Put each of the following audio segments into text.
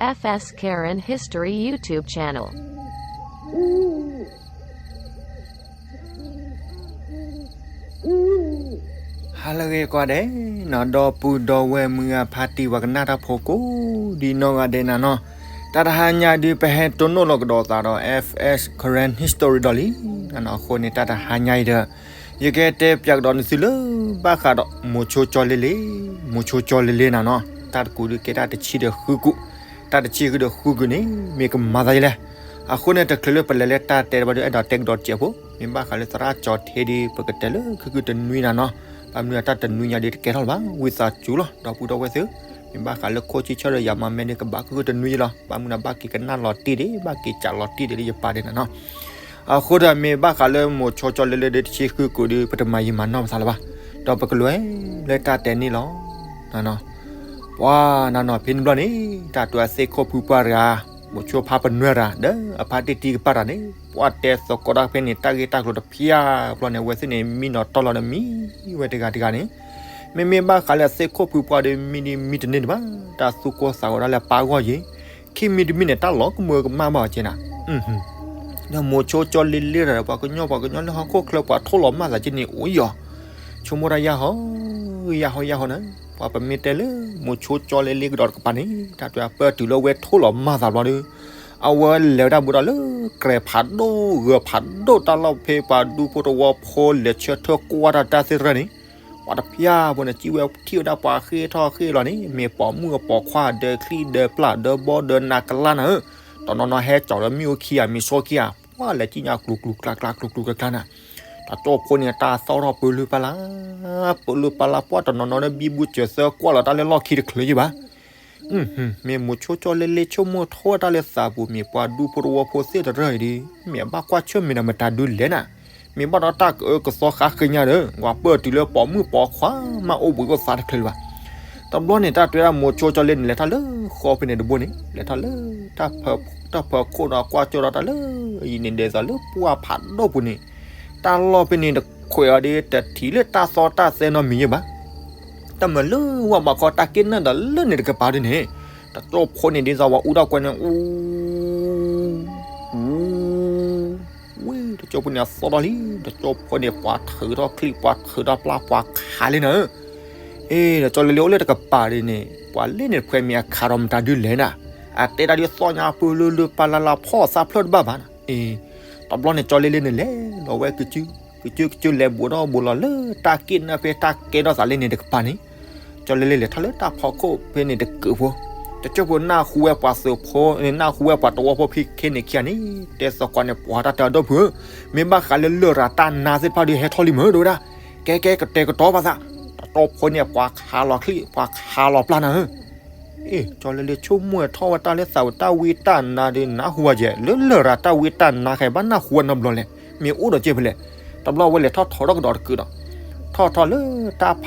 F S Karen History YouTube channel. ဟါလၢအဂ့ၤကိးဂၤဒဲးနီၤ, ဒီပုၢ်ဒီဝဲၢ်မုၢ်ဂၤဖါတံၢ် ပှၤကနၣ်တၢ်ဖိကိးဒံနီၢ်ဂၤဒဲးနၤနီၤ, တၢ်တဟါညါဒုး ပဟဲတိၢ်နီၣ်လီၤကဒီးသးဒီး F S Karen History ဒီးလံနၤနီၤ. အဃိန့ၣ် တၢ်တဟါညါအံၤဒီး ယကတဲပၠးကဒီးနသုလၢ ဘၣ်ဃးဒီး မိၤဆိကၠီလ့လ့, မိၤဆိကၠီလ့လ့နၤနီၤ. တၢ်တကူာ်ဒုးကဲတၢ်တဆံဒီးဃုကူာ်, တၢ်တဆံဃုဒီးဃုကူာ်န့ၣ် မ့ၢ်ကမၤသးဒ်လဲၣ်. အဃိန့ၣ် တချုးလၢပလဲၤလၢတၢ်တဲတဘျီဒီး အဲၣ်ဒိးတဲကဒီးတစဲးဖိ, မ့ၢ်ဘၣ်ဃးလၢသရၣ်ကၠီထ့ဒီး ပကတဲလၢခုၣ်ခုၣ်တနွံနၤနီၤ. ဘၣ်မနုၤအတၢ်တနွံညါဒီးတကဲထီၣ်လၢၤဘၣ်, ဝံသးစူၤလီၤ ဒီပုၢ်ဒီဝဲၢ်သ့ၣ်. မ့ၢ်ဘၣ်ဃးလၢခိၣ်ဆံဆၢဒီးယၤမၤမဲန့ၣ် ကဘၣ်ခုၣ်ခုၣ်တနွံယလီၤ. ဘၣ်မနုၤဘၣ်က့ၤကနၣ်လီၤတံၢ်ဒံး, ဘၣ်က့ၤကးလီၤတံၢ်ဒံးလၢယပာ်ဒံးနၤနီၤ. အဃိဒီးမ့ၢ်ဘၣ်ဃးလၢမိၤဆိကၠီလ့လ့ဒီး တဆံဃုကူာ်ဒီး ပတမၤယံာ်မၤနီၢ်ပသးလၢၤဘၣ်, ဒီးပကလဲၤလၢတၢ်တဲန့ၣ်လီၤ. ပှၤနၤနီၤ ဖဲန့ၣ်တဘျီန့ၣ် တၢ်တဲအသ့ၣ်ခိၣ်ဖုပှၢ်တဂၤ, မိၤဆိဖါပနွဲၢ်တဂၤ ဒီးအဖါတံၢ်တံၢ်ကပၢ်တဂၤန့ၣ် ပှၤတဲသကိးတၢ်ဖဲန့ၣ် တၢ်ဂ့ၢ်တၢ်ကျိၤတဖၣ်အဘျီန့ၣ် အဝဲသ့ၣ်န့ၣ် မံနီၤတီလီၤဒီးမံဝဲတဂၤတဂၤန့ၣ်, မ့မ့ၢ်ဘၣ်ဃးလၢအသ့ၣ်ခိၣ်ဖုပှၢ်ဒီး မံဒ်မံတန့ၢ်ဒံးဘၣ်, တၢ်သူၣ်ကိၢ်သးဂီၤဒၣ်လၢပၢ်ဂီၢ်ယံၤ, ခံမံတမံန့ၣ် တၢ်လီၤကမၢကမၣ်ဘၣ်အီၤကဲနၤ. ဒီးမိၤဆိကၠီလ့လ့ဒီး ပှၤကညီပှၤကညီလၢဟီၣ်ခိၣ်ချၢ ပှၤထိၣ်လီၤမၢ်သးက့န့ၣ် အိၣ်ယီၤ, ဆိကမိၣ်တၢ်ယၢ်ဟီ, ယၢ်ဟီယၢ်ဟီနၤ. ပှၤပမ့ၢ်တဲလၢ မိၤဆိကၠီလ့လ့ကဒီးတကပၤန့ၣ် တၢ်တဲအပၢၢ်တုၤလၢဝဲထိၣ်လီၤမၢ်သးဘျီဒီး အဝဲလဲၤဝဲဒၣ်ဘူးဒီးလၢ ကြဲးဖးဒိၣ်ဂၢၤဖးဒိၣ် တၢ်လီၢ်ဖဲပှၤဒူဖိတဝီဖိလဲၤဆၢထၢၣ်ကွၢ်တၢ်တၢ်သ့ၣ်တဖၣ်န့ၣ်, ပှၤတဖၣ်ဖိန့ၣ် စံၣ်ဝဲထံၣ်ဝဲဒၣ်ပှၤဃ့ၢ်ထီၣ်ဃ့ၢ်လီၤန့ၣ် မ့ၢ်ပိာ်မုၣ်အပိာ်ခွါ ဒၢချံဒၢပျၢ်ဒၢဘီဒၢနးကလါနၤဧၢ, တနီၤနီၤဟဲကၠီၤလၢမ့ၣ်အူခံဂၤ မ့ၢ်ဆိခံဂၤ ပှၤလဲၤစံၣ်ညါကျူၤကျူၤကျါကျါကျူၤကျူၤကျါကျါနၤ. တၢ်ကၠီၣ်ဖိန့ၣ် တၢ်သီၣ်ထီၣ်ပၢလုၢ်ပၢ်လၢ်, ပၢလုၢ်ပၢ်လၢ် ပှၤတနီၤနီၤဒီးဘံဘူစၢၤသၢကွၢ်လီၤတၢ်လၢလီၢ်ခံတချုးယံၤဘၣ်. မ့ၢ်မိၤဆိကၠီလ့လ့ဆိကမိၣ်ထီၣ်တၢ်လၢသးပူၤ မ့ၢ်ပှၤဒူဖိတဝီဖိသ့ၣ်တဖၣ်အံၤဒီး မ့ၢ်အဘၣ်ကွၢ်ဆၢၣ်မဲာ်ဒီးမတၤဒုးလဲၣ်နၤ. မ့ၢ်ဘၣ်ဒီးတၢ်ကအၢကသီဃါဃ့ညါဒီး ပှၤပၢၢ်တုၤလၢပိာ်မုၣ်ပိာ်ခွါမးအိၣ်ဘှံးအိၣ်သါတချုးလၢၤဘၣ်. တဘျီန့ၣ် တၢ်တဲဒၣ်မိၤဆိကၠီလ့န့ၣ် လဲၤထီၣ်လၢဃီဖဲန့ၣ်တဘိန့ၣ် လဲၤထီၣ်လၢ တၢ်ဖၢခိၣ်ဒီးကွၢ်ကၠိဒီးတၢ်လၢ အံၤန့ၣ် ဒ်သိးလၢပှၢ်ဖးဒိၣ်ပူၤန့ၣ် တၢ်လီၢ်ဖဲန့ၣ်တခွဲးအီၤဒီး တထံၣ်လၢတၢ်သီတၢ်သဲနီတမံၤယံၤဘၣ်. တၢ်မၤလၢဝၢ်ဘးခီတၢ်က့ၣ်နၢ်ဒီးလၢန့ၣ်တကပၤဒ်န့ၣ် တကၠိဖိန့ၣ် ဒ်သိးပှၤအူထီၣ်ကွဲန့ၣ် အူ အူ ဝဲ တကၠိဖိန့ၣ်အသီၣ်ထီၣ်လံ, တကၠိဖိန့ၣ် ပှၤထုးထီၣ်ချံ ပှၤထုးထီၣ်ပျၢ် ပှၤခးလံနၤဧၢ. အ့ ဒီးကၠီလ့လ့အိၣ်လၢတကပၤဒ်န့ၣ် ပှၤလ့န့ၣ်တခွဲးမ့ၢ်အခးဒီးမတၤဒုးလဲၣ်နၤ. အတဲတၢ်ဒ်သိးညါပၢလုၢ်လုၢ်ပၢ်လၢ်လၢ် ဖီၣ်သးဖျၢၣ်တဘၣ်ဘၣ်နၤ. အ့ တဘျီန့ၣ် ကၠီလ့လ့န့ၣ်လဲၤလီၤဝဲကစု ကစုကစုလဲၤဘူးထီၣ်ဘူးလီၤလၢတၢ်က့ၣ်နၢ်ဖဲတၢ်ကဲထီၣ်သးလ့န့ၣ်တကပၤန့ၣ် ကၠီလ့လ့လဲၤထီၣ်လၢတၢ်ဖီခိၣ်ဖဲန့ၣ်တကုးဖိ, တကၠိဖိနၢ်ဟူဝဲပှၤသုးဖိ နၢ်ဟူဝဲပှၤတဝီဖိဖဲခဲန့ၣ်ခံဂၤန့ၣ် တဲသကိးန့ၣ် ပှၤတၢ်တဲအဒိၣ်ဖုးဧၢ, မ့ၢ်ဘၣ်ဃးလၢလရာ်တၢ်နါသ့ၣ်တဖၣ်ဒီးဟဲထီၣ်လံမ့ၢ် တဲဝဲဒၣ်, ကဲကဲကတဲာ်ကတီၤပာ်သး, တကၠိဖိန့ၣ် ပှၤခးလီၤချံ ပှၤခးလီၤပျၢ်နၤဧၢ. အ့ ကၠီလ့လ့ဆိကမိၣ်ထီၣ်ဝဲတၢ်လၢသးဝဲ တၢ်ဝံတၢ်နါဒီးနၢ်ဟူဝဲကဲ လၢလရာ်တၢ်ဝံတၢ်နါ ခဲဘၣ်နၢ်ဟူဝဲနီတဘျီလဲၣ်, မ့ၢ်အိၣ်ဒီးကဲဖဲလဲၣ်. တဘျီဝဲလဲၤထီၣ်ထီထီၣ်ကဒီးတကုးဒီး ထီၣ်ထီၣ်လၢတၢ်ဖ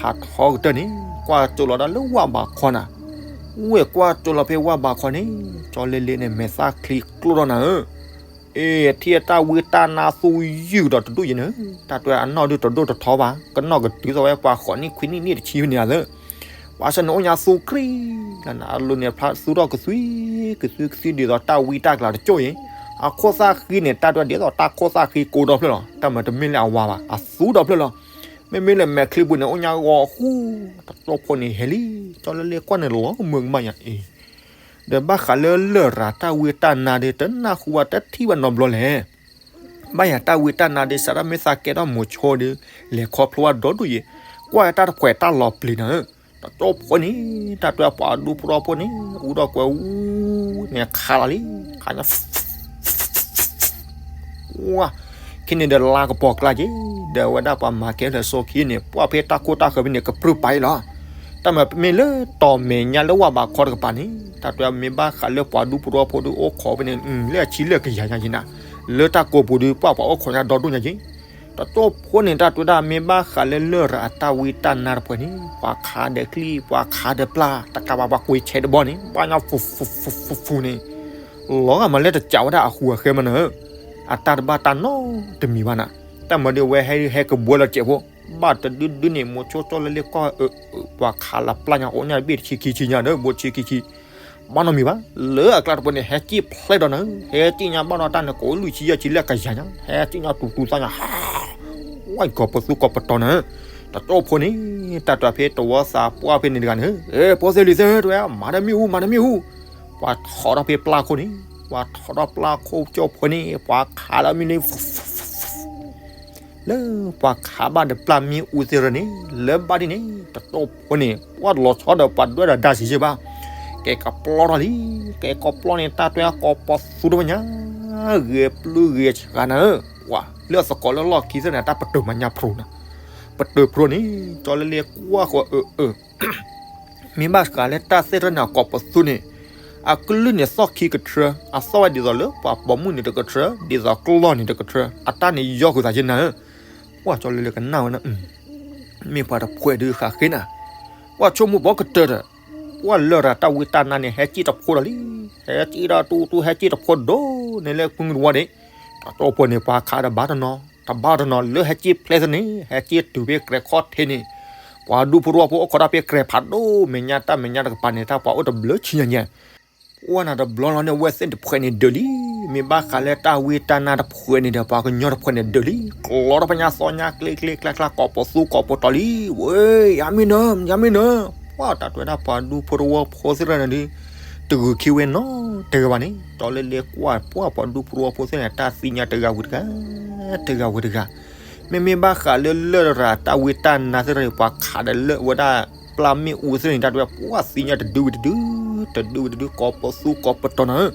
းထီကတၢၢ်န့ၣ် ကွၢ်ကၠိလီၤဒၣ်လၢဝၢ်ဘးခီနၤ. ဝဲကွၢ်ကၠိလီၤဖဲဝၢ်ဘးခီန့ၣ် ကၠီလ့လ့န့ၣ် မဲာ်သၣ်ချံကျိၣ်ထီၣ်နၤဧၢ. အ့ ထံၣ်တၢ်ဝံတၢ်နါသူယုၢ်ဒီးတဒူၣ်ယဲန့ၣ်, တၢ်တဲအနီၢ်ဒုးတဒိၣ်တထီဘၣ်, ကနီၣ်ကတုၤသိးဝဲပှၤဃိးနံၣ်ခွံနံၣ်နံၣ်တဆံဖဲန့ၣ်ဧါသၢ ပှၤဆၢန့ၣ်အိၣ်ညါသူကြံလၢနၤ အလိၤန့ၣ်ဖျါသူထီၣ်ကသွံ ကသွံကသွံဒ်သိးတၢ်ဝံတၢ်ကျးတကၠိၢ်အံၤ, အခိၣ်သၣ်ဃံန့ၣ် တၢ်တဲဒ်သိးတၢ်ခိၣ်သၣ်ဃံကိးဒီဖျၢၣ်လီၤ, တၢ်မၤတမ့ၢ်လၢအဝၤဘၣ် အသူဒီဖျၢၣ်လီၤ. မ့မ့ၢ်လၢမဲာ်ချံပူၤန့ၣ် အိၣ်ညါဂီၤဃူ, တကၠိဖိန့ၣ်ဟဲလံ, ကၠီလ့လ့ကွၢ်န့ၣ်လီၤကမၢကမၣ်ညါအံၤ ဒီးဘၣ်ဃးလၢလရာ်တၢ်ဝံတၢ်နါဒီး တနၢ်ဟူဝဲတထံၣ်ဘၣ်နီတဘျီလဲၣ်. ဘၣ်ယၤတၢ်ဝံတၢ်နါဒီး စးထီၣ်မ့ၢ်သးကဲထီၣ်မိၤဆိဒီး လဲၤခီဖျိဝဲဒီဒူၣ်ယဲ, ကွၢ်တၢ်တခွဲးတၢ်လီၤပျံၤနၤဧၢ, တကၠိဖိန့ၣ် တၢ်တဲပှၤဒူဖိထီဖိန့ၣ် အူထီၣ်ကွဲအူန့ၣ်ခးလီၤလံ, ခးညါ ဝါ, ခဲန့ၣ်ဒီးလါကပီၤကျါက့ၤ, ဒီးအဝဲဒၣ်ပှၤမၤကဲလၢာ်စိခံန့ၣ် ပှၢ်ဖဲတၢ်ခိၣ်တၢ်ဃၢၤဖဲန့ၣ် ကပြုၢ်ပာ်အံၤလီၤ. တၢ်မၤမ့ၢ်လၢတီၤမဲာ်ညါလၢဝၢ်ဘးခီတကပၤန့ၣ် တၢ်တဲမ့ၢ်ဘၣ်ဃးလၢပှၤဒူဖိထီဖိဒုးအိၣ်ခိးဖဲန့ၣ် လၢအဆံလၢကယၤညါက့ၤနၤ, လၢတၢ်ကိးပူၤဒုး ပှၢ်ပှၤအိၣ်ခိးညါဒီဒူၣ်ညါက့ၤ တကၠိဖိန့ၣ် တၢ်တဲဒၣ်မ့ၢ်ဘၣ်ဃးလၢလရာ်အတၢ်ဝံတၢ်နါတပှဲၤန့ၣ် ပှၤခးဒီးချံ ပှၤခးဒီးပျၢ် တကးဘၣ်ပှၤကွံာ်ဆဲးတဘီန့ၣ် ဘၣ်ညါဖူဖူဖူဖူန့ၣ် လီၤဂာ်မးလၢတကးဝဲဒၣ်အဟူးအဃဲမးနၤဧၢ, အတၢ်တဘၣ်တၢ်နီတမံၤဘၣ်နၤ, တၢ်မၤဒုးအဝဲဟဲဟဲကဘှီလီၤစဲးဖိ, ဘၣ်တဒုဒုန့ၣ် မိၤဆိကၠီလ့လ့ကွၢ် ပှၤခးလီၤပျၢ်ညါအိၣ်ညါတဘ့ၣ်တဆံခံဆံညါဒီး ဘိဆံခံဆံ ဘၣ်နီတမံၤဘၣ်, လၢအကျါတပှဲၤန့ၣ် ဟဲက့ၢ်ဖျဲးဒီးနၤ, ဟဲက့ၢ်ညါဘၣ်ဒီးတၢ်န့ၣ် ကိးလွံၢ်ဆံယဲၢ်ဆံလၢအကယၤညါ, ဟဲက့ၢ်ညါတူၤတူၤသီညါ, ဝဲကီၢ်ပသူကီၢ်ပတီၤနၤ, တကၠိဖိန့ၣ် တၢ်တွဲဖဲတဝီသးပှၢ်ဖဲန့ၣ်တဂၤန့ၣ်, ဖိသ့ၣ်လံၤသ့ၣ်တဝဲ မၤတမ့ၣ်အူ မၤတမ့ၣ်အူ, ပှၤထီၣ်ထီၣ်ဖဲပျၢ်ခိၣ်န့ၣ်, ပှၤထီၣ်ထီၣ်ပျၢ်ခိၣ်ကၠိဖိန့ၣ် ပှၤခးလၢမ့ၢ်န့ၣ် လၢပှၤခးဘၣ်ဒီးပျၢ်မ့ၣ်အူသ့ၣ်ရၢန့ၣ် လၢဘၣ်ဒ်န့ၣ် တကၠိဖိန့ၣ် ပှၤလီၤဆီဒီးပှၤဒွဲၣ်ဒီးဒါဆံးယဲၢ်ဘၣ်, ကဲကပျီထီၣ်လံ, ကဲကပျီန့ၣ် တၢ်တွဲကီၢ်ပသူတဝဲညါ, ဂဲၤပျုၢ်ဂဲၤဆှးနၤဧၢ, ပှၤလၢအသကိးလၢလီၢ်ခံသ့ၣ်န့ၣ် တၢ်ပတုာ်မၤညါဖျိနၤ, ပတုာ်ဖျိန့ၣ် ကၠီလ့လ့ကွၢ်ဃီအၢအၢ မ့ၢ်ဘၣ်ဃးလၢတၢ်သ့ၣ်တဖၣ်န့ၣ် အကီၢ်ပသူန့ၣ် အကလုၢ်န့ၣ်သီၣ်ခံကထြၢ, အသီၣ်ဝဲဒ်သိးလၢပှၤပိာ်မုၣ်န့ၣ်တကထြၢ, ဒ်သိးကျီၢ်န့ၣ်တကထြၢ, အတၢ်န့ၣ်ယီဃုာ်သးယဲၢ်နၤဧၢ, ပှၤကၠီလ့လ့ကနၣ်ဝဲနၤ, မ့ၢ်ပှၤတဖှဲးဒုးဃးဃ့နၤ, ပှၤဆိကမိၣ်ဘီကတၢၢ်ဒီး, ပှၤလၢၢ်ရၤတၢ်ဝံတၢ်နါန့ၣ် ဟဲက့ၢ်တဖိဒီးလံ, ဟဲက့ၢ်ဒီးတူတူဟဲက့ၢ်တဖိဒိၣ်န့ၣ်လၢဖုတဝီန့ၣ်, တကၠိဖိန့ၣ် ပှၤခးဒီးဘၣ်တနီၤ တဘၣ်တနီၤလၢဟဲက့ၢ်ဖျဲးသ့ၣ်န့ၣ် ဟဲက့ၢ်တုၤဖဲကြဲၤခီၣ်ထံးန့ၣ်, ပှၤဒူဖိတဝီဖိအိၣ်ခိးတၢ်ဖဲကြဲၤဖးဒိၣ်မဲာ်ညါ တၢ်မဲာ်ညါတကပၤန့ၣ် တၢ်ပှၤအိၣ်တဘျုးဆံညါညါ, ကွၢ်နၤတဘျီလီၤန့ၣ် အဝဲသ့ၣ်တဖှဲးန့ၣ်ဒုးလံ, မ့ၢ်ဘၣ်ဃးလၢတၢ်ဝံတၢ်နါတဖှဲးန့ၣ်ဒီး ပှၤကညီတဖှဲးန့ၣ်ဒုးလံ, ကျီထီၣ်ဖဲညါသီညါကျ့ကျ့ကျါကျါ ကီၢ်ပသူကီၢ်ပတီၤလံ, ဝဲ ယမ့ၢ်နၤ ယမ့ၢ်နၤ, ပှၤတၢ်တွဲဒၣ်ပှၤဒူဖိတဝီဖိသ့ၣ်တဖၣ်န့ၣ်ဒုး တဂုာ်ခံဝဲနီတဂၤဘၣ်န့ၣ် ကၠီလ့လ့ကွၢ်ပှၤပှၤဒူဖိတဝီဖိသ့ၣ်န့ၣ် တၢ်သ့ၣ်ညါတဂၤဝံၤတဂၤ, တဂၤဝံၤတဂၤ, မ့မ့ၢ်ဘၣ်ဃးလၢလၢၢ်ရၤတၢ်ဝံတၢ်နါသ့ၣ်တဖၣ်န့ၣ် ပှၤခးဒီးလၢဝဲဒၣ်ပျၢ်မ့ၣ်အူသ့ၣ်န့ၣ် တၢ်တွဲပှၤသ့ၣ်ညါတဒုဝံၤတဒု, တဒုဝံၤတဒု ကီၢ်ပသူကီၢ်ပတီၤနၤဧၢ,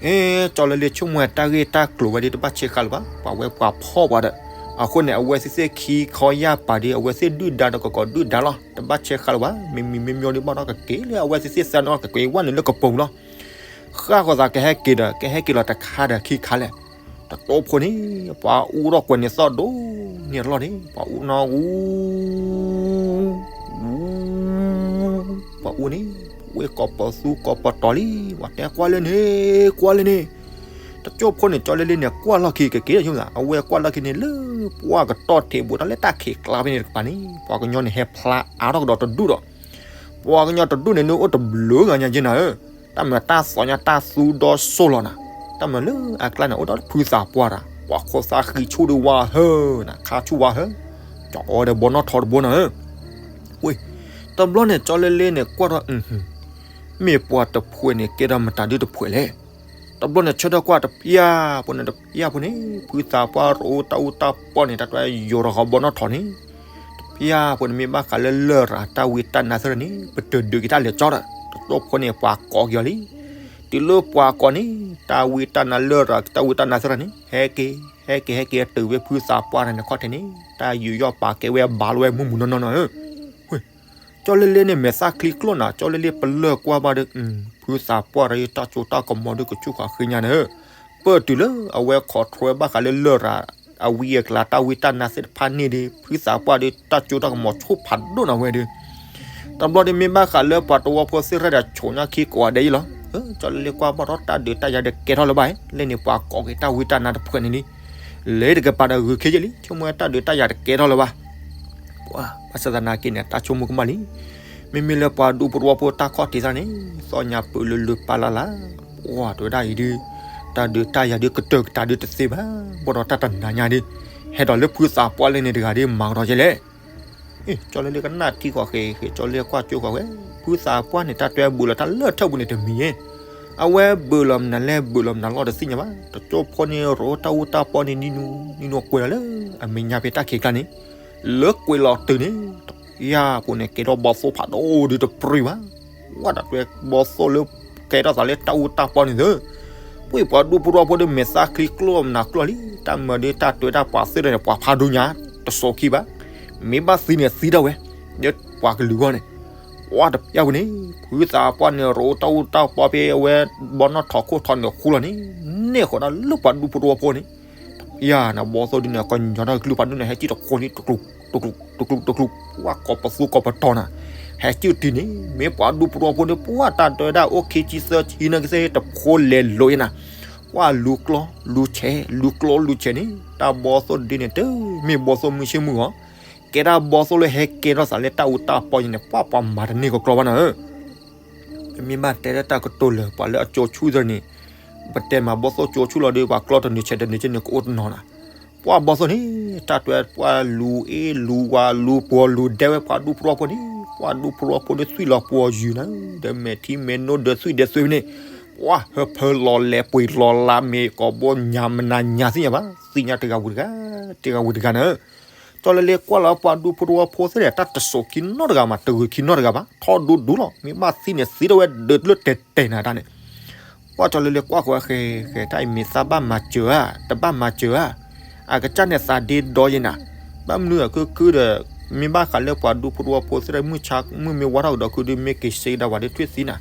အဲ ကၠီလ့လ့ဆိကမိၣ်တၢ်ဂ့ၢ်တၢ်ကျိၤဝဲဒၣ်တဘၣ်ဆဲးဃာ်လၢၤဘၣ်, ပှၤဝဲပှၤဖှီၣ်ပှၤဒီး, အဃိန့ၣ် အဝဲသ့ၣ်သ့ၣ်ခံခီယၢ်ပာ်ဒီး အဝဲသ့ၣ်ဒုၣ်ဒါဒီးကကိးဒုၣ်ဒါလီၤ, တဘၣ်ဆဲးဃာ်လၢၤဘၣ်, မ့မ့ၢ်မ့မ့ၢ်ဒုးဘၣ်ဒီးကက့ၤလၢအဝဲသ့ၣ်သ့ၣ်စဲနီၤ ကက့ၤဝဲနုာ်လၢကပိာ်လီၤ, ဃၣ်ဃီၤသးကဟဲက့ၤဒီး ကဟဲက့ၤလီၤတခါဒီးခံခါလဲၣ်, တကၠိဖိန့ၣ် ပှၤအူထီၣ်ကွဲၤန့ၣ်သီၣ်ဒိၣ်န့ၢ်အလီၢ်န့ၣ် ပှၤအူနီၢ်အူ ပှၤအူန့ၣ် ဝဲကီၢ်ပသူကီၢ်ပတီၤလံ, ပှၤတဲကွၢ်လၢန့ၣ် ကွၢ်လၢန့ၣ်, တကၠိဖိန့ၣ် ကၠီလ့လ့န့ၣ် ကွၢ်လီၢ်ခံကက့ၤဆိသး, အဝဲကွၢ်လီၢ်ခံန့ၣ်လၢပှၢ်ကတီၢ်ထံးဘူးတၢ်လၢတၢ်ခံးကျါဖဲန့ၣ်တကပၤန့ၣ် ပှၤကညီန့ၣ်ဟဲဖျါအါထီၣ်ကဒီးတဒူၣ်ဒီး, ပှၤကညီတဒူၣ်န့ၣ် နအိၣ်တဘျုးဂၤညါက့နၤဧၢ, တၢ်မၤတၢ်သီညါတၢ်သူဒီစိၢ်လီၤနၤ, တၢ်မၤလၢအကျါန့ၣ် အိၣ်ဒီးဖုသးပှၢ်တၢ် ပှၤခိးသးဃံးဆူၣ်ဒုးဝါဟၢနၤ ခါဆူၣ်ဝါဟၢ, ကၠီအီဒီးဘီနီၣ်ထိးတဘိနၤဧၢ, ဝဲ, တဘျီန့ၣ် ကၠီလ့လ့န့ၣ် ကွၢ်ထီၣ် မ့ၢ်ပှၤတဖှဲးန့ၣ် ကဲထီၣ်မတၤဒုတဖှဲးလဲၣ်, တဘျီန့ၣ် ဆၢထၢၣ်ကွၢ်တပျၢ်ဖိန့ၣ် တပျၢ်ဖိန့ၣ် ဖုသးပှၢ်ရိတၢ်အူတၢ်ပီန့ၣ် တၢ်တွဲယိၤတဂီၤဘီနီၣ်ထိးန့ၣ်, တပျၢ်ဖိန့ၣ် မ့ၢ်ဘၣ်ဃးလၢလၢၢ်ရၤတၢ်ဝံတၢ်နါသ့ၣ်တဖၣ်န့ၣ် ပတဒုးက့ၤတၢ်လဲၤကၠီဒီး တကၠိဖိန့ၣ် ပှၤကိးက့ၤအီၤလံ, တုၤလၢပှၤကိးန့ၣ် တၢ်ဝံတၢ်နါလၢၢ်ရၤ တၢ်ဝံတၢ်နါသ့ၣ်တဖၣ်န့ၣ် ဟဲက့ၤ ဟဲက့ၤ ဟဲက့ၤတုၤဖဲဖုသးပှၢ်န့ၣ်ခီၣ်ထံးန့ၣ် တၢ်ယူးယီၣ်ပာ်ကဲဝဲဘၣ်လီၤဝဲမုၢ်မုၢ်နီၢ်နီၢ်နီၤဧၢ, ဝဲ ကၠီလ့လ့န့ၣ် မဲာ်သၣ်ချံကျိၣ်နၤ ကၠီလ့လ့ပလၢၢ်ကွၢ်ဘၣ်ဒီး ဖုသးပှၢ်တၢ်ယိၤတၢ်ကၠိတၢ်ကမီၤဒုးကဆူၣ်ဃာ်ဃ့ညါန့ၣ်ဧၢ, ပၢၢ်တုၤလၢအဝဲ control ဘၣ်ဃးလၢလၢၢ်ရၤ အဝံအကျါတၢ်ဝံတၢ်နါသ့ၣ်တဖၣ်န့ၣ်ဒီး ဖုသးပှၢ်ဒီးတၢ်ကၠိတၢ်ကမီၤဆူၣ်ဖးဒိၣ်နၤဝဲဒီး တဘျီဒီး မ့ၢ်ဘၣ်ဃးလၢပှၤတဝီဖိသ့ၣ်တဖၣ်ဒီး ဆိးညါခံကိးဂၤဒဲးအံၤလီၤ, ကၠီလ့လ့ကွၢ်ဘၣ်ထီၣ်တၢ်ဒုးတၢ်ယၤဒီးကဲထီၣ်လၢၤဘၣ်, လၢန့ၣ်ပှၤကိးက့ၤတၢ်ဝံတၢ်နါတဖှဲးန့ၣ်လံ, လဲၤတကပၤဒီးဂုာ်ခ့ယဲၢ်လံ ဆိကမိၣ်ဝဲတၢ်ဒုးတၢ်ယၤတကဲထီၣ်လၢၤဘၣ် ပှၤဘၣ်ဆၣ်သနာ်က့န့ၣ် တၢ်ဆိကမိၣ်ကမၣ်လံ, မ့မ့ၢ်လၢပှၤဒူဖိတဝီဖိတၢ်ခီၣ်ထံးသ့ၣ်န့ၣ် သီၣ်ညါပၢၢ်လၢလၢပာ်လၢ်လၢ်, ပှၤတဝဲဒၣ်အံၤဒုး တၢ်ဒုးတၢ်ယၤဒုးကတၢၢ်ကတၢၢ်ဒုးတသ့ဘၣ်, ဘၣ်ဒီးတၢ်တနၤညါဒုး ဟဲဒီးလၢဖုသးပှၢ်လၢန့ၣ်တဂၤဒုး မၤကဒီးကဲလဲၣ် အ့ ကၠီလ့လ့ကနၣ်ထံဃီၤဃ့ ဃ့ကၠီလ့ကွၢ်ကၠိဃီၤဝဲ, ဖုသးပှၢ်န့ၣ် တၢ်တွဲဘုးလီၤတၢ်လၢထၢၣ်ပူၤန့ၣ်တမံၤ, အဝဲဘုးလီၤမနုၤလဲၣ် ဘုးလီၤမနုၤလီၤတသ့ၣ်ညါဘၣ်, တကၠိဖိန့ၣ် ရိတၢ်အူတၢ်ပီန့ၣ် နံၤနူနံၤနူကွဲးလီၤလၢ အမဲာ်ညါဖဲတၢ်ခံးကျါန့ၣ်, လၢကွဲးလီၤတုၤန့ၣ်, တပျၢ်ဖိန့ၣ် ကဲထီၣ်ဘီသိၣ်ဖးဒိၣ်ဒုးတပြံဘၣ် ဝဲဒၣ်တွဲဘီသိၣ်လၢ ကဲထီၣ်သးလၢတၢ်အူတၢ်ပီန့ၣ်သၢ, ပှၤဒူဖိတဝီဖိဒုးမဲာ်သၣ်ချံကျိၣ်မနုၤကျိၣ်လံ, တၢ်မၤဒုးတၢ်တွဲတၢ်ပာ်သ့ၣ်ဒီးန့ၣ် ပှၤဖးဒိၣ်ညါ တစိာ်ခံဘၣ်, မ့ၢ်ဘၣ်သံန့ၣ်သံဒၣ်ဝဲ, ဒီးပှၤကလုာ်ဂီၢ်န့ၣ်, ဝဲတပျၢ်ဖိန့ၣ် ဖုသးပှၢ်န့ၣ် ရိတၢ်အူတၢ်ပီဖဲအဝဲ ဘီနီၣ်ထိးခိၣ်ထိးန့ၣ်ဃူလီၤန့ၣ်, နဲၣ်ဃီၤဒၣ်လၢပှၤဒူဖိတဝီဖိန့ၣ် တပျၢ်န့ၣ် ဘီသိၣ်ဒုးန့ၣ် ကညီထီၣ်ကလုၢ်ဖးဒိၣ်န့ၣ် ဟဲကံၣ်တဃိလံ တကျူး တကျူး တကျူး တကျူး ပှၤကိးပသူကိးပတီၤနၤ, ဟဲကံၣ်တံၤန့ၣ် မ့ၢ်ပှၤဒူဖိတဝီဖိန့ၣ် ပှၤတၢ်ဒၢဒၣ်အိၣ်ခံဆံသၢဆံနကသ့ၣ်တဖိလဲၤလိာ်အံၤနၤ, ပှၤလူၤကျီ လူၤဆဲး လူၤကျီ လူၤဆဲးန့ၣ် တၢ်ဘီသိၣ်ဒုးန့ၣ် တမ့ၢ်ဘီသိၣ်မုၢ်ဆ့ၣ်မုၢ်ဂီၤ, ကဲဒၣ်ဘီသိၣ်လၢဟဲကဲထီၣ်သးလၢတၢ်အူတၢ်ပီအံၤန့ၣ် ပှၤပှၤမၤတန့ၢ်ကကျီဘၣ်နၤဧၢ မ့ၢ်ဘၣ်တဲလၢတၢ်ကတိၤလၢ ပှၤလၢအကၠိဆူၣ်သ့ၣ်န့ၣ်, ပတဲမးဘီသိၣ်ကၠိဆူၣ်လီၤဒီး ပှၤကျီတနုၤဆဲးတနုၤကဲန့ၣ် ကအိၣ်တနီၤနီၤ. ပှၤဘီသိၣ်န့ၣ် တၢ်တွဲပှၤလူၤအ့ၣ် လူၤဝၤ လူၤပှီၤ လူၤဒဲဝဲ ပှၤဒူဖိတဝီဖိန့ၣ်, ပှၤဒူဖိတဝီဖိန့ၣ် သွံၣ်လီၤပှီၤယုာ်နၤ, ဒီးမဲာ်ထံမဲာ်နိဒီးသွံၣ်ဒီးသွံၣ်ဖဲန့ၣ်, ပှၤဟၢဖၢလီၤလဲၤပှ့ၤလီၤလး မ့ၢ်ကိးဘီညါမနၤညါသ့ၣ်ညါဘၣ်, သ့ၣ်ညါတဂၤဝံၤတဂၤ, တဂၤဝံၤတဂၤနၤ. ကၠီလၢလ့ကွၢ်လီၤပှၤဒူဖိတဝီဖိသ့ၣ်န့ၣ် တၢ်တစိာ်ခံနီတဂၤမး တဂုာ်ခံနီတဂၤဘၣ်, ထီဒူဒူလီၤ, မ့ၢ်ဘၣ်သံန့ၣ်သံတဝဲဒၢးလၢတဲာ်တဲာ်နၤတၢ်န့ၣ်. ကွၢ်ကၠီလၢလ့ကွၢ်ဃီ ဃဲ ဃဲ တၢ်အံၤမ့ၢ်သးဘၣ်မၤစၢၤဧါ, တဘၣ်မၤစၢၤဧါ, အကစၢ်န့ၣ်သးဒ့ဒီယဲနၤ, ဘၣ်မနုၤအကၢၢ်ကုၢ်ဒီး, မ့ၢ်ဘၣ်ဃးလၢပှၤဒူဖိတဝီဖိသ့ၣ် မုၢ်ဆါမုၢ်မ့ၢ်ဝါထီၣ်ကဒီးကုၢ်ဒီး မ့ၢ်က့ၤစ့ကဒါဝဲဒီးထွံၣ်သံနၤ,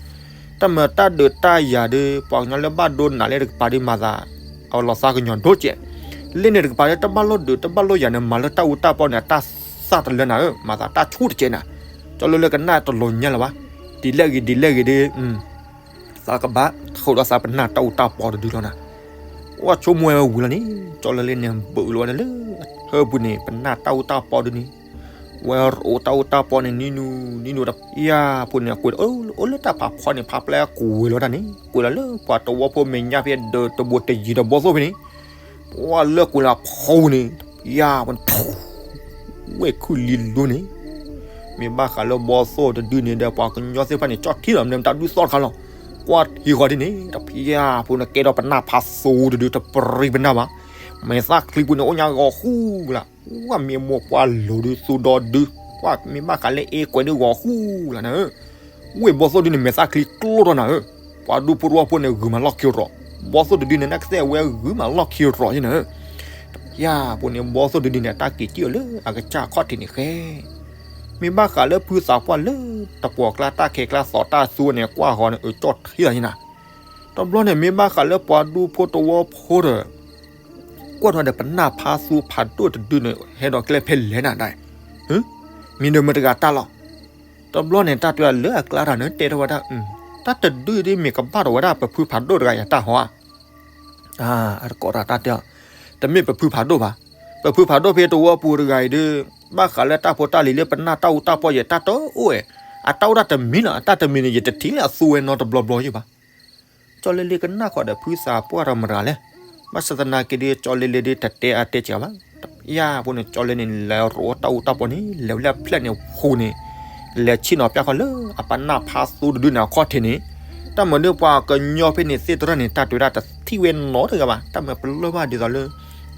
တၢ်မၤတၢ်ဒုးတၢ်ယၤဒီး ပှၤကညီလၢဘၣ်ဒိနးလၢတကပၤဒီးမၤသး အလီၤသးကညီၤဒိၣ်ကဲး, လၢန့ၣ်တကပၤဒီး တဘၣ်လိၣ်ဒုးတဘၣ်လိၣ်ယၤန့ၣ် မၤလၢတၢ်အူတၢ်ပီန့ၣ် အတၢ်သၣ်တလၢနၤဧၢ, မၤသးတၢ်ဆူၣ်တကဲးနၤ. ကၠီလၢလ့ကနၣ်တလီၤညါလၢၤဘၣ်, ဒ်လဲၣ်ဂ့ၤဒ်လဲၣ်ဂ့ၤဒီး သးကဘၣ်ဃုာ်ဒီးသးပနၢ်တၢ်အူတၢ်ပီတဒုလီၤနၤ. ကွၢ်ဆိကမိၣ်ဝဲဝံၤလီၤန့ၣ် ကၠီလၢလ့န့ၣ် ဘုးလီၤဝဲဒၣ်လၢ ဟၢပူၤန့ၣ် ပနၢ်တၢ်အူတၢ်ပီဒုန့ၣ်, ဝဲရိးတၢ်အူတၢ်ပီန့ၣ် နံၤနူၤနံၤနူၤတဖျါဖိန့ၣ် အကွံာ်အိၣ်လၢတၢ်ဖးဖီန့ၣ် ဖးပျဲၢ်ကွံာ်ဝဲလီၤတၢ်န့ၣ် ကွံာ်လီၤလၢပှၤတဝီဖိမဲာ်ညါဖဲ ဒီးတဘိတယံၤဒီးဘီသိၣ်ဖဲန့ၣ်, ပှၤလၢကွံာ်လီၤဖီဝံၤန့ၣ်, ယၤဖိန့ၣ် ဝဲၢ်ခုၣ်လံလိန့ၣ်, မ့ၢ်ဘၣ်ဃးလၢဘီသိၣ်တဒုန့ၣ်ဒီး ပှၤကညီသ့ၣ်တဖၣ်န့ၣ် ကၠီၣ်ထံလီၤ မနုၤမတၤဒုးသီၣ်တခါလီၤ. ကွၢ်ထံဃီဒ်န့ၣ် တဖျါဖိန့ၣ် ကဲထီၣ်ပနၢ်ဖးသူတဒု တပြံပနၢ်ဘၣ်, မဲာ်သၣ်ချံပူၤန့ၣ် အိၣ်ညါဂီၤဃူလၢ်, ဝဲမ့ၢ်မိၢ်ပှၢ်လိၤဒုးသူဒီဒု, ကွၢ်မ့ၢ်ဘၣ်ဃးလၢအ့ၣ်ကွဲးဒုးဂီၤဃူလၢ်နၤဧၢ. ဝဲၢ်ဘီသိၣ်ဒုန့ၣ် မဲာ်သၣ်ချံကျိထီၣ်နၤဧၢ, ပှၤဒူဖိတဝီဖိန့ၣ် ဂုၤမးလီၢ်ခံရီး, ဘီသိၣ်တဒုန့ၣ် နကသ့ၣ်ဝဲဂုၤမးလီၢ်ခံရီးယဲနၤဧၢ. တဖျါဖိန့ၣ် ဘီသိၣ်တဒုန့ၣ် တၢ်က့ၤစံၣ်အီၤလၢအကစၢ်အခီၣ်ထံးန့ၣ်ဃဲ မ့ၢ်ဘၣ်ဃးလၢဖုသးပှၢ်လၢတပှီၤကျါတၢ်ခဲကျါသီးတၢ်သူန့ၣ် ကွၢ်ဃီန့ၣ် အကၠီၣ်ထံလီၤယဲနၤ. တဘျီန့ၣ် မ့ၢ်ဘၣ်ဃးလၢပှၤဒူဖိတဝီဖိဒီး ကွၢ်ထီၣ်ဒီးပနၢ်ဖးသူဖးဒိၣ်တဒုန့ၣ် ဟဲဒီးကျဲဖဲလဲၣ်နၤဒၣ်, မ့ၢ်ဒီးမတၤတဂၤတၢ်လီၤ. တဘျီန့ၣ် တၢ်တဲလၢအကျါတၢ်န့ၣ် တဲထီၣ်ဝဲဒၣ်, တၢ်တဒုဒ်မ့ၢ်ကဘၣ်ထီၣ်ဝဲဒၣ်ပဖုဖးဒိၣ်တဂၤယၤတၢ်ဟီဧါ. အတကိးတၢ်တၢ်တဲအီၤ, တမ့ၢ်ပဖုဖးဒိၣ်ဘၣ်. ပဖုဖးဒိၣ်ဖဲတဝီပူၤတဂၤအံၤဒီး ဘၣ်ဃးလၢတၢ်ဖိတၢ်လံၤလၢပနၢ်တၢ်အူတၢ်ပီၢ်ယဲ တၢ်တအိၣ်ဝဲ, အတၢ်အိၣ်တၢ်တမံၤလီၤ. အတၢ်တမံၤန့ၣ် ယတထံၣ်လၢအသူဝဲနီတဘျီဘျီယဲဘၣ်. ကၠီလ့လ့ကနၣ်ဃီဒီးဖုသးပှၢ်ဒီးမတၤလဲၣ်. ဘၣ်ဆၣ်သနာ်က့ဒီး ကၠီလ့လ့ဒီးတတဲအါတဲစှၤဘၣ်. တဖျါဖိန့ၣ် ကၠီလ့န့ၣ် လဲၤရိးတၢ်အူတၢ်ပီၢ်န့ၣ် လဲၤဝဲလၢအဖျၢၣ်န့ၣ်ဃိန့ၣ်, လဲၤဆ့ၣ်နီၤပျၢ်ဃီလၢအပနၢ်ဖးသူတဒုန့ၣ်အခီၣ်ထံးန့ၣ်, တၢ်မၤဒုးပှၤကညီဖဲန့ၣ်သ့ၣ်တဖၣ်န့ၣ် တၢ်တဲဝဲဒၣ်တထံၣ်ဝဲနီတဂၤဘၣ်. တၢ်မၤပလၢၢ်ဘၣ်ဒ်သိးလၢ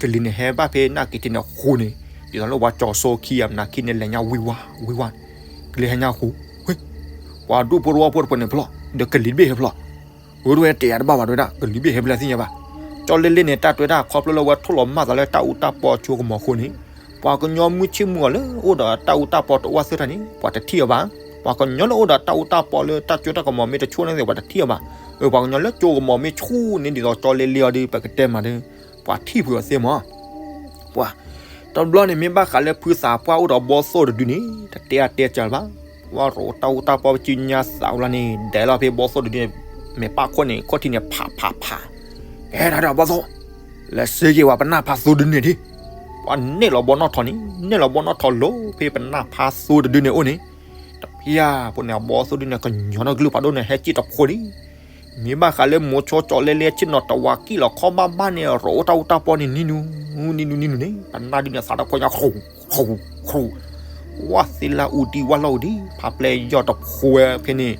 ကလံၤန့ၣ်ဟဲဘၣ်ဖဲနာ်က့ၤထံးန့ၣ်ဃိန့ၣ်, ဒ်သိးလၢပှၤကၠီၤစိခံအမနၤခံန့ၣ် လဲၤညါဝံၤဝါဝံၤဝါ, ကလံၤဟဲညါဃိ, ပှၤဒူဖိတဝီဖိတဖၣ်န့ၣ်ဖျီၣ်, ဒီးကလံၤတဘ့ၣ်ဟဲဖျီၣ် ဝဲတဝဲတဲယၤတဘၣ်ဘၣ် တဝဲဒၣ် ကလံၤဘ့ၣ်ဟဲဖျီၣ်သ့ၣ်ညါဘၣ်. ကၠီလ့လ့န့ၣ် တၢ်တဲဝဲဒၣ်ခီဖျိလၢဝဲထိၣ်လီၤမၢ်သးလၢတၢ်အူတၢ်ပီၢ်အကၠိကမီၤအဃိန့ၣ်, ပှၤကညီမုၢ်ဆ့ၣ်မုၢ်ဂီၤလၢအိၣ်ဒီးတၢ်အူတၢ်ပီၢ်တအိၣ်သ့ၣ်တဖၣ်န့ၣ် ပှၤတထံၣ်အီၤဘၣ်. ပှၤကညီလၢအိၣ်ဒီးတၢ်အူတၢ်ပီၢ်လၢတၢ်ကၠိတၢ်ကမီၤမ့ၢ်တဆူၣ်န့ၣ် ပှၤတထံၣ်အီၤဘၣ်. ပှၤကညီလၢကၠိကမီၤမ့ၢ်ဆူၣ်န့ၣ် ဒ်သိးကၠီလ့လ့အီၤဒီး ပကတဲမးဒီး ပှၤထံၣ်ဖုးအီၤသ့မး ပှၤ, တဘျီန့ၣ် မ့ၢ်ဘၣ်ဃးလၢဖုသးပှၢ်အိၣ်ဒီးဘီသိၣ်တဒုန့ၣ် တတဲအါတဲစှၤလၢၤဘၣ်. ပှၤရိးတၢ်အူတၢ်ပီၢ်ပစုညါသးဝဲလီၤန့ၣ် ဒဲးလီၤဖဲဘီသိၣ်တဒုန့ၣ် မဲာ်ပၢ်ခိၣ်န့ၣ် ခိၣ်ထံးန့ၣ် ဖးဖးဖး, ဟဲဒၣ်ဒီးဘီသိၣ်, လဲၤစ့က့ၤဝဲပနၢ်ဖးသူတဒုန့ၣ်ဒံး. ပှၤနဲၣ်လီၤဘီနီၣ်ထိးန့ၣ် နဲၣ်လီၤဘီနီၣ်ထိးလီၤဖဲပနၢ်ဖးသူတဒုန့ၣ်အိၣ်န့ၣ်, တဖျါဖိန့ၣ် အဘီသိၣ်ဒုန့ၣ် ကညီၤထီၣ်ကလုၢ်ဖးဒိၣ်န့ၣ် ဟဲစံၣ်တဖိလံ မ့ၢ်ဘၣ်ဃးလၢမိၤဆိကၠီလ့လ့ဆ့ၣ်နီၤတဝးကံၣ်လီၤခီဘၣ်ဘၣ်န့ၣ် ရိးတၢ်အူတၢ်ပီၢ်န့ၣ် နံၤနူၤ နံၤနူၤ နံၤနူၤန့ၣ် ပနၢ်ဒုန့ၣ် သးတခွဲညါ ဃူ ဃူ ဃူ, ဝဲသ့လၢအူဒံဝဲလီၢ်အူဒံ ဖးပျဲၢ်ယီၢ်တဖိဝဲဖဲန့ၣ်,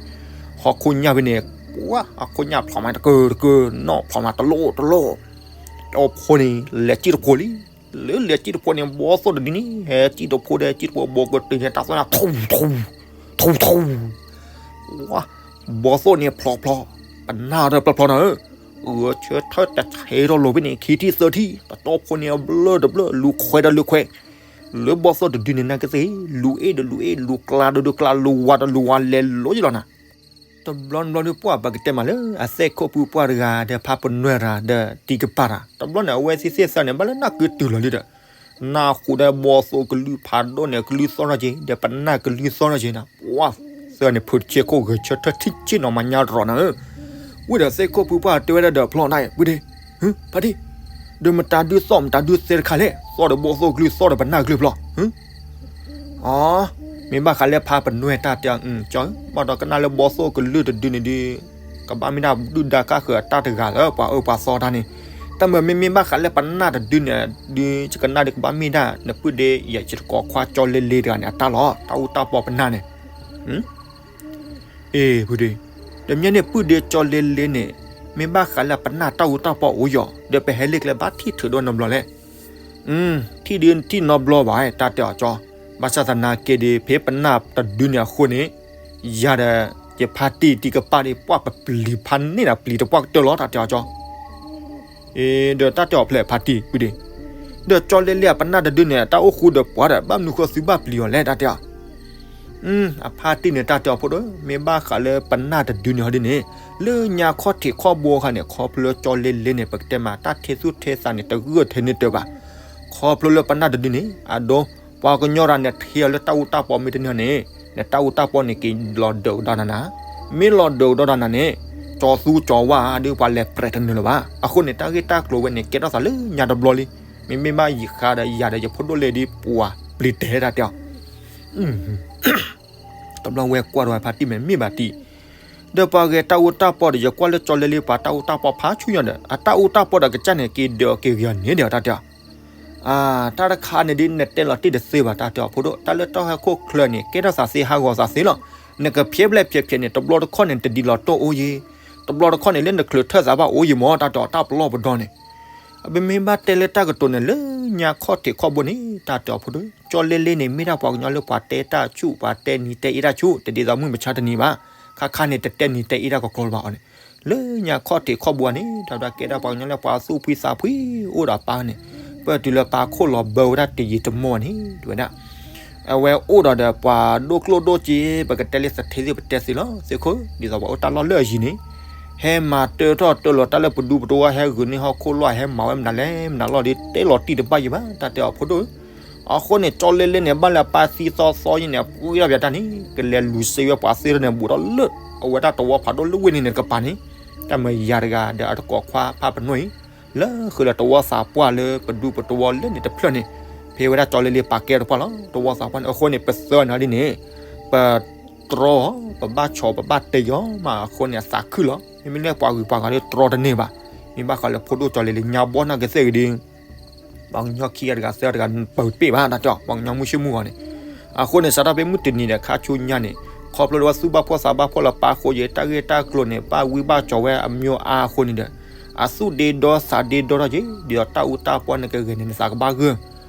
ဟီၣ်ခိၣ်ညၣ်ဖဲန့ၣ်, ဝဲဟီၣ်ခိၣ်ညၣ်ဖျိးမးတကၢၢ်တကၢၢ် နီၣ်ဖျိးမးတလိၣ်တလိၣ်, တဖိန့ၣ် လဲၤစံၣ်တဖိလံ. လၢလဲၤစံၣ်တဖိန့ၣ် ဘီသိၣ်တဒုန့ၣ် ဟဲစံၣ်တဖိဒီးစံၣ်တဖိ ဘီကတၢၢ်ညါ ထူ ထူ ထူ ထူ ဝဲ ဘီသိၣ်န့ၣ်ဖျိးဖျိး, ပနၢ်ဒီးဖျိးဖျိးနၤဧၢ, ဂဲၤဆၢထၢၣ်တဆဲးထီၣ်လိာ်ဖဲန့ၣ် ခံထံၣ်သၢထံၣ်, တတီဖိန့ၣ် ဘျၢၣ်ဒီးဘျၢၣ် လူၤခွဲးဒီးလူၤခွဲး, လၢဘီသိၣ်တဒုန့ၣ် နကသ့ၣ် လူၤအ့ၣ်ဒီးလူၤအ့ၣ် လူၤကျါဒီးလူၤကျါ လူၤဝါဒီးလူၤဝါ လဲၤလိၤယလီၤနၤ. တဘျီတဘျီဒီးပှၤပကတဲမးလၢ အသ့ၣ်ခိၣ်ဖုပှၢ်တဂၤဒီး ဖးပနွဲၢ်တဂၤဒီး တံၤကပၤတဂၤ, တဘျီန့ၣ် အဝဲသ့ၣ်သ့ၣ်သၢန့ၣ် ဘၣ်လၢနၢ်ကုတုၤလီၤလံဒီး နၢ်ဟူဒီးဘီသိၣ်ကလုၢ်ဖးဒိၣ်န့ၣ် ကလုၢ်သီၣ်ထီၣ်က့ၤ ဒီးပနၢ်ကလုၢ်သီၣ်ထီၣ်က့ၤနၤ, ပှၤသၢန့ၣ် ဖုတဆ့ခိၣ်ဂဲၤဆၢထၢၣ်ထံၣ်ဆ့ၣ်နီၤမၤညါရီးနၤဧၢ, ဝံၤဒီးသ့ၣ်ခိၣ်ဖုပှၢ်တဲဝဲဒၣ်ဒီးဖျီၣ်ဒၣ်အံၤ ဝံၤဒ့ ဖါတံၢ်, ဒီးမတၤဒုးသီၣ်မတၤဒုးသဲတခါလဲၣ်, သီၣ်ဒီးဘီသိၣ်ကလုၢ်သီၣ်ဒီးပနၢ်ကလုၢ်ဖျီၣ်, အ မ့ၢ်ဘၣ်ဃးလၢဖါပနွဲၢ်တၢ်တဲအီၤ, ကၠီဧၢ, ဘၣ်ဒီးကနၣ်လၢဘီသိၣ်ကလုၢ်တဒုန့ၣ်ဒုး ကဘၣ်မ့ၢ်ဒၣ်ဒုၣ်ဒါကၢ်ဃုာ်အတၢ်တဂၤလၢပှၤအၢပှၤသီတၢ်န့ၣ်, တၢ်မၤမ့မ့ၢ်ဘၣ်ဃးလၢပနၢ်တဒုန့ၣ်ဒုး ယကနၣ်ဒုးကဘၣ်မ့ၢ်ဒၣ် နပုၢ်ဒ့ယဲၢ်ယတကိးခွါကၠီလ့လ့တဂၤန့ၣ် အတၢ်လီၤ, တၢ်အူတၢ်ပီပနၢ်န့ၣ်. အ့ၣ်, ဖုဒ့, ဒီးမ့ၢ်န့ၣ်ပုၢ်ဒ့ကၠီလ့လ့န့ၣ် မ့ၢ်ဘၣ်ဃးလၢပနၢ်တၢ်အူတၢ်ပီအိၣ်ယီၤ ဒီးပဟဲလ့ၣ်ကျဲဘၣ်ထံၣ်ထုးဒီးနီတဘျီလဲၣ်. ထံၣ်ဒုးထံၣ်နီတဘျီဘၣ် တၢ်တဲအီၤကၠီ, ဘၣ်ဆၣ်သနာ်က့ဒီး ဖဲပနၢ်တဒုန့ၣ်အဃိန့ၣ် ယၤဒီးယဖါတံၢ်တံၢ်ကပၢ်ဒီး ပှၢ်ပပျံၤဖးန့ၢ်နၤပျံၤတပှၢ်ကတၢၢ်လီၤ တၢ်တဲအီၤကၠီ. ဒီးတၢ်တဲအီၤဖျဲၣ်ဖါတံၢ်ဖုဒ့, ဒီးကၠီလ့လ့အပနၢ်တဒုန့ၣ် တၢ်အိၣ်ဃူဒီးပှၤဒီး ဘၣ်မနုၤဃိသုဘၣ်ပျံၤအီၤလဲၣ် တၢ်တဲအီၤ. အဖါတံၢ်န့ၣ် တၢ်တဲအီၤဖိဒိၣ်, မ့ၢ်ဘၣ်ဃးလၢပနၢ်တဒုန့ၣ်ဟီဒ်န့ၣ်, လၢညါခီၣ်ထံးခီၣ်ဘိအခါန့ၣ် ခီဖျိလၢကၠီလ့လ့န့ၣ် ပကတဲမး တၢ်ထဲသူၣ်ထဲသးန့ၣ် တဂၢၢ်ထဲန့ၢ်တၢၤဘၣ်. ခီဖျိလၢပနၢ်တဒုန့ၣ် အဒိ ပှၤကညီတဂၤန့ၣ် ထဲအီၤလၢတၢ်အူတၢ်ပီမ့ၢ်တန့ၢ်န့ၣ် နတၢ်အူတၢ်ပီန့ၣ် က့ၤလီၤဒၢးကဒီးနၤနၤ, မ့ၢ်လီၤဒၢးကဒီးနၤနၤန့ၣ် ကၠီသူကၠီဝါဒုး ပှၤလဲၤပြဲးတနၢၤလၢၤဘၣ်. အဃိန့ၣ် တၢ်ဂ့ၢ်တၢ်ကျိၤဝဲန့ၣ် ကဲထီၣ်သးလၢညါတဘျီလံ. မ့မ့ၢ်ဘၣ်ယံာ်ဃါဒီးယၤဒီးယဖိဒိၣ်လဲၣ်ဒုး ပှၤပျံၤတဲတၢ်တဲအီၤ. တဘျီဝဲကွၢ်ဒီးဖါတံၢ်မဲာ်မ့ၢ်ဘၣ်တံၢ်, ဒီးပှၤဂဲၤတၢ်အူတၢ်ပီဒီး ယကွၢ်လၢကၠီလ့လ့ပှၤတၢ်အူတၢ်ပီဖးဆူညါဒီး အတၢ်အူတၢ်ပီဒီးကစၢ်န့ၣ် က့ၤဒၢးအီၤက့ၤဂ့ၤအီၤန့ၣ်ဒီးတၢ်တဲအီၤ. တၢ်တခါန့ၣ်ဒုး နတဲလီၤတံၢ်တသ့ဘၣ် တၢ်တဲအီၤဖိဒိၣ်, တၢ်လၢတၢ်ဟဲခိၣ်ချၢန့ၣ် ကဲထီၣ်သးသ့ဟးဂီၤသးသ့လီၤ. နကဖျဲးဘျဲၣ်ဖျဲးဖျဲးန့ၣ် တဘျီတခီၣ်န့ၣ် တဒ်လီၤတီၢ်အိၣ်ယံၤ, တဘျီတခီၣ်န့ၣ် လၢနချုးထၢၣ်သးဘၣ်အိၣ်ယံၤမၢ် တၢ်တဲအီၤ တၢ်ပလီၢ်ပဒီန့ၣ် အပမ့ၢ်ဘၣ်တဲလၢတၢ်ကတိၤန့ၣ် လၢညါခီၣ်ထံးခီၣ်ဘိန့ၣ် တၢ်တဲအီၤဖိဒိၣ်, ကၠီလ့လ့န့ၣ် မ့ၢ်ဒၣ်ပှၤကညီလၢပှၤတဲတၢ်ဆူၣ် ပှၤတဲနံၤတဲအ့တၢ်ဆူၣ် တဒ်သိးမုၢ်မဆါတနံၤဘၣ်. ခါခါန့ၣ် တတဲနံၤတဲအ့တၢ်ကီကီလၢၤဘၣ်အီၤန့ၣ်, လၢညါခီၣ်ထံးခီၣ်ဘိန့ၣ် တၢ်ဝဲဒၣ်ကဲဒၣ်ပှၤကညီလၢပှၤသူၣ်ဖှံသးဖှံအိၣ်ဒီးပၢ်န့ၣ်, ပၢၢ်တုၤလၢပၢ်ခိၣ်လီၤဘၢဝဲဒၣ်တယံာ်တမီၢ်န့ၣ် တဝဲဒၣ် အဝဲအိၣ်ဒီးဒီးပှၤဒိၣ်ကျိၣ်ဒိၣ်စ့ ပကတဲလၢသထ့သ့ၣ်ပတဲသ့လီၤ သ့ၣ်ခိၣ်, ဒ်သိးပှၤအိၣ်တၢ်လီၢ်လၢအယံၤန့ၣ်, ဟဲမၤတၢထီၣ်တၢလီၤတၢ်လၢပဒူပတဝီ ဟဲဂုာ်န့ၢ်ဟီၣ်ခိၣ်လီၢ် ဟဲမၤဝဲမနုၤလဲၣ်မနုၤလီၢ်ဒီး တဲလီၤတံၢ်တဘၣ်ယံၤဘၣ် တၢ်တဲအီၤဖိဒိၣ်. အဃိန့ၣ် ကၠီလ့လ့န့ၣ် ဘၣ်လၢအပၢ်သံသီသီယံၤန့ၣ် အပှ့ၤထီၣ်ပၠးတၢ်န့ၣ် ကလဲၤလူၤစ့ဝဲပှၤသ့ၣ်ထီၣ်န့ၣ် ဘူးထီၣ်လၢ အဝဲဒၣ်တဝီဖးဒိၣ်လၢဝ့ၢ်န့ၣ်န့ၣ် တကပၤန့ၣ်, တၢ်မၤယၤတဂၤဒီးအတကိးခွါဖးပနီၣ်အံၤ လၢဃုာ်ဒီးတဝီသးပှၢ်လၢပဒူပတဝီလၢန့ၣ်တဖျၢၣ်န့ၣ်, ဖဲဝဲဒၣ်ကၠီလ့လ့ပာ်ကဲတပှၢ်လီၤ တဝီသးပှၢ်န့ၣ်. အဃိန့ၣ် ပသၢနၤဒ်န့ၣ် ပတြီ ပဘၣ်ဆီၣ် ပဘၣ်တဲယီၤမး အဃိန့ၣ် အသးခုလီၤ. မ့မ့ၢ်လၢပှၤဂုၤပှၤဂၤဒီးတြီတန့ၢ်ဘၣ်. မ့ၢ်ဘၣ်ဃးလၢဖိဒိၣ်ကၠီလ့လ့ ညါဘီနၢ်ကသ့ၣ်ဂ့ၤဒီး ပှၤကညီခံဂၤတဂၤသၢဂၤတဂၤ ပၢၤတပ့ၢ်ဘၣ် တၢ်တဲအီၤ ပှၤကညီမုၢ်ဆ့ၣ်မုၢ်ဂီၤန့ၣ်. အဃိန့ၣ် စးထီၣ်ဖဲမုၢ်တနံၤဒီးခါဆူညါန့ၣ် ခီဖျိလၢဝဲသူၣ်ဘၣ်ဖှီၣ်သးဘၣ်ဖှီၣ်လၢပၢ်ဃိယဲ တၢ်ဂ့ၢ်တၢ်ကျိၤန့ၣ် ဘၣ်ဝံဘၣ်ကၠီၤဝဲအမံၤအါအဃိန့ၣ်ဒီး အသူၣ်ဒ့ဒီသးဒ့ဒီထီၣ်က့ၤ ဒ်သိးတၢ်အူတၢ်ပီန့ၣ်ကဂဲၤန့ၣ် နသးကဘၣ်ဂၢၢ်.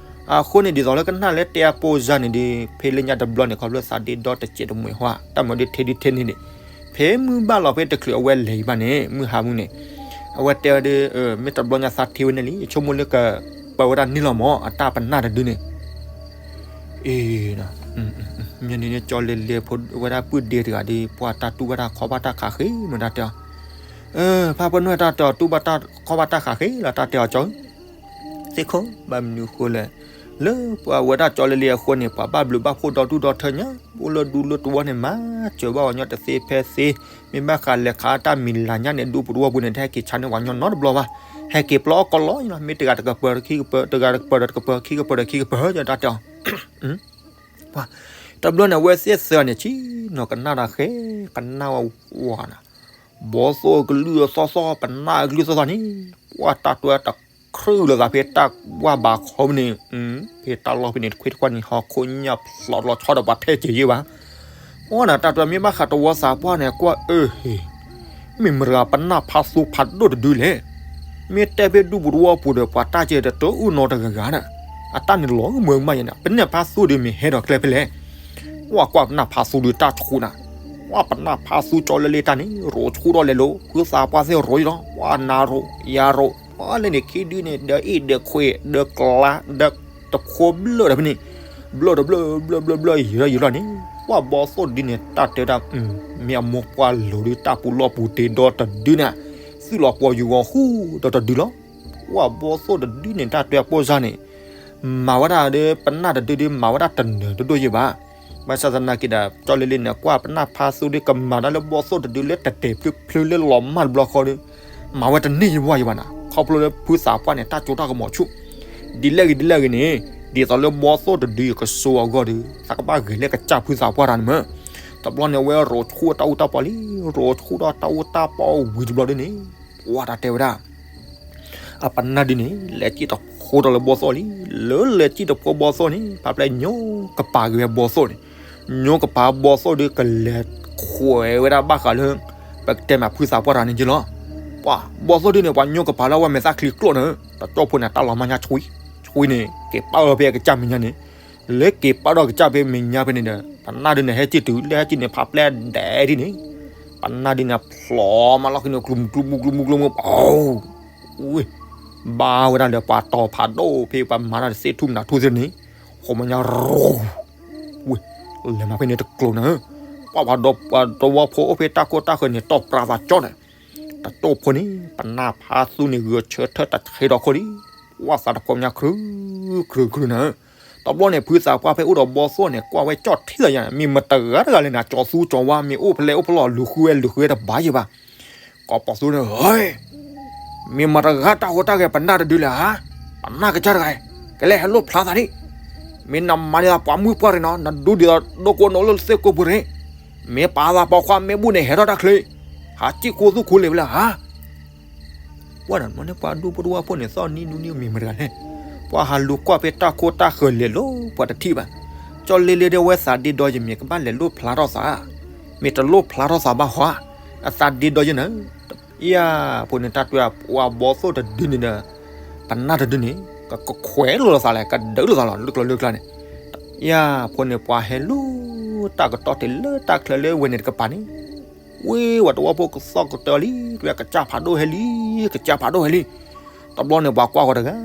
အဃိန့ၣ် ဒ်သိးလၢကနၣ်လၢတဲအပိစၢ်န့ၣ်ဒီး ဖဲလၢညါတဘျီန့ၣ် ခီဖျိသးဒ့ဒီတစဲးတမှဲၤဟီ တၢ်မၤဒုးထဲဒုးထဲန့ၣ်န့ၣ် ဖဲမုၢ်ဘၣ်လီၤဖဲတချုးအဝဲလဲၤအံၤဘၣ်န့ၣ် မုၢ်ဟါမုၢ်န့ၣ် အဝဲတဲဝဲဒၣ် မ့ၢ်တဘျီညါသးထ့ဝဲန့ၣ်လံ ယဆိကမိၣ်လၢကပၢဝဲဒၣ်န့ၣ်လီၤမၢ် အတၢ်ပနၢ်တဒုန့ၣ်. အ့ မ့ၢ်န့ၣ်န့ၣ် ကၠီလဲၤလဲၤဖိဝဲဒၣ်ပုၢ်ဒ့တဂၤဒီး ပှၤတၢ်တူၢ်ဘၣ်တၢ်ခီဘၣ်တၢ်ခးဃ့မ့ၢ်တၢ်တဲအီၤ. ဖါပနီၣ်တၢ်တဲအီၤ တူၢ်ဘၣ်တၢ်ခီဘၣ်တၢ်ခးဃ့လီၤ တၢ်တဲအီၤကၠီ သ့ၣ်ခိၣ် ဘၣ်မနုၤဃိလဲၣ်. လၢပှၤဝဲဒၣ်ကၠီလဲၤလဲၤအဃိန့ၣ် ပှၤဘၣ်ဘျုးဘၣ်ဖှိၣ်ဒီဒူၣ်ဒီထၢညါ အိၣ်လၢဒူလၢတဝီန့ၣ် မၤစၢၤဘၣ်ပှၤကညီတသ့ဖဲသ့. မ့ၢ်ဘၣ်ဃးလဲၤခးတၢ်မံၤလၤညါန့ၣ် ဒူပတဝီပူၤန့ၣ် တဟဲက့ၤဆါန့ၢ်ပှၤကညီနီတဘျီဘၣ်. ဟဲက့ၤပျီအီၣ်ကီလီၤလီၤ မ့ၢ်တဂၤတကပၤဒီးခံကပၤ တဂၤတကပၤဒီးတကပၤ ခံကပၤဒီးခံကပၤ တၢ်တဲအီၤ. တဘျီန့ၣ် အဝဲသ့ၣ်သၢန့ၣ် ဆ့ၣ်နီၤကနၣ်တၢ်ဃဲ ကနၣ်ဝဲဝါနၤ ဘီသိၣ်ကလုၢ်သီၣ်သီၣ် ပနၢ်ကလုၢ်သီၣ်သီၣ်န့ၣ် ပှၢ်တၢ်တွဲတခရုလၢၤသးဖဲတၢ်ဝၢ်ဘးခီပူၤန့ၣ်, ဖဲတၢ်လီၢ်ဖဲန့ၣ် တခွ့တကွၢ်န့ၣ် ဟီၣ်ခိၣ်ညၣ်ဖျိးလီၤဆီဒီးပှၤထဲက့ၤယ့ၢ်ဘၣ်. ပှၢ်နၤတၢ်တွဲမ့ၢ်ဘၣ်ဃးတဝီသးပှၢ်န့ၣ် ကွၢ်အၢဟ့ၣ် မ့ၢ်မတၤပနၢ်ဖးသူဖးဒိၣ်တဒုလဲၣ်. မ့ၢ်တဲဖဲဒူပူၤတဝီပူၤဒီး ပှၤတၢ်ကဲဒီးတအုၣ်နီတဂၤဂၤန့ၣ်, အတၢ်န့ၣ်လီၤမုာ်မးယဲန့ၣ် ပနၢ်ဖးသူဒုးမ့ၢ်ဟဲဒီးကျဲဖဲလဲၣ်. ကွၢ်ကွၢ်ပနၢ်ဖးသူဒုးတၢ်ဆူးနၤ, ကွၢ်ပနၢ်ဖးသူကၠီလၢလ့တၢ်န့ၣ် ရိးဆူၣ်ထီၣ်လဲၤလိာ် ဖုသးပှၢ်သ့ၣ်ရိးယံၤလီၤ ပှၢ်နၤရိး ယၤရိး ပှၢ်လၢန့ၣ်ခံဒုန့ၣ် ဒီးအ့ၣ်ဒီးခွ့ဒီးကျါ ဒီးတဖိဘျၢၣ်ဒီးဖဲန့ၣ် ဘျၢၣ်တဘျၢၣ်ဘျၢၣ်ဘျၢၣ်ဘျၢၣ်ယံၤလီၤယံၤလီၤန့ၣ် ကွၢ်ဘီသိၣ်တဒုန့ၣ် တၢ်တဲဒၣ် မ့ၢ်အမိၢ်ပှၢ်လိၤဒုး တၢ်ပူၤလီၢ်ပူၤတ့ဒီတဒုန့ၣ် သုးလီၤပှီၤယူၤဂီၤဃူဒီးတဒုလီၤ. ကွၢ်ဘီသိၣ်တဒုန့ၣ် တၢ်တဲအပိစၢ်န့ၣ် မၤဝဲဒၣ်ဒီး ပနၢ်တဒုဒုး မၤဝဲဒၣ်တနၢၤတဒိၣ်ယံၤဘၣ်. ဘၣ်ဆၣ်သနာ်က့ဒီး ကၠီလ့လ့န့ၣ် ကွၢ်ပနၢ်ဖးသူဒုး ကမၤတၢ်လၢဘီသိၣ်တဒုလၢတတဲာ်ဖျုဖျုလၢလီၤမၢ်တဘျီဃီဒီး မၤဝဲတန့ၢ်ယံၤဘၣ်ယံၤဘၣ်နၤ ခီဖျိလၢဖုသးပှၢ်န့ၣ် တၢ်စိတၢ်ကမီၤဆူၣ် ဒ်လဲၣ်ဂ့ၤဒ်လဲၣ်ဂ့ၤန့ၣ် ဒ်သိးလၢဘီသိၣ်တဒုအကစိအဂီၢ်ဒီး သးကဘၣ်ဂဲၤလၢကစၢ်ဖုသးပှၢ်တၢ်န့ၣ်မ့ၢ်. တဘျီန့ၣ် အဝဲရိးဆူၣ်တၢ်အူတၢ်ပီလံ, ရိးဆူၣ်ဒီးတၢ်အူတၢ်ပီဝံၤတဘျီဒ်န့ၣ် ပှၢ်တၢ်တဲဝဲဒၣ် အပနၢ်ဒုန့ၣ် လဲၤစံၣ်တဖိးဒီးလၢဘီသိၣ်လံ. လၢလဲၤစံၣ်တဖိးဘီသိၣ်န့ၣ် ဖးဖျဲၣ်ညိကပၤက့ၤဝဲဘီသိၣ်န့ၣ်, ညိကပၤဘီသိၣ်ဒီးကလဲၤခွဲးဝဲဒၣ်ဘၣ်ဃးလၢ ပကတဲမးဖုသးပှၢ်တၢ်န့ၣ်က့လီၤ. ပှၤဘီသိၣ်ဒုန့ၣ် ပှၤညိကပၤလၢအဝဲမဲာ်သၣ်ချံကျိၣ်န့ၣ် တကၠိၢ်ဖိန့ၣ် တၢ်လီၤမၢ်ညါဆှံ, ဆှံန့ၣ် က့ၤပာ်အီၤဖဲအကစၢ်မဲာ်ညါန့ၣ်, လၢက့ၤပာ်ဒီးကစၢ်ဖဲမဲာ်ညါဖဲန့ၣ်ဒီး ပနၢ်ဒုန့ၣ် ဟဲစံၣ်တုၤလၢဟဲစံၣ်န့ၣ် ဖးဖျဲၣ်ဒဲးဒ်န့ၣ် ပနၢ်ဒုန့ၣ် ဖျိးမးလီၤခံန့ၣ် ကျူမူကျူမူကျူမူကျူမူ ပဝဲ ဘါဝဲဒၣ်လၢပှၤတီၤဖးဒိၣ်ဖဲပှၤမၤတၢ်တသ့ၣ်ထူၣ်မနုၤထူၣ်သ့ၣ်န့ၣ်, ဃိးမဲာ်ညါရိၤ ဝဲ လဲၤမၤဖဲန့ၣ်တကျိၤန့ၣ်, ပှၤပှၤဒီးပှၤတဝီဖိအိၣ်ဖဲတၢ်ခိၣ်တၢ်ဃၢၤန့ၣ် တီၢ်ပြးသးကၠီန့ၣ်, တကၠိၢ်ဖိန့ၣ် ပနၢ်ဖးသူန့ၣ် ဂုာ်ဆၢထၢၣ်တဆ့ဒီးခိၣ်လံ, ဝဲသးတခွဲးမဲာ်ညါခြုခြုခြုန့ၣ်, တဘျီန့ၣ် ဖုသးပှၢ်ဖဲအိၣ်ဒီးဘီသိၣ်န့ၣ် ကွၢ်ဝဲကၠီၣ်ထံလီၤယၤ, မ့ၢ်မတဂၤတဂၤလဲၣ်နၤ, ကၠီၤသူကၠီၤဝါ မ့ၢ်အိၣ်ဖဲလဲၣ်အိၣ်ဖဲလဲၣ် လူၤဃုဝဲလူၤဃုဝဲတဘၣ်ယံၤဘၣ် ကိးပီၤသူန့ၣ် ဟဲ, မ့ၢ်မတဂၤတၢ်ဟူးတၢ်ဂဲၤပနၢ်တဒုလဲၣ်ဧါ, ပနၢ်ကစၢ်တဂၤ, ကလဲၤဟဲလိၣ်ဖျါသးဒံး, မ့ၢ်နမၤဒ်သိးပှၤမုၣ်ပှၢ်ရ့ၣ်နီၤ နဒူဒ်သိးဒိကိးနအိၣ်လၢသ့ၣ်ကိးပူၤရ့ၣ်, မ့ၢ်ပာ်သးပိာ်ခွါမ့ၢ်ဘူၣ်န့ၣ် ဟဲထီၣ်တၢ်ချ့, ဟးစံၣ်ခိသူၣ်ခိလ့ၣ်ဝဲလဲၣ်ဧါ ပှၢ်န့ၣ် မ့ၢ်န့ၣ်ပှၤဒူဖိတဝီဖိန့ၣ် သီၣ်နံၤနူနံၤမ့ၢ်မတဂၤလဲၣ်, ပှၤဟးလူၤကွၢ်ဖဲတၢ်ခိၣ်တၢ်ဃၢၤလဲၤလိၤပှၤတထံၣ်ဘၣ်, ကၠီလ့လ့ဒီးဝဲသးဒ့ဒီယမ့ၢ်ကဘၣ်လဲၤလိၣ်ဖျါထီၣ်သး, မ့ၢ်တလိၣ်ဖျါထီၣ်သးဘၣ်ဟီဧါ, အသးဒ့ဒီယနၤ, ယၤဖိန့ၣ် တၢ်တွဲပှၤဘီသိၣ်တဒုန့ၣ်ဒီး ပနၢ်တဒုန့ၣ် ကခွဲးလိာ်သးလဲၣ် ကဒုးလိာ်သးလီၤ လၢကျိၤလၢကျါန့ၣ်, ယၤဖိန့ၣ် ပှၤဟဲလူၤတၢ်ကတီၢ်တုၤလၢတၢ်ချၢလၢဝဲန့ၣ်တကပၤန့ၣ် ဝ့ၢ်ဝဲတဝီဖိကသီၣ်ကတၢၢ်လံ, တဝဲကစၢ်ဖးဒိၣ်ဟဲလံ, ကစၢ်ဖးဒိၣ်ဟဲလံ, တဘျီန့ၣ် ပှၤကွၢ်ဃီၤတဂၤ,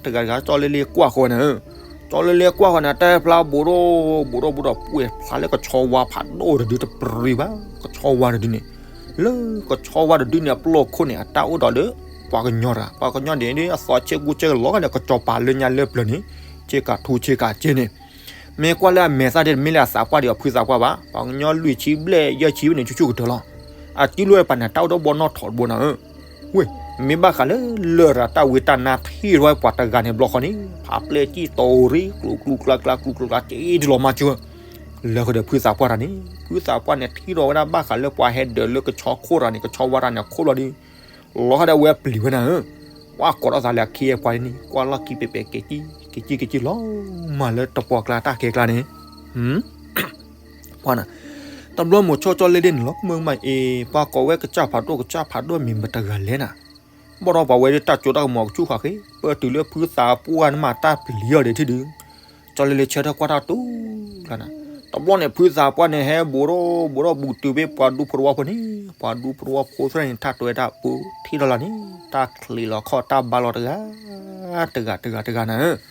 တဂၤတဂၤ ကၠီလ့လ့ကွၢ်ဃီၤန့ၣ်, ကၠီလ့လ့ကွၢ်ဃီၤန့ၣ် တဲဖျါဘူးဒီး, ဘူးဒီးဘူးဒီး ပှဲၤဖျါလၢကဆီဝါဖးဒိၣ်တဒုတပြံၤဘၣ်, ကဆီဝါတဒုန့ၣ်, လၢကဆီဝါတဒုန့ၣ် အပျီၢ်ခိၣ်န့ၣ် အတၢ်အိၣ်ဒီးလၢ ပှၤကညီတဂၤ, ပှၤကညီန့ၣ် အသီဆ့ကူဆ့ကလီၤဂာ်ဒီး ကစီၤပၤလၢညါလၢပျၢၤန့ၣ်, ဆ့ကၤထူဆ့ကၤစ့န့ၣ် မ့ၢ်ကွၢ်လၢအမဲာ်သၣ်ဒ်တမ့ၢ်လၢအသးပှၢ်ဒီးအဖုသးပှၢ်ဘၣ်, ပှၤကညီလွံၢ်ဆံဘျဲၣ်ယဲၢ်ဆံန့ၣ် ဆူၣ်ဆူၣ်ကတၢၢ်လီၤ, အစုလိာ်ဝဲပာ်န့ၣ် တၢ်အိၣ်ဒီးဘီနီၣ်ထိးတဘိနၤဧၢ, ဝ့ၢ်, မ့ၢ်ဘၣ်ဃးလၢ လရာ်တၢ်ဝံတၢ်နါထံၣ်ထီၣ်ဝဲပှၤတဂၤန့ၣ်ဘျီဃီန့ၣ် ဖးပျဲၢ်စံၣ်တိၤရံ ကျူကျူကျါကျါကျူကျူကျါ စ့ဒ်လီၤမၢ်ကၠိ, လၢဃီဒီးဖုသးပှၢ်တၢ်န့ၣ် ဖုသးပှၢ်န့ၣ် ထံၣ်ထီၣ်ဝဲဒၣ်ဘၣ်ဃးလၢပှၤဟဲဒၢးလၢကဆီခိၣ်တဂၤန့ၣ် ကဆီဝါတၢ်န့ၣ်အခိၣ်ဘျီဒီး လီၤဃီဒီးအဝဲပျံၤဝဲနၤဧၢ, ကွၢ်ကိးထီၣ်သးလၢအခ့အပှၤန့ၣ် ကွၢ်လီၢ်ခံပဲၤပဲၤက့ၤက့ၤက့ၤက့ၤလီၤ, မၤလၢတပှီၢ်ကျါတၢ်ခဲကျါန့ၣ် ပှၢ်နၤ, တဘျီမိၤဆိကၠီလ့လ့န့ၣ်လီၤ မုၢ်မးအ့ၤ ပှၤကိးဝဲကစၢ်ဖးဒိၣ်ကစၢ်ဖးဒိၣ်မ့ၢ်မတဂၤလဲၣ်နၤ, ဘၣ်ဒီးပှၤဝဲဒၣ်တၢ်စိတၢ်ကမီၤကဆူၣ်ဃာ်ဃ့ ပၢၢ်တုၤလၢဖုသးပှၢ်နမၤတၢ်ပျံၤအီၤဒံးထံၣ်ဒုး, ကၠီလ့လ့ဆၢထၢၣ်ကွၢ်တၢ်တူၢ်လီၤနၤ, တဘျီန့ၣ် ဖုသးပှၢ်န့ၣ် ဟဲဘူးဒီးဘူးဒီးဘူးတုၤဖဲပှၤဒူဖိတဝီဖိန့ၣ်, ပှၤဒူဖိတဝီဖိသ့ၣ်န့ၣ် ထးတွဲတၢ်ပူၤထံၣ်ထီၣ်လီၤန့ၣ် တၢ်ချံးလီၤခီၣ်တၢ်ဘါလီၤတဂၤ တဂၤတဂၤတဂၤနၤဧၢ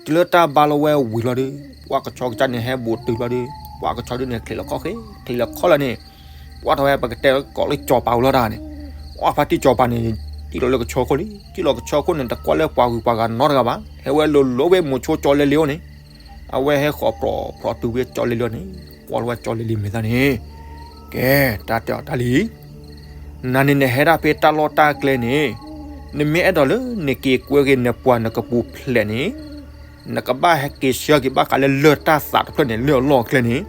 တုၤလၢတၢ်ဘါလီၤဝဲဝံၤလီၤဒီး ပှၤကဆီကစၢ်န့ၣ်ဟဲဘူးတုၤလီၤဒီး ပှၤကဆီဒုန့ၣ် ချံးလီၤခီၣ်ဃ့ ချံးလီၤခီၣ်လီၤန့ၣ်, ပှၤထီၣ်ဝဲပကတဲကိးလၢကၠီၤပၤဝံၤလီၤတၢ်န့ၣ်, ပှၤဖါတံၢ်ကၠီၤပၤန့ၣ် စံၣ်လီၤလၢကဆီခိၣ်လံ စံၣ်လီၤကဆီခိၣ်န့ၣ် တကွၢ်လၢပှၤဂုၤပှၤဂၤနီတဂၤဘၣ် ဟဲဝဲလိၤလိၤဝဲမိၤဆိကၠီလ့လ့အအိၣ်န့ၣ်, အဝဲဟဲဃီၤပြီၤပြီၤတုၤဖဲကၠီလ့လ့န့ၣ်, ကွၢ်လီၤဝဲကၠီလ့လ့မဲာ်သၣ်န့ၣ်, ကဲ တၢ်တဲအီၤတၢ်လံ နၤန့ၣ်နဟဲဒၣ်ဖဲတၢ်လီၢ်တၢ်ကျဲန့ၣ်, နမ့ၢ်အဲၣ်ဒိးလၢနက့ၤကွဲက့ၤနပှၤနကပူၤဖျဲးန့ၣ်, နကဘၣ်ဟဲက့ၤဆှၢက့ၤဘၣ်ဃးလၢလၢၢ်တၢ်သးတဖျၢၣ်န့ၣ် လၢအလီၢ်အကျဲန့ၣ်,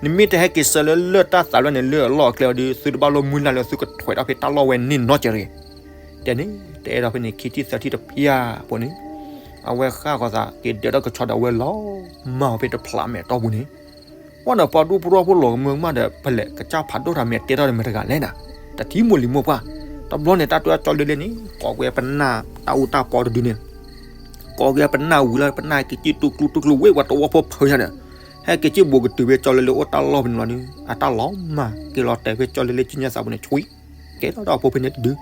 နမ့ၢ်တဟဲက့ၤဆှၢလၢလၢၢ်တၢ်သးတဖျၢၣ်န့ၣ် လၢအလီၢ်အကျဲအီၤဒီး သုတဘၣ်လိမုၢ်လၢ်လၢသုကထွဲးထီၣ်ဖဲတၢ်လီၢ်ဝဲန့ၣ်နီတစဲးတဂ့ၤ, တဲန့ၣ် တအဲၣ်ဒိးဖဲန့ၣ် ခံထံၣ်သၢထံၣ်တဖၣ်အံၤအပူၤန့ၣ်, အဝဲဃၣ်ဃီၤသးက့ၤဒၢးထီၣ်ကဆီဒီးအဝဲလီၤမၢ်အီၤဖဲတဖျးမဲာ်တီၢ်ပူၤန့ၣ် ပှၢ်ဒီးပှၤဒူဖိတဝီဖိလီၤကမၢကမၣ်ဒီး ဖဲလဲၣ်ကစၢ်ဖးဒိၣ်တၢ်မ့ၢ်အတဲထီၣ်ဒီးမတဂၤလဲၣ်နၤ, တထံၣ်မိၢ်လံၤမိၢ်ပှၢ်, တဘျီန့ၣ်တၢ်တိၢ်ကၠီလ့လ့န့ၣ် ကိးက့ၤပနၢ်တၢ်အူတၢ်ပီတဒုန့ၣ်, ကိးက့ၤပနၢ်ဝံၤလီၤ ပနၢ်က့ၤစံၣ်တူၢ်ကျူတူၢ်ကျူဝ့ၢ်ပှၤတဝီဖိဖုးယၤဒီး, ဟဲက့ၤစံၣ်ဘူးကတုၤဖဲကၠီလ့လ့အိၣ်တၢ်လီၢ်ဖဲန့ၣ်လီၤဒီး အတၢ်လီၤမၢ်က့ၤလီၤတဲာ်ဖဲကၠီလ့လ့ကံညါသးပူၤန့ၣ် ဆှံ ကဲထီၣ်ဒီးဖိဖဲန့ၣ်တဒု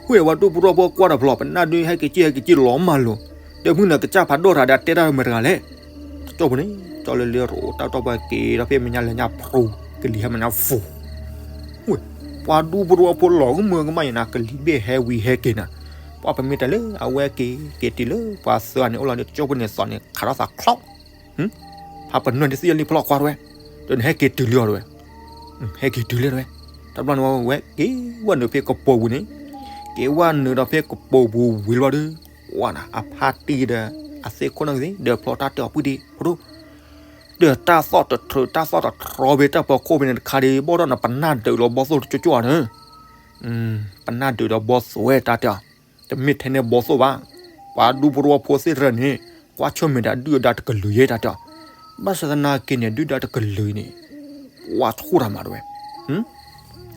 ဝ့ၢ်ဝဲဒူဖိတဝီဖိကွၢ်ဒီးဖျီ ပနၢ်ဒုဟဲက့ၤစံၣ်ဟဲက့ၤစံၣ်လီၤမၢ်လိၤ, ဒီးမုၢ်နၤကစၢ်ဖးဒိၣ်တၢ်ဒီးတဲတၢ်ဒီးမတဂၤလဲၣ်, တကၠိၢ်ဖိန့ၣ် ကၠီလ့လ့ရိးတၢ်တီၢ်ပှၤက့ၤဒီးဖဲမဲာ်ညါလဲၤညါဖျိ ကလံၤဟဲမဲာ်ညါဖူ ဝ့ၢ် ပှၤဒူဖိတဝီဖိလီၤကမၢကမၣ်ယၤနၤ ကလံၤဘ့ၣ်ဟဲဝံၤဟဲက့ၤနၤ, ပှၢ်ပမ့ၢ်တဲလၢအဝဲက့ၤက့ၤတုၤလၢပှၤသၢဂၤန့ၣ်အိၣ်လီၤဒီး တကၠိၢ်ဖိန့ၣ်သီၣ်န့ၣ် ခးထီၣ်သးချီ ဖးပနွဲၢ်ဒ်သ့ၣ်ယလံဖျီၣ်ကွၢ်တဝဲ, ဒီးနဟဲက့ၤတုၤလံအီၤတဝဲ, ဟဲက့ၤတုၤလံတဝဲ, တဘျီန့ၣ်ဝဲက့ၤဝဲနုာ်ဖဲကပိာ်ပူၤန့ၣ်, က့ၤဝဲနုာ်ဒီးဖဲကပိာ်ပူၤဝံၤလီၤဒီး, ဝဲနၤ အဖါတံၢ်ဒီး အသ့ၣ်ခိၣ်န့ၣ်ကသ့ ဒၢးဖျီတၢ်တဲအီၤပှံၢ်ဒံး ဖိဒိၣ်, ဒီးတၢ်သီၣ်တထြၢး တၢ်သီၣ်တထြီဘ့ၣ်တၢ်ပၢၤခိၣ်ဘ့ၣ်န့ၣ်တခါဒံး ဘီၣ်ဒီးနပနၢ်ဒုးလီၤဘီၣ်သိၣ်တကၠိကၠိဧါန့ၣ်, ပနၢ်ဒုးဒီးဘီၣ်သိၣ်ဝဲတၢ်တဲအီၤ, တမ့ၢ်ထဲန့ၣ်ဘီၣ်သိၣ်ဘၣ်, ပှၤဒူဖိတဝီဖိသ့ၣ်တဖၣ်န့ၣ် ကွၢ်ဆၢၣ်မဲာ်ဒီးဒုၣ်ဒါတကလုာ်ယဲတၢ်တဲအီၤ, ဘၣ်ဆၣ်သနာ်က့န့ၣ် ဒုၣ်ဒါတကလုာ်န့ၣ် ပှၤဆူၣ်တၢ်မးတဝဲ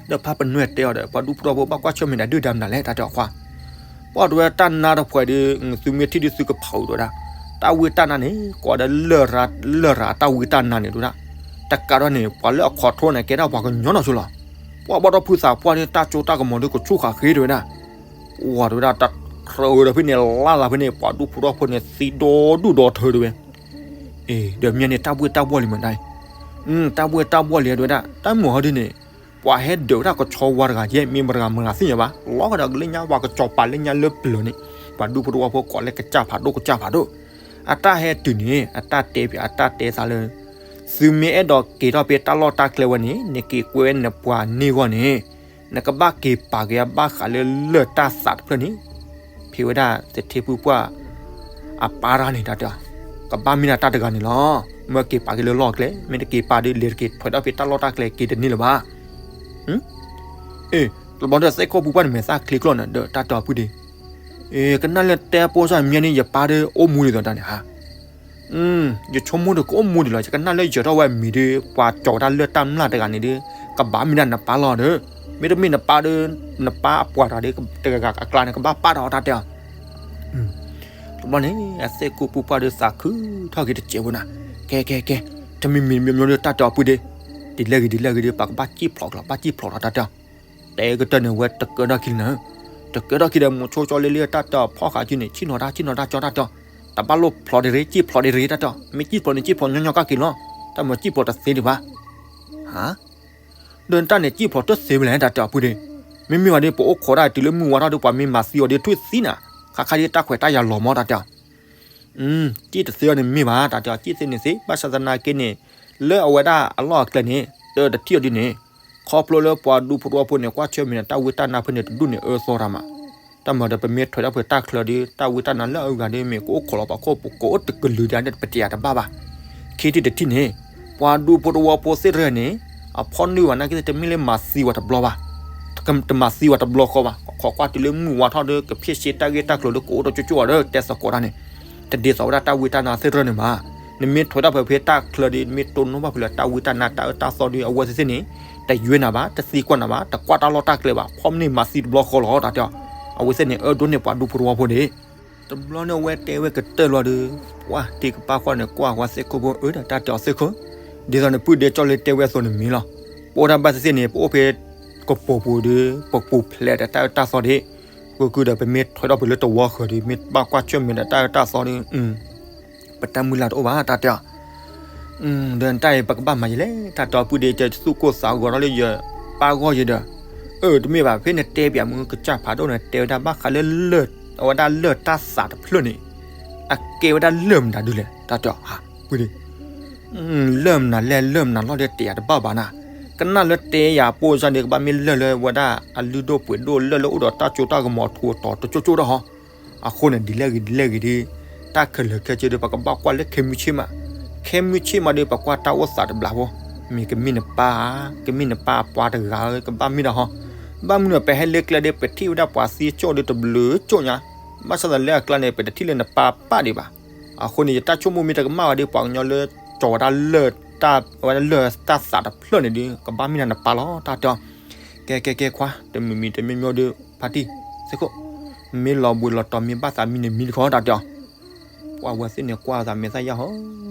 ဒီးဖါပနွဲၢ်တဲအီၤဒီး ပှၤဒူဖိတဝီဖိဘၣ်ကွၢ်ဆၢၣ်မဲာ်ဒီးဒုၣ်ဒါမနုၤလဲၣ်တၢ်တဲအီၤခွါ, ပှၤတဝဲတၢ်နါတဖှဲးဒီး သုမ့ၢ်ထံၣ်ဒုးသုကဖီးဒိၣ်ဒၣ်, တၢ်ဝံတၢ်နါန့ၣ် ကိးဒီးလၢၢ်ရၤ လၢၢ်ရၤတၢ်ဝံတၢ်နါန့ၣ်ဒိၣ်ဒၣ်, တကးဒီးန့ၣ် ပှၤလၢအခိးထိန့ၣ် ကဲဒၣ်ပှၤကညီနီၢ်ဆိလီၤ, ပှၤဘီၣ်ဒီးဖုသးပှၢ်ဒီး တၢ်ကၠိတၢ်ကမီၤဒီးကဆူၣ်ဃာ်ဃ့တဝဲဒၣ်, ပှၤတဝဲဒၣ်တၢ်ထြၢးဝဲဒီးဖဲန့ၣ် လၢ်လၢ်ဖဲန့ၣ် ပှၤဒူဖိတဝီဖိန့ၣ် သံဒီဒူၣ်ဒီထၢတဝဲ အ့ ဒီးမ့ၢ်န့ၣ် တၢ်ဘှ့ၣ်တၢ်ဘှီၣ်လံမးဒၣ်, တၢ်ဘှ့ၣ်တၢ်ဘှီၣ်လံတဲဝဲဒၣ် တၢ်မုာ်ဟီဒ်န့ၣ်, ပှၤဟဲဒုးဝဲဒၣ်ကဆီဝါတဂၤယဲ မ့ၢ်မတဂၤမတဂၤသ့ၣ်ညါဘၣ်, လီၤကဒီးကလၢညါပှၤကစီၤပၤလၢညါလၢပျၢၤန့ၣ်, ပှၤဒူဖိတဝီဖိကိးလၢကစၢ်ဖးဒိၣ်ကစၢ်ဖးဒိၣ်, အတၢ်ဟဲတုၤန့ၣ် အတၢ်တဲဖဲအတၢ်တဲသးလၢ သုမ့ၢ်အဲၣ်ဒိးက့ၤထီၣ်ဖဲတၢ်လီၢ်တၢ်ကျဲဝဲန့ၣ် နက့ၤကွဲဝဲနပှၤန့ၢ်ဂီၢ်န့ၣ်, နကဘၣ်က့ၤပာ်က့ၤအဘၣ်ဃးလၢလၢၢ်တၢ်သးတဖျၢၣ်န့ၣ်, ဖံးဝဲဒၣ်သထ့ဖုပှၢ် အပၢ်တဂၤန့ၣ်တၢ်တဲအီၤ, ကဘၣ်မ့ၢ်ဒၣ်တၢ်တဂၤန့ၣ်လီၤ, မ့ၢ်က့ၤပာ်က့ၤလၢလီၢ်ကျဲ မ့ၢ်တက့ၤပာ်ဒီး လဲၤတက့ၤထွဲဒီးဖဲတၢ်လီၢ်တၢ်ကျဲက့ၤတန့ၢ်လၢၤဘၣ်, အ့ တဘျီဒီးသ့ၣ်ခိၣ်ပူၤပှၢ်န့ၣ်မဲာ်သၣ်ချ့ကျီၢ်န့ၣ်ဒီးတၢ်တဲအီၤပှံၢ်ဒံး, အ့ ကနၣ်လၢတဲပိၢ်စၢ်မ့ၢ်န့ၣ် ယပၢ်ဒီးအိၣ်မူဒံးသိးတၢ်န့ၣ်ဧါ ယဆိကမိၣ်ဒီးကအိၣ်မူဒံးလီၤ, ယကနၣ်လၢယၢၤထီၣ်ဝဲအမံၤဒီး ပှၤကၠီၤဝဲဒၣ်လၢၢ်တၢ်မျၢ်တဂၤန့ၣ်ဒီး ကဘၣ်မ့ၢ်ဒၣ်နပၢ်လီၤဒီး, မ့တမ့ၢ်နပၢ်ဒီး နပၢ်အပှၤတဂၤဒီး တဂၤဂၤအကျါန့ၣ် ကဘၣ်ပာ်ထီၣ်အီၤတၢ်တဲအီၤ, တဘျီန့ၣ် အသ့ၣ်ခိၣ်ပူၤပှၢ်ဒီးသးခုထီၣ်က့ၤတစဲးဖိနၤ, ကဲကဲကဲ, တမံၤမံၤမ့ၢ်မ့ၢ်ဒီးတၢ်တဲအီၤပှံၢ်ဒံး, ဒ်လဲၣ်ဂ့ၤဒ်လဲၣ်ဂ့ၤဒီး ပှၤကဘၣ်စံၣ်ဖျိးကျီၤ ဘၣ်စံၣ်ဖျိးလီၤတၢ်တဲအီၤ တဲကတၢၢ်န့ၣ် ဝဲတကၢထီၣ်ခံလၢနၤ, တကၢထီၣ်ခံဒီး မိၤဆိကၠီလ့လ့တၢ်တဲအီၤ ဖီၣ်ဃာ်က့ၤန့ၣ် ဆ့ၣ်နီၤတၢ် ဆ့ၣ်နီၤတၢ်ကၠီတၢ်တဲအီၤ, တဘၣ်လိၣ်ဖျိးဒံးရ့ စံၣ်ဖျိးဒံးရ့တၢ်တဲအီၤ, မ့ၢ်စံၣ်ဖျိးန့ၣ် စံၣ်ဖျိးညီညီကၢ်က့ၤလီၤ, တၢ်မၤစံၣ်ဖျိးတသ့ဒံးဘၣ်, ဟါ, ဒီးတၢ်န့ၣ်စံၣ်ဖျိးတသ့ဝဲလဲၣ် တၢ်တဲအီၤပှံၢ်ဒံး, မ့မ့ၢ်ဝဲဒီး ပအိၣ်ခိးဒၣ်တုၤလၢမုၢ်ဝါထီၣ်ဒီး ပှၤမ့ၢ်မၤသံအီၤဒီး ထွံၣ်သံနၤ, ခါခါဒ်တၢ်ခွဲးတၢ်ယာ်လီၤမး တၢ်တဲအီၤ စံၣ်တသ့အီၤန့ၣ်မ့ၢ်ဘၣ် တၢ်တဲအီၤ စံၣ်သ့န့ၣ်သ့ ဘၣ်ဆၣ်သနာ်က့န့ၣ် လၢအဝဲဒၣ်အလီၢ်အကျဲန့ၣ် တတထံၣ်အီၤဒ်န့ၣ် ခီဖျိလၢပှၤဒူဖိတဝီဖိန့ၣ် ကွၢ်ဆၢၣ်မဲာ်ဒီးတၢ်ဝံတၢ်နါဖဲန့ၣ်တဒူၣ်န့ၣ် အၢသီတၢ်မး, တၢ်မၤဒီးပမ့ၢ်ထွဲဒီးပတၢ်ချၢဒီး တၢ်ဝံတၢ်နါလၢအဂၤဒီး မ့ၢ်ကအိၣ်ခိးလီၤပှၤခိၣ်ပကိးအိၣ်တကလုာ်ဒၣ်န့ၣ် ပတယာ်တဘၣ်ဘၣ်. ခံထံၣ်တထံၣ်န့ၣ် ပှၤဒူဖိတဝီဖိသ့ၣ်တဖၣ်န့ၣ် အဖီၣ်နုာ်ဘၣ်နာ်က့ တမ့ၢ်လၢမၤသံဝဲတဘျီဘၣ် တမၤသံဝဲတဘျီဃီဘၣ်, ခိးကွၢ်တုၤလၢမုၢ်ဝါထီၣ်ဒီး ကဖျဲၣ်ရှဲတၢ်ဂ့ၢ်တၢ်ကျိၤဒီး ကအိၣ်ဒီးကၠိကၠိအီၤဒီး တဲသကိးတၢ်န့ၣ် တဒ်သိးဝဲဒၣ်တၢ်ဝံတၢ်နါသ့ၣ်တဖၣ်န့ၣ်ဘၣ်. နမ့ၢ်ထွဲထီၣ်ဖဲဖဲတၢ်ချၢဒီး နမ့ၢ်တိၢ်နီၣ်ဘၣ်ဖဲလၢ တၢ်ဝံတၢ်နါတၢ်အၢတၢ်သီဒီး အဝဲသ့ၣ်သ့ၣ်န့ၣ် တယွဲနၤဘၣ်, တသံကွၢ်နၤဘၣ်, တကွၢ်တၢ်လီၢ်တၢ်ကျဲဘၣ်, ဖီၣ်န့ၢ်မၤသံတဘျီဃီလီၤ တၢ်တဲအီၤ. အဝဲသ့ၣ်န့ၣ် အၢဒိၣ်န့ၢ်ပှၤဒူဖိတဝီဖိန့ၣ် တဘျီန့ၣ်အဝဲတဲဝဲကတၢၢ်လီၤဒီး ပှၤတံၢ်ကပၢ်ကွၢ်န့ၣ် ကွၢ်ဝဲသ့ၣ်ခိၣ်ဖိ အၢ ဒီးတၢ်တဲအီၤသ့ၣ်ခိၣ်, ဒ်သိးန့ၣ် ပုၢ်ဒ့ကၠီလ့တဲဝဲအသိးန့ၣ်မ့ၢ်လီၤ. ပအိၣ်ဒၣ်ဘၣ်သ့ၣ်သ့ၣ်န့ၣ် ပအိၣ်ဖဲကပိာ်ပူၤဒီး ပပူၤဖျဲးဒီးတၢ်အၢတၢ်သီဒီး ဃုာ်ဃုာ်ဒီး ပမ့ၢ်ထွဲထီၣ်ဖဲလၢတဝီဃၢၤဒီး မ့ၢ်ဘၣ်ကွၢ်ဆၢၣ်မဲာ်ဒီးတၢ်အၢတၢ်သီဒီး ပတၢ်မုၢ်လၢ်တအိၣ်ဘၣ် တၢ်တဲအီၤ. ဒီးတၢ်အံၤ ပကဘၣ်မၤယလဲၣ် တၢ်တဲအီၤ ပုၢ်ဒ့ကၠီ သူၣ်ကိၢ်သးဂီၤထီၣ်လၢယပၢ်ဂီၢ်ယဲဒီး, အၢ တမ့ၢ်ဘၣ် ဖဲနတဲပၠးမုၢ်ကစၢ်ဖးဒိၣ်န့ၣ် တဲဝဲဒၣ်ဘၣ်ဃးလၢလၢၢ်, အဝဲဒၣ်လၢၢ်တၢ်သးတဖျၢၣ်န့ၣ် အကဲဝဲဒၣ်လၢၢ်မနုၤဒ်လဲၣ် တၢ်တဲအီၤ ပုၢ်ဒ့ လၢၢ်မနုၤလဲၣ် လၢၢ်မနုၤလီၤဒီး တယာ်တဘၣ်ဘၣ်နၤ, ကနၣ်လၢတဲယၤပိၢ်စၢ်ဒီး ကဘၣ်မ့ၢ်လၢၢ်လၢဝဲဒၣ်အလုၢ်ဒိၣ်ပှ့ၤဒိၣ် လၢၢ်လၢအိၣ်ဒီးတၢ်ကၠိတၢ်ကမီၤထူးအတီၤတကၠိကၠိဒီးဟီ. အဃိန့ၣ် ဒ်လဲၣ်ဂ့ၤဒ်လဲၣ်ဂ့ၤဒီး တၢ်ခဲလၢာ်ခဲဆ့ဒီး ပကဘၣ်ကွၢ်လၢခဲမုၢ်ဆ့ၣ်မး, ခဲမုၢ်ဆ့ၣ်မးဒီး ပကွၢ်တၢ်အိၣ်သးတဘျီဖိ, မ့ၢ်ကမ့ၢ်နပၢ်ဧါ, ကမ့ၢ်နပၢ်အပှၤတဂၤဧါ, ကဘၣ်မ့ၢ်ဒၣ်ဟီ. ဘၣ်မနုၤပဟဲလၢကျဲဒီး ပထံၣ်ဝဲဒၣ်ပှၤသံကၠိဒီးတဘျုးကၠိညါ, ဘၣ်ဆၣ်သးလၢအကျါန့ၣ် ပတထံၣ်လၢနပၢ်ပၢ်ဒံးဘၣ်. အဃိန့ၣ် ယတၢ်ဆိကမိၣ်မ့ၢ်တကမၣ်ဘၣ်ဒီး ပှၤကညီလၢကၠီၤဝဲဒၣ်လၢၢ်တၢ်, ဝဲဒၣ်လၢၢ်တၢ်သးတဖျၢၣ်န့ၣ်ဒီး ကဘၣ်မ့ၢ်ဒၣ်နပၢ်လီၤ တၢ်တဲအီၤ. ကဲကဲကဲခွါ, တမံၤမံၤတမံၤမံၤဒီး ဖါတံၢ်, သ့ၣ်ခိၣ်, မ့ၢ်လီၤဘှံးလီၤတီၤ မ့ၢ်ဘၣ်သးမံန့ၣ်မံတခီ တၢ်တဲအီၤ. ပှၤဝဲသ့ၣ်န့ၣ် ကွၢ်သးမဲာ်သၣ်ယၢ်ဟီ,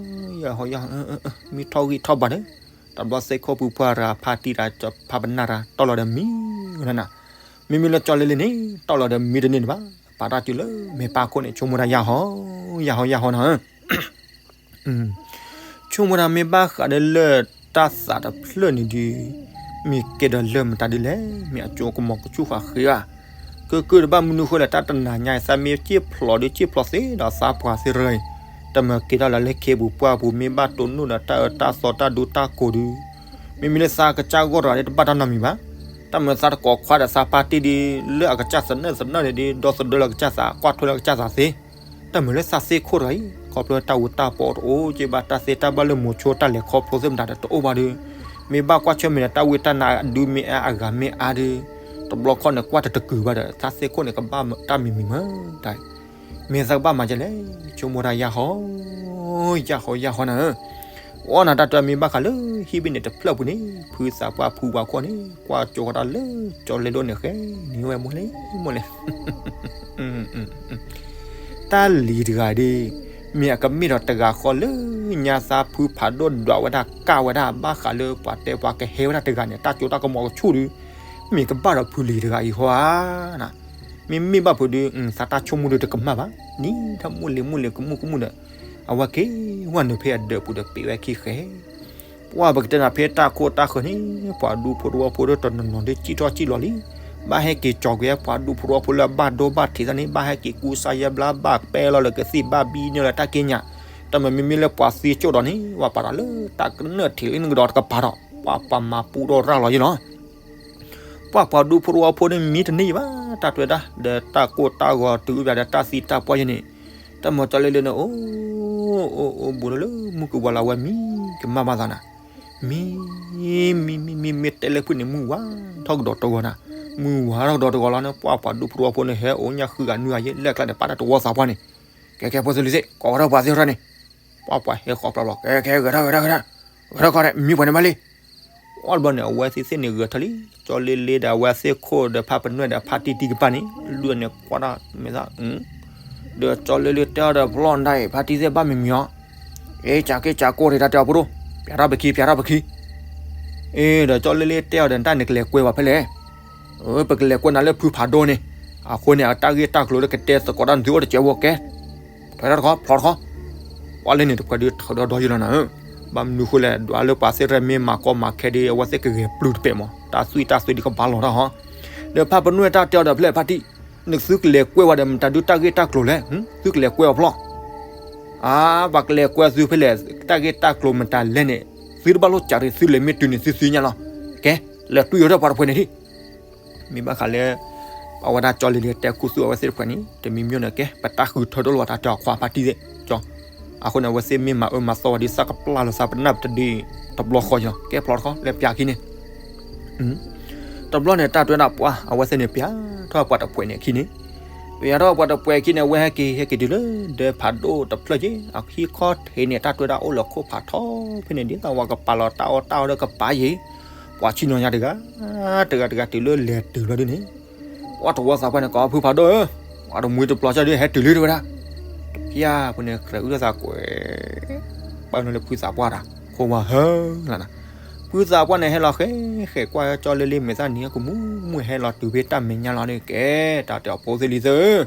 ယၢ်ဟီယၢ်ဟီ, မံထီၣ်ဂံၢ်ထီၣ်ဘါဒီး, တဘျီသ့ၣ်ခိၣ်ပူၤပှၢ်ရၤ ဖါတံၢ်ရၤ ဖါပနၢ်ရၤ တီၢ်လီၤဒီးမံနၤ, မ့မ့ၢ်လၢကၠီလ့လ့န့ၣ် တီၢ်လီၤဒီးမံတန့ၢ်တဘၣ်, ပာ်တၢ်စုလၢမဲာ်ပၢ်ခိၣ်န့ၣ် ဆိကမိၣ်တၢ်ယၢ်ဟီ, ယၢ်ဟီယၢ်ဟီနၤ ဆိကမိၣ်တၢ်မ့ၢ်ဘၣ်ဃးဒီးလၢၢ်တၢ်သးတဖျၢၣ်န့ၣ်ဒီး, မ့ၢ်ကဲဒီးလၢၢ်မတၤဒ်လဲၣ်, မ့ၢ်အကၠိကမီၤကဆူၣ်ဃာ်ဃ့ဧါ. ကုၢ်ကုၢ်တဘၣ်မနုၤဃိလဲၣ် တၢ်တနၤညါအံၤ သးမ့ၢ်စံၣ်ဖျိးဒီးစံၣ်ဖျိးသ့ဒီးသးပှၢ်သ့ရၢအံၤ, တမၢက့ၤထီၣ်လၢလၢခံပူၤပှၢ်ပူၤ မ့ၢ်ဘၣ်တိၢ်နီၣ်ဒီးတၢ်အၢတၢ်သီတၢ်ဒူတၢ်ကိးဒု, မ့မ့ၢ်လၢသးကစၢ်ဂီၢ်တဂၤဒီးတဘၣ်တၢ်နီတမံၤဘၣ်. တၢ်မၢသးတကိးခွါဒီးသးပၢ်တံၢ်ဒီး လၢအကစၢ်သနၢၣ်သနၢၣ်န့ၣ်ဒီး ဒီသဒၢလၢကစၢ်သး ကွၢ်ထွဲလၢကစၢ်သးသ့ တၢ်မုာ်လၢသးသ့ၣ်ခိၣ်တဂၤအံၤ ခီဖျိတၢ်အူတၢ်ပီတအိၣ်က့ဘၣ် တၢ်သ့တၢ်ဘၣ်လၢမိၤဆိတၢ်လဲၤခီဖျိသ့ၣ်မတၤဒီးတအိၣ်ဘၣ်ဒီး မ့ၢ်ဘၣ်ကွၢ်ဆၢၣ်မဲာ်ဒီးတၢ်ဝံတၢ်နါအဒုမ့ၢ်အါအဂၤမ့ၢ်အါဒီး တဘျီခီန့ၣ်ကွၢ်တတကုာ်ဘၣ်ဒီး သးသ့ၣ်ခိၣ်န့ၣ်ကဘၣ်တၢ်မံၤမံၤမး တၢ် မ့ၢ်သးကဘၣ်မၤဒ်လဲၣ် ဆိကမိၣ်တၢ်ယၢ်ဟီ ယၢ်ဟီယၢ်ဟီနၤဧၢ အီနၤတၢ်တၢ်မ့ၢ်ဘၣ်ဃးလၢဟံၣ်ဘ့ၣ်န့ၣ်တဖျၢၣ်ပူၤန့ၣ် ဖုသးပှၢ်ဖုဝါခိၣ်န့ၣ် ကွၢ်ကၠိဃီတၢ်လၢကၠီလ့လိန့ၣ်ဃဲန့ၣ်ဝဲမိၢ်လဲၣ်မိၢ်လဲၣ် တၢ်လံၤတဂၤဒီး မ့ၢ်အကမ့ၢ်ဒီးတဂၤဃီလၢညါသးဖုဖးဒိၣ်ဒွးဝဲဒၣ်ကၢ်ဝဲဒၣ်ဘၣ်ဃးလၢပှၤတဲပှၤကဟဲဝဲဒၣ်တဂၤန့ၣ် တၢ်ကၠိတၢ်ကမီၤကဆူၣ်ဒီး မ့ၢ်ကဘၣ်ဒီးဖုလံၤတဂၤအံၤဟီဧါ မ့မ့ၢ်ဘၣ်ဖုးဒီး သးတၢ်ဆိကမိၣ်ဒီးတကမၣ်ဘၣ် နံၤထီၣ်မိၢ်လံၤမိၢ်လံၤကမူၣ်ကမူၣ်ဒီး အဝဲက့ၤဝဲနုာ်ဖဲအဒၢးပူၤဒီးပ့ၤဝဲခံဃဲ ပှၢ်ပကတဲနၤဖဲတၢ်ခိၣ်တၢ်ဃၢၤန့ၣ် ပှၤဒူဖိတဝီဖိဒီးတနီၤနီၤဒီးစံၣ်ထီၣ်စံၣ်လီၤလံ ဘၣ်ဟဲက့ၤကၠီၤကွံာ်ပှၤဒူဖိတဝီဖိလၢအဘၣ်ဒိဘၣ်ထံးသးန့ၣ် ဘၣ်ဟဲက့ၤကူစါယဲဘျါဘၣ်ပဲလီၤလၢကသံၣ်ဘၣ်ဘံန့ၣ်လၢတၢ်က့ညါ တၢ်မ့မ့မ့ၢ်လၢပှၤသံကၠိၣ်ဒီးန့ၣ် ပှၤပာ်ဒီးလၢတၢ်ကနၢၣ်ထံးလၢနကဒီးတကပၤဒီး ပှၤပှၤမၤပူထီၣ်ရၣ်လီၤယဲလီၤ ပှၤပှၤဒူဖိတဝီဖိန့ၣ်မံတန့ၢ်ယံၤဘၣ် တၢ်တွဲဒၣ် ဒီးတၢ်ကိၢ်တၢ်ဂီၤတုၤအုၣ်ပၠးဒီးတၢ်သံတၢ်ပှၢ်ယဲန့ၣ် တၢ်မၤကၠီလ့လ့န့ၣ် အိၣ်အိၣ်အိၣ်ဘူးဒီးလၢမုၢ်ကဝၤလီၤ အဝဲမံကမၣ်ဘၣ်သးနၤ မံ မံ မံ မံ မ့ၢ်တဲလၢဖုၣ်န့ၣ် မုၢ်ဝါထီၣ်ကဒီးတဂီၤနၤ မုၢ်ဝါထီၣ်ကဒီးတဂီၤလီၤန့ၣ် ပှၤပှၤဒူဖိတဝီဖိန့ၣ် ဟဲအိၣ်ညၣ်ဃုဂၤနွံဂၤယဲ လၢကျါန့ၣ်ပာ်တၢ်တဝီသးပှၢ်န့ၣ် ကဲကဲဖိသ့လံစ့ၢ် ကိးဝဲထီၣ်ပှၤသ့ၣ်ထီၣ်န့ၣ် ပှၤပှၤဟဲဃီဖျီဖျီ ကဲကဲဂဲၤထီၣ်ဂဲၤထီၣ်ဂဲၤထီၣ် ဂဲၤထီၣ်ခီဒီး မံပှၤန့ၣ်ဘၣ်လံ အီၣ်တဘျီန့ၣ် အဝဲသ့ၣ်သ့ၣ်န့ၣ်ဂဲၤထီၣ်လံ ကၠီလ့လ့ဒီးအဝဲသ့ၣ်ခိၣ်ဒီးဖၣ်ပနွဲၣ်ဒီးဖါတံၢ်တံၢ်ကပၤန့ၣ် လွံၢ်န့ၣ်ကွၢ်တၢ်မဲာ်သၣ် ဒီးကၠီလ့လ့တဲအီၤဒီးဖျီၣ်ဒၣ်အံၤ ဖါတံၢ်သ့ၣ်ဘၣ်မံမံၤအီၤ အ့ ကးက့ၢ်ကးကိၢ်တ့ၢ်တၢ်တဲအီၤဖိဒိၣ် ပျးထီၣ်ပခံ ပျးထီၣ်ပခံ အ့ ဒီးကၠီလ့လ့တဲအီၤဒီး တၢ်န့ၣ်ကလဲၤကွဲဝဲဖဲလဲၣ် ပကလဲၤကွဲနၤလၢဖုဖးဒိၣ်န့ၣ် အဃိန့ၣ် အတၢ်ဂ့ၢ်တၢ်ကျိၤလၢကတဲသကိးတၢ်နသုအိၣ်တစဲးဖိကဲ ထွဲထီၣ်တခီ ဖျီတခီ ပှၤလၢန့ၣ်တပှဲၤဒုးထီၣ်ဒီဒီယဲလီၤနၤဧၢ ဘၣ်မနုၤဃိလဲၣ် ဒွးလၢပှၤသ့ၣ်တဖၣ်မ့ၢ်မၤကီမၤခဲဒီး အဝဲသ့ၣ်ကဂဲၤပျုၢ်တပဲာ်မး တၢ်သွံၣ်တၢ်သွံၣ်ဒုးကဘၣ်လီၤတၢ်ဟီ ဒီးဖၣ်ပနွဲၣ်တၢ်တဲအီၤဒီးဖဲလဲၣ်ဖါတံၢ် နသုကလဲၤကွဲဝဲဒီးမတၤဒုးတၢ်ဂ့ၢ်တၢ်ကျိၤလဲၣ် သုကလဲၤကွဲအီၤဖျီၣ် အါ ပှၤကလဲၤကွဲသုဖဲလဲၣ် တၢ်ဂ့ၢ်တၢ်ကျိၤမတၤလဲၣ်န့ၣ် သုတဘၣ်လိၣ်စးရံး သုလဲၤမ့ၢ်တုၤန့ၣ် သုသ့ၣ်ညါလီၤ ကဲ လဲၤတွံၢ်ယိၤထီၣ်ပှၤတဖှဲးန့ၣ်ထံၣ် မ့ၢ်ဘၣ်ဃးလၢ အဝဲဒၣ်ကၠီလ့လ့တဲခူသူၣ်အဝဲသ့ၣ်တဖှဲးန့ၣ် တမံၤမံၤန့ၣ်ကဲ ပတၢ်ဃုထၢထီၣ်လိာ်ဘၣ်တၢ်တဲအီၤခွါဖါတံၢ်သ့ၣ် ကၠီ အဃိန့ၣ် အဝဲသ့ၣ်မ့ၢ်မၤအၢမၤသီဝဲဒ်သးကပျၢ်လီၤသးပနၢ်ပတဒု တဘျီဃီယလီၤ ကဲဖျီတခီ လဲၤပျးခံန့ၣ် တဘျီန့ၣ်တၢ်တွဲဒၣ်ပှၤ အဝဲသ့ၣ်န့ၣ်ပျးထီၣ်ပှၤတဖှဲးန့ၣ်အခံန့ၣ် ပျးထီၣ်ပှၤတဖှဲးအခံန့ၣ် အဝဲဟဲက့ၤဟဲက့ၤတုၤလၢ ဒီးဖးဒိၣ်တဖျၢၣ်က့ အခံခီထံးန့ၣ် တၢ်တွဲဒၣ်အိၣ်လၢခိၣ်ဖးထီဖဲန့ၣ် ဒ်သိးဝဲကပာ်လီၤတၢ်အီၣ်တၢ်အီဒီးကပၤယံၤ ပှၤဆံနီၤညါတဂၤ တဂၤတဂၤတုၤလၢလဲၤတုၤဘျီဒ်န့ၣ် ပှၤတဝီသးပှၢ်န့ၣ် ကိးဖုဖးဒိၣ်ဧၢ ပှၤတမှံၤတပျီၤကၠီဒုးဟဲတုၤလံတဝဲဒၣ် တဖျၢၣ်ဖဲန့ၣ် ကြၢးအုၣ်ထီၣ်သးကွဲး ပာ်နုာ်လၢဖုသးပှၢ်တၢ် ခိၣ်ဝါဟၢလီၤနၤ ဖုသးပှၢ်န့ၣ် ဟဲလီၤဃဲဃဲကွၢ်ကၠီလ့လ့မဲာ်သၣ်နံၤ ကမူမူဟဲလီၤတုၤဖဲတၢ်မဲာ်ညါလီၤန့ၣ် ကဲ တၢ်တဲအီၤဖိသ့ၣ်လံသၢ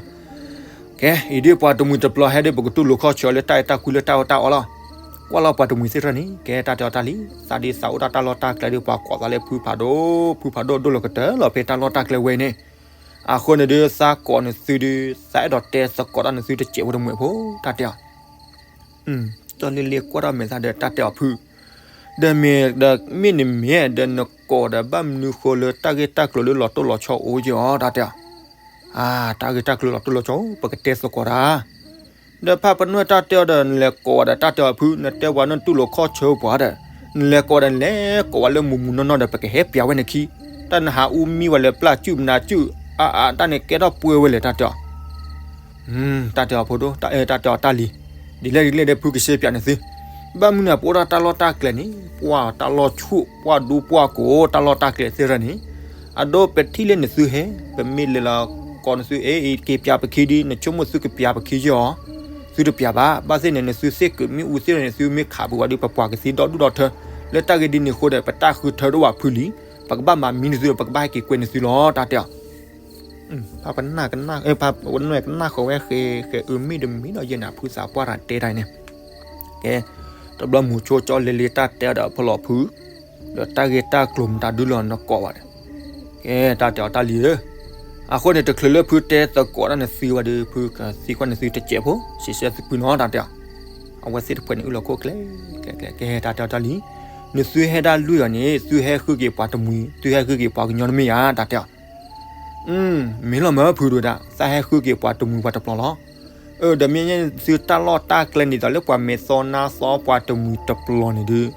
ကဲ အံၤဒ်ပှၤတမှံၤတပျီၤဟဲဒ် ပကတူၢ်လိာ်ခီၣ်ဆၢလၢတၢ်အဲၣ်တၢ်ကွံလၢတၢ်အီၣ်တၢ်အီလီၤ ကွၢ်လီၤပှၤတမှံၤသ့ၣ်တဖၣ်န့ၣ် ကဲတၢ်တဲအီၤတၢ်လံ သးဒ်သးအိၣ်တၢ်တၢ်လီၢ်တၢ်ကျဲဒ် ပှၤကိးသးလၢဖုဖးဒိၣ် ဖုဖးဒိၣ်ဒိၣ်လီၤကတၢၢ်လီၤဖဲတၢ်လီၢ်တၢ်ကျဲဝဲအံၤန့ၣ် အဃိန့ၣ်ဒုး သးကိးနသုဒုး သးအဲၣ်ဒိးတဲသကိးတၢ်နသုတစဲးဖိတမှဲးဖိ တၢ်တဲအီၤ ကၠီလ့လ့ကွၢ်ထီၣ်မဲာ်သၣ်ဒီးတၢ်တဲအီၤဖု ဒီးမ့ၢ်ဒီးမ့ၢ်နမ့ၢ်ဒီးနကိးဒီး ဘၣ်မနုၤဃိလၢတၢ်ဂ့ၢ်တၢ်ကျိၤလၢလီၤတိၢ်လီၤဆီအိၣ်က့ၤအီၤ တၢ်တဲအီၤ အါ တၢ်ဂ့ၢ်တၢ်ကျိၤလီၤတိၢ်လီၤဆီအိၣ် ပကတဲသကိးတၢ် ဒီးဖၣ်ပနွဲၣ်တၢ်တဲအီၤဒီး နလဲၤကိးဝဲဒီးတၢ်တဲအီၤဖု နတဲဝဲနတူၢ်လိာ်ခီၣ်ဆၢပှၤဒီး နလဲၤကိးဒီးနလဲၤကိးဝဲလၢမုာ်မုာ်နီၢ်နီၢ်ဒီး ပကဟဲပျးဝဲနခံ တၢ်နဟးအူမံဝဲလၢပျၢ်စုၣ်မနၤစုၣ် အါအါ တၢ်န့ၣ်ကဲထီၣ်ပှဲၤဝဲလဲၣ် တၢ်တဲအီၤ တၢ်တဲအီၤဖိဒိၣ် တၢ်အဲၣ်တၢ်တဲအီၤတၢ်လံၤ ဒ်လဲၣ်ဒ်လဲၣ်ဒီးဖုကစ့ပျးနသု ဘၣ်မနုၤပအိၣ်ဒီးတၢ်လီၢ်တၢ်ကျဲန့ၣ် ပှၤတၢ်လီၢ်ဆူၣ် ပှၤဒူပှၤကိးတၢ်လီၢ်တၢ်ကျဲသ့ၣ်တဖၣ်န့ၣ် အဒိပထံၣ်လၢနသုဟဲ ပမ့ၢ်လဲၤလီၤကိးနသု အဲ အံၤက့ၤပျးပခံဒ် နဆိကမိၣ်သုကပျးပခံယီၤ သုတပျးဘၣ် ဘၣ်သ့ၣ်န့ၣ် နသုသ့ၣ်ကုးမ့ၣ်အူသ့ၣ်န့ၣ် သုမ့ၢ်ခးပူၤဝဲဒ် ပပှၤကသံဒီဒူၣ်ဒီထၢ လၢတၢ်ဂ့ၢ်ဒ်န့ၣ်အဃိဒီး ပတၢ်ဃုထၢဒိၣ်ဝဲဖုလံ ပကဘၣ်မၤမံနသုဒီး ပကဘၣ်ဟဲက့ၤကွဲနသုလီၤ တၢ်တဲအီၤ ဖးပနၢ်ကနၣ် ဖးပနွဲၣ်ကနၣ်ဃီဝဲဃဲ ဃဲအုးမ့ၢ်တမံၤဒီးယဲၢ်နၤဖုသးပှၢ်တၢ်တဲတၢ်အံၤန့ၣ် ကဲ တဘျီမုၢ်ဆိကၠီလ့လ့တၢ်တဲအီၤဒီးအဖီလီၤဖု ဒီးတၢ်ဂ့ၢ်တၢ်ကျိၤမတၤဒုလီၤနကိးဘၣ်ဒီး ကဲ တၢ်တဲအီၤတၢ်လံၤဧၢ အဃိန့ၣ် တချုးလၢဖုတဲသကိးတၢ်နသုဝဲဒီး ဖုကသံကွၢ်နသုတစဲးဖိ စံးဆၢသုပှံၤနီၤ တၢ်တဲအီၤ အဝဲသ့ၣ်တဖှဲးန့ၣ်အုၣ်လီၤခိၣ်ကျဲ ကျဲ ကျဲ ကဲ တၢ်တဲအီၤတၢ်လံၤ နသုဟဲဒၣ်လွံၢ်ဂၤန့ၣ် သုဟဲဃုက့ၤပှၤတမှံၤ သုဟဲဃုက့ၤပှၤကညီတမ့ၢ်ဧါ တၢ်တဲအီၤ မ့ၢ်လီၤမၢဖုဒိၣ်ဒၣ် သးဟဲဃုက့ၤပှၤတမှံၤပှၤတပျီၤလီၤ. ဒီးမ့ၢ်သုတၢ်လီၢ်တၢ်ကျဲန့ၣ် ဒ်သိးလၢပှၤမဲာ်သီနါသီပှၤတမှံၤတပျီၤန့ၣ်ဒီး,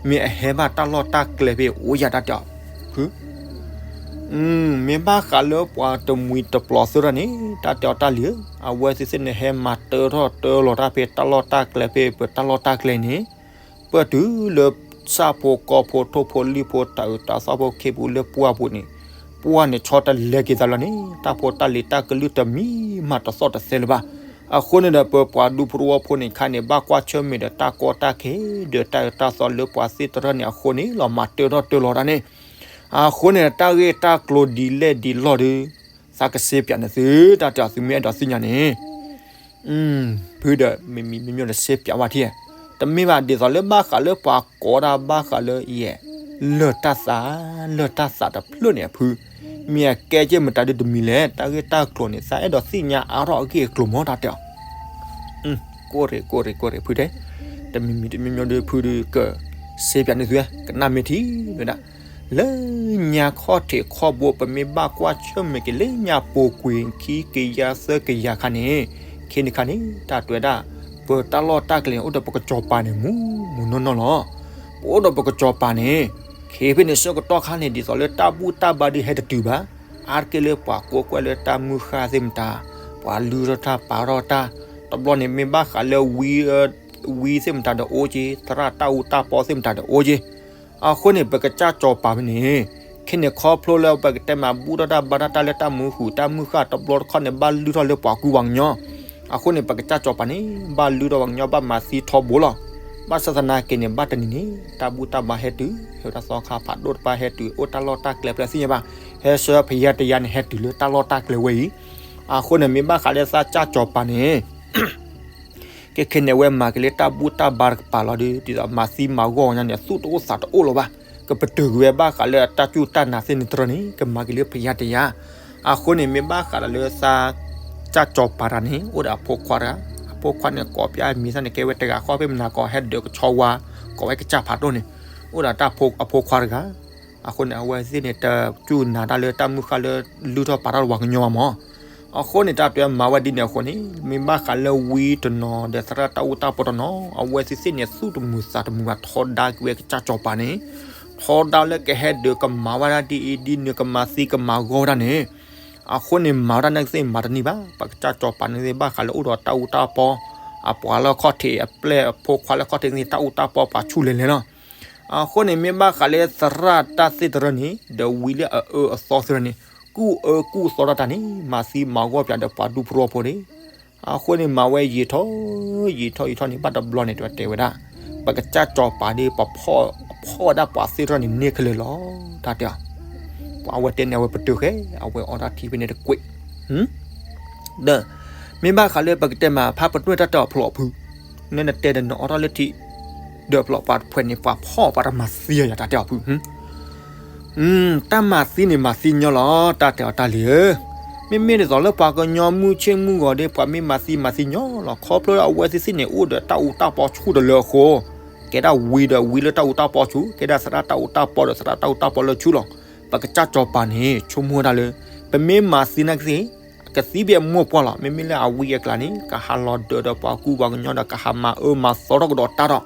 မ့ၢ်အဟဲဘၣ်တၢ်လီၢ်တၢ်ကျဲဖဲအိၣ်ယၤတၢ်တဲအီၤ, ဖု မ့ၢ်ဘၣ်ဃးလၢပှၤတမှံၤတပျီၤသ့ၣ်တဖၣ်န့ၣ် တၢ်တဲအီၤတၢ်လံၤဧၢ, အဝဲသ့ၣ်သ့ၣ်န့ၣ် ဟဲမၤတၢထီၣ်တၢလီၤတၢ်ဖဲတၢ်လီၢ်တၢ်ကျဲဖဲပတၢ်လီၢ်တၢ်ကျဲန့ၣ်, ပၢၢ်တုၤလၢဆၣ်ဖိကီၢ်ဖိထိၣ်ဖိလံၣ်ဖိတၤအုးတၤသီဖိခ့ပူၤလၢပှၢ်ပူၤန့ၣ်, ပှၢ်န့ၣ်ဆီတလဲက့ၤသးလီၤန့ၣ် တၢ်ဖိတၢ်လံၤတၢ်ကလုၢ်တမံၤမးတသီၣ်တသဲလၢၤဘၣ်. အဃိန့ၣ်ဒီး ပပှၤဒူဖိတဝီဖိန့ၣ်ခါန့ၣ် ဘၣ်ကွၢ်ဆၢၣ်မဲာ်ဒီးတၢ်ကီတၢ်ခဲ ဒီးတၢ်အၢတၢ်သီလၢပှၤသ့ၣ်တဖၣ်န့ၣ်အဃိန့ၣ်လီၤ မၤတၢထီၣ်တၢလီၤတၢ်န့ၣ်, အဃိန့ၣ် တၢ်ဂ့ၢ်တၢ်ကျိၤဒ်လဲၣ်ဒ်လဲၣ်ဒီး, သးကစ့ပၠးန့ၢ်သု တၢ်တဲအီၤ သုမ့ၢ်အဲၣ်ဒိးသ့ၣ်ညါန့ၣ် ဖုဒီး မ့မ့ၢ်မ့ၢ်လၢစ့ပၠးဝဲထံၣ်, တမ့ၢ်ဘၣ်ဒ်သိးလၢဘၣ်ဃးလၢပှၤကိးတၢ်ဘၣ်ဃးလၢယဲၢ်, လၢၢ်တၢ်သး, လၢၢ်တၢ်သးတဖျၢၣ်န့ၣ်အဖု, မ့ၢ်အကဲက့ၢ်မတၤဒုတမံၤလဲၣ် တၢ်ဂ့ၢ်တၢ်ကျိၤန့ၣ် သးအဲၣ်ဒိးသ့ၣ်ညါအါထီၣ်အဂ့ၢ်အကျိၤမ့ၢ်တၢ်တဲအီၤ ကိၢ်ရ့ၣ်ကိၢ်ရ့ၣ်ကိၢ်ရ့ၣ်ဖုတဲ, တမံၤမံၤတမံၤမံၤဒီးဖုဒီးကစ့ပၠးန့ၢ်သု ကနၣ်မ့ၢ်ထံၣ်ဝဲဒၣ်, လၢညါခီၣ်ထံးခီၣ်ဘိပမ့ၢ်ဘၣ်ကွၢ်ဆၢၣ်မဲာ်က့ၤလၢညါပူၤကွံာ်ခံကယၤသၢကယၤခါန့ၣ်, ခဲန့ၣ်ခါန့ၣ် တၢ်တဲဝဲဒၣ်, ပတၢ်လီၢ်တၢ်ကျဲန့ၣ် အိၣ်ဒီးပကစီၤပၤန့ၣ် မူမူနီၢ်နီၢ်လီၤ. ပအိၣ်ဒီးပကစီၤပၤန့ၣ်, ခဲဖဲန့ၣ်ဆၢကတီၢ်ခါန့ၣ် ဒ်သိးလၢတၢ်ဘူၣ်တၢ်ဘါဒုးဟဲတတုၤဘၣ်, အါတက့ၢ်လၢပှၤကိးကွဲၢ်လၢတၢ်မုၢ်ဃၢ်သ့ၣ်မတၤ, ပှၤလုၢ်ထီၣ်တၢ်ပာ်ထီၣ်တၢ်, တဘျီန့ၣ်မ့ၢ်ဘၣ်ဃးလၢ ဝံသ့ၣ်မတၤဒီးအိၣ်က့, သရၣ်တၢ်အူတၢ်ပီသ့ၣ်မတၤဒီးအိၣ်က့, အဃိန့ၣ် ပကစၢ်စီၤပၤဖဲန့ၣ်, ခဲန့ၣ်ခီဖျိလၢပကတဲမးဘူၣ်ထီၣ်တၢ်ဘါထီၣ်တၢ်လၢတၢ်မုၢ်ဃုာ်တၢ်မုၢ်ဃၢ်တဘျီတခီၣ်န့ၣ် ဘၣ်လုၢ်ထီၣ်လၢပှၤကူပှၤကညီ, အဃိန့ၣ် ပကစၢ်စီၤပၤန့ၣ် ဘၣ်လုၢ်ထီၣ်ပှၤကညီဘၣ်မၤသံထီဘိလီၤ. ဘၣ်ဆၣ်သနာ်က့န့ၣ် ဘၣ်တနံၤန့ၣ် တၢ်ဘူၣ်တၢ်ဘါဟဲတုၤ, ဟဲဝဲဒၣ်သီခါဖးဒိၣ်တဖၣ်ဟဲတုၤ အိၣ်တၢ်လီၢ်တၢ်ကျဲဖဲသ့ၣ်ညါဘၣ်, ဟဲဆှၢဖယါတယါန့ၣ် ဟဲတုၤလၢတၢ်လီၢ်တၢ်ကျဲဝဲအံၤ, အဃိန့ၣ် မ့ၢ်ဘၣ်ဃးလၢသးစၢ်စီၤပၤန့ၣ် ခဲခဲန့ၣ် အဝဲမၤက့ၤလၢတၢ်ဘူၣ်တၢ်ဘါတကပၤလီၤဒီး ဒ်သိးမၤသံမၤဂီၢ်ညါန့ၣ် သူၣ်တအိၣ်သးတအိၣ်လၢၤဘၣ်, ကပတုာ်ကွံာ်ဝဲဘၣ်ဃးလၢအတၢ်စူၢ်တၢ်နာ်သ့ၣ်န့ၣ်တရၢန့ၣ် ကမၤက့ၤလၢဖယါတယါ, အဃိန့ၣ် မ့ၢ်ဘၣ်ဃးဒီးလၢသးစၢ်စီၤပၤတဂၤန့ၣ် အိၣ်ဒီးအဖိခွါတဂၤ, အဖိခွါန့ၣ် ကိးပျဲမံၤသၣ်န့ၣ် ကဲဝဲတဂၤဃီ ဖဲမနၤကိးဟဲဒုးကဆီဝါ, ကိးဝဲကစၢ်ဖးဒိၣ်န့ၣ်, အိၣ်ဒီးတၢ်အဖိခွါတဂၤ အဃိန့ၣ် အဝဲသ့ၣ်န့ၣ် တစူၢ်နာ်တၢ်လၢတၢ်မုၢ်ဃၢ်လၢလုၢ်ထီၣ်ပာ်ထီၣ်ပှၤကညီဘၣ်မး, အဃိန့ၣ် တၢ်တဲမၤဝဲဒ်န့ၣ်အဃိန့ၣ် မ့ၢ်ဘၣ်ဃးလၢဝံတနီၤဒီးသရၣ်တၢ်အူတၢ်ပီတနီၤ အဝဲသ့ၣ်သ့ၣ်န့ၣ် သူၣ်တမုာ်သးတမုာ်ဘၣ် ထီဒါက့ၤဝဲကစၢ်စီၤပၤန့ၣ်, ထီဒါလၢကဟဲဒုးကမၤဝဲဒၣ်ဒ်အံၤဒ်နုၤ ကမၤသံကမၤဂီၢ်ဝဲဒၣ်န့ၣ်, အဃိန့ၣ် မၤဝဲဒၣ်န့ၣ်သ့ၣ်မၤတန့ၢ်ဘၣ်, ပကစၢ်စီၤပၤန့ၣ်သ့ၣ် ဘၣ်ဃးလၢအိၣ်ဒီးတၢ်အူတၢ်ပီ, အပှၤလၢခီၣ်ထံးအပျဲၢ်အဖိခွါလၢခီၣ်ထံးန့ၣ် တၢ်အူတၢ်ပီပှၤဆူၣ်လဲၤလဲၤလီၤ. အဃိန့ၣ် မ့ၢ်ဘၣ်ဃးလၢသရၣ်တၢ်သ့ၣ်တရၢန့ၣ် ဒီးဝံလၢအအၢအသီသ့ၣ်တရၢန့ၣ် ကူၣ်အၢကူၣ်သီထီၣ်တၢ်န့ၣ် မၤသံမၤဂီၢ်ပၠးဒီးပှၤဒူဖိတဝီဖိန့ၣ်, အဃိန့ၣ် မၤဝဲယံာ်ထီၣ် ယံာ်ထီၣ်ယံာ်ထီၣ်န့ၣ် ဘၣ်တဘျီန့ၣ် တဲဝဲဒၣ်, ပကစၢ်စီၤပၤန့ၣ် ပဖီၣ်ဝဲဒၣ်ပှၤသ့ၣ်တရၢန့ၣ် န့ၢ်ခဲလၢာ်လီၤ တၢ်တဲအီၤ, ပှၤအဝဲတဲန့ၣ် အဝဲပတုာ်ဃဲ အဝဲအီၣ်တၢ်ထံဖဲန့ၣ်တကွံာ် ဒီး မ့ၢ်ဘၣ်ဃးလၢပကတဲမး ဖးပနွဲၣ်တၢ်တဲအီၤဖျိးဖု, နနတဲဒီးနအီၣ်ထီၣ်လၢထံ, ဒီးဖျိးပှၤတဖှဲးန့ၣ် ပှၤဖီၣ်ပှၤတမၤသံအီၤယၤ တၢ်တဲအီၤဖု, တၢ်မၤသံန့ၣ်မၤသံညီလီၤ တၢ်တဲအီၤတၢ်လံၤဧၢ, မ့မ့ၢ်ဒ်သိးလၢပှၤကညီမုၢ်ဆ့ၣ်မုၢ်ဂီၤဒီး ပှၤမ့ၢ်မၤသံမၤသံညီလီၤ ခီဖျိလၢအဝဲသ့ၣ်သ့ၣ်န့ၣ် အိၣ်ဒီးတၢ်အူတၢ်ပီဆူၣ်တလၢအဃိ, ကဲဒၣ်ဝံဒီးဝံလၢတၢ်အူတၢ်ပီဆူၣ် ကဲဒၣ်သရၣ်တၢ်အူတၢ်ပီဒီးသရၣ်တၢ်အူတၢ်ပီလၢဆူၣ်လီၤ. ပကစၢ်စီၤပၤန့ၣ် ဆိကမိၣ်ဝဲဒၣ်လၢ ပမ့ၢ်မၤသံနာ်က့သ့ၣ် ကသံဘၣ်မိၢ်ပှၢ်လီၤ. မ့မ့ၢ်လၢအဝံအကျါန့ၣ် ကဟးလီၤဒၢးဒီးပှၤကူပှၤကညီဒီး ကဟးမၤအၢမၤသီထီၣ်ကဒီးတၢ်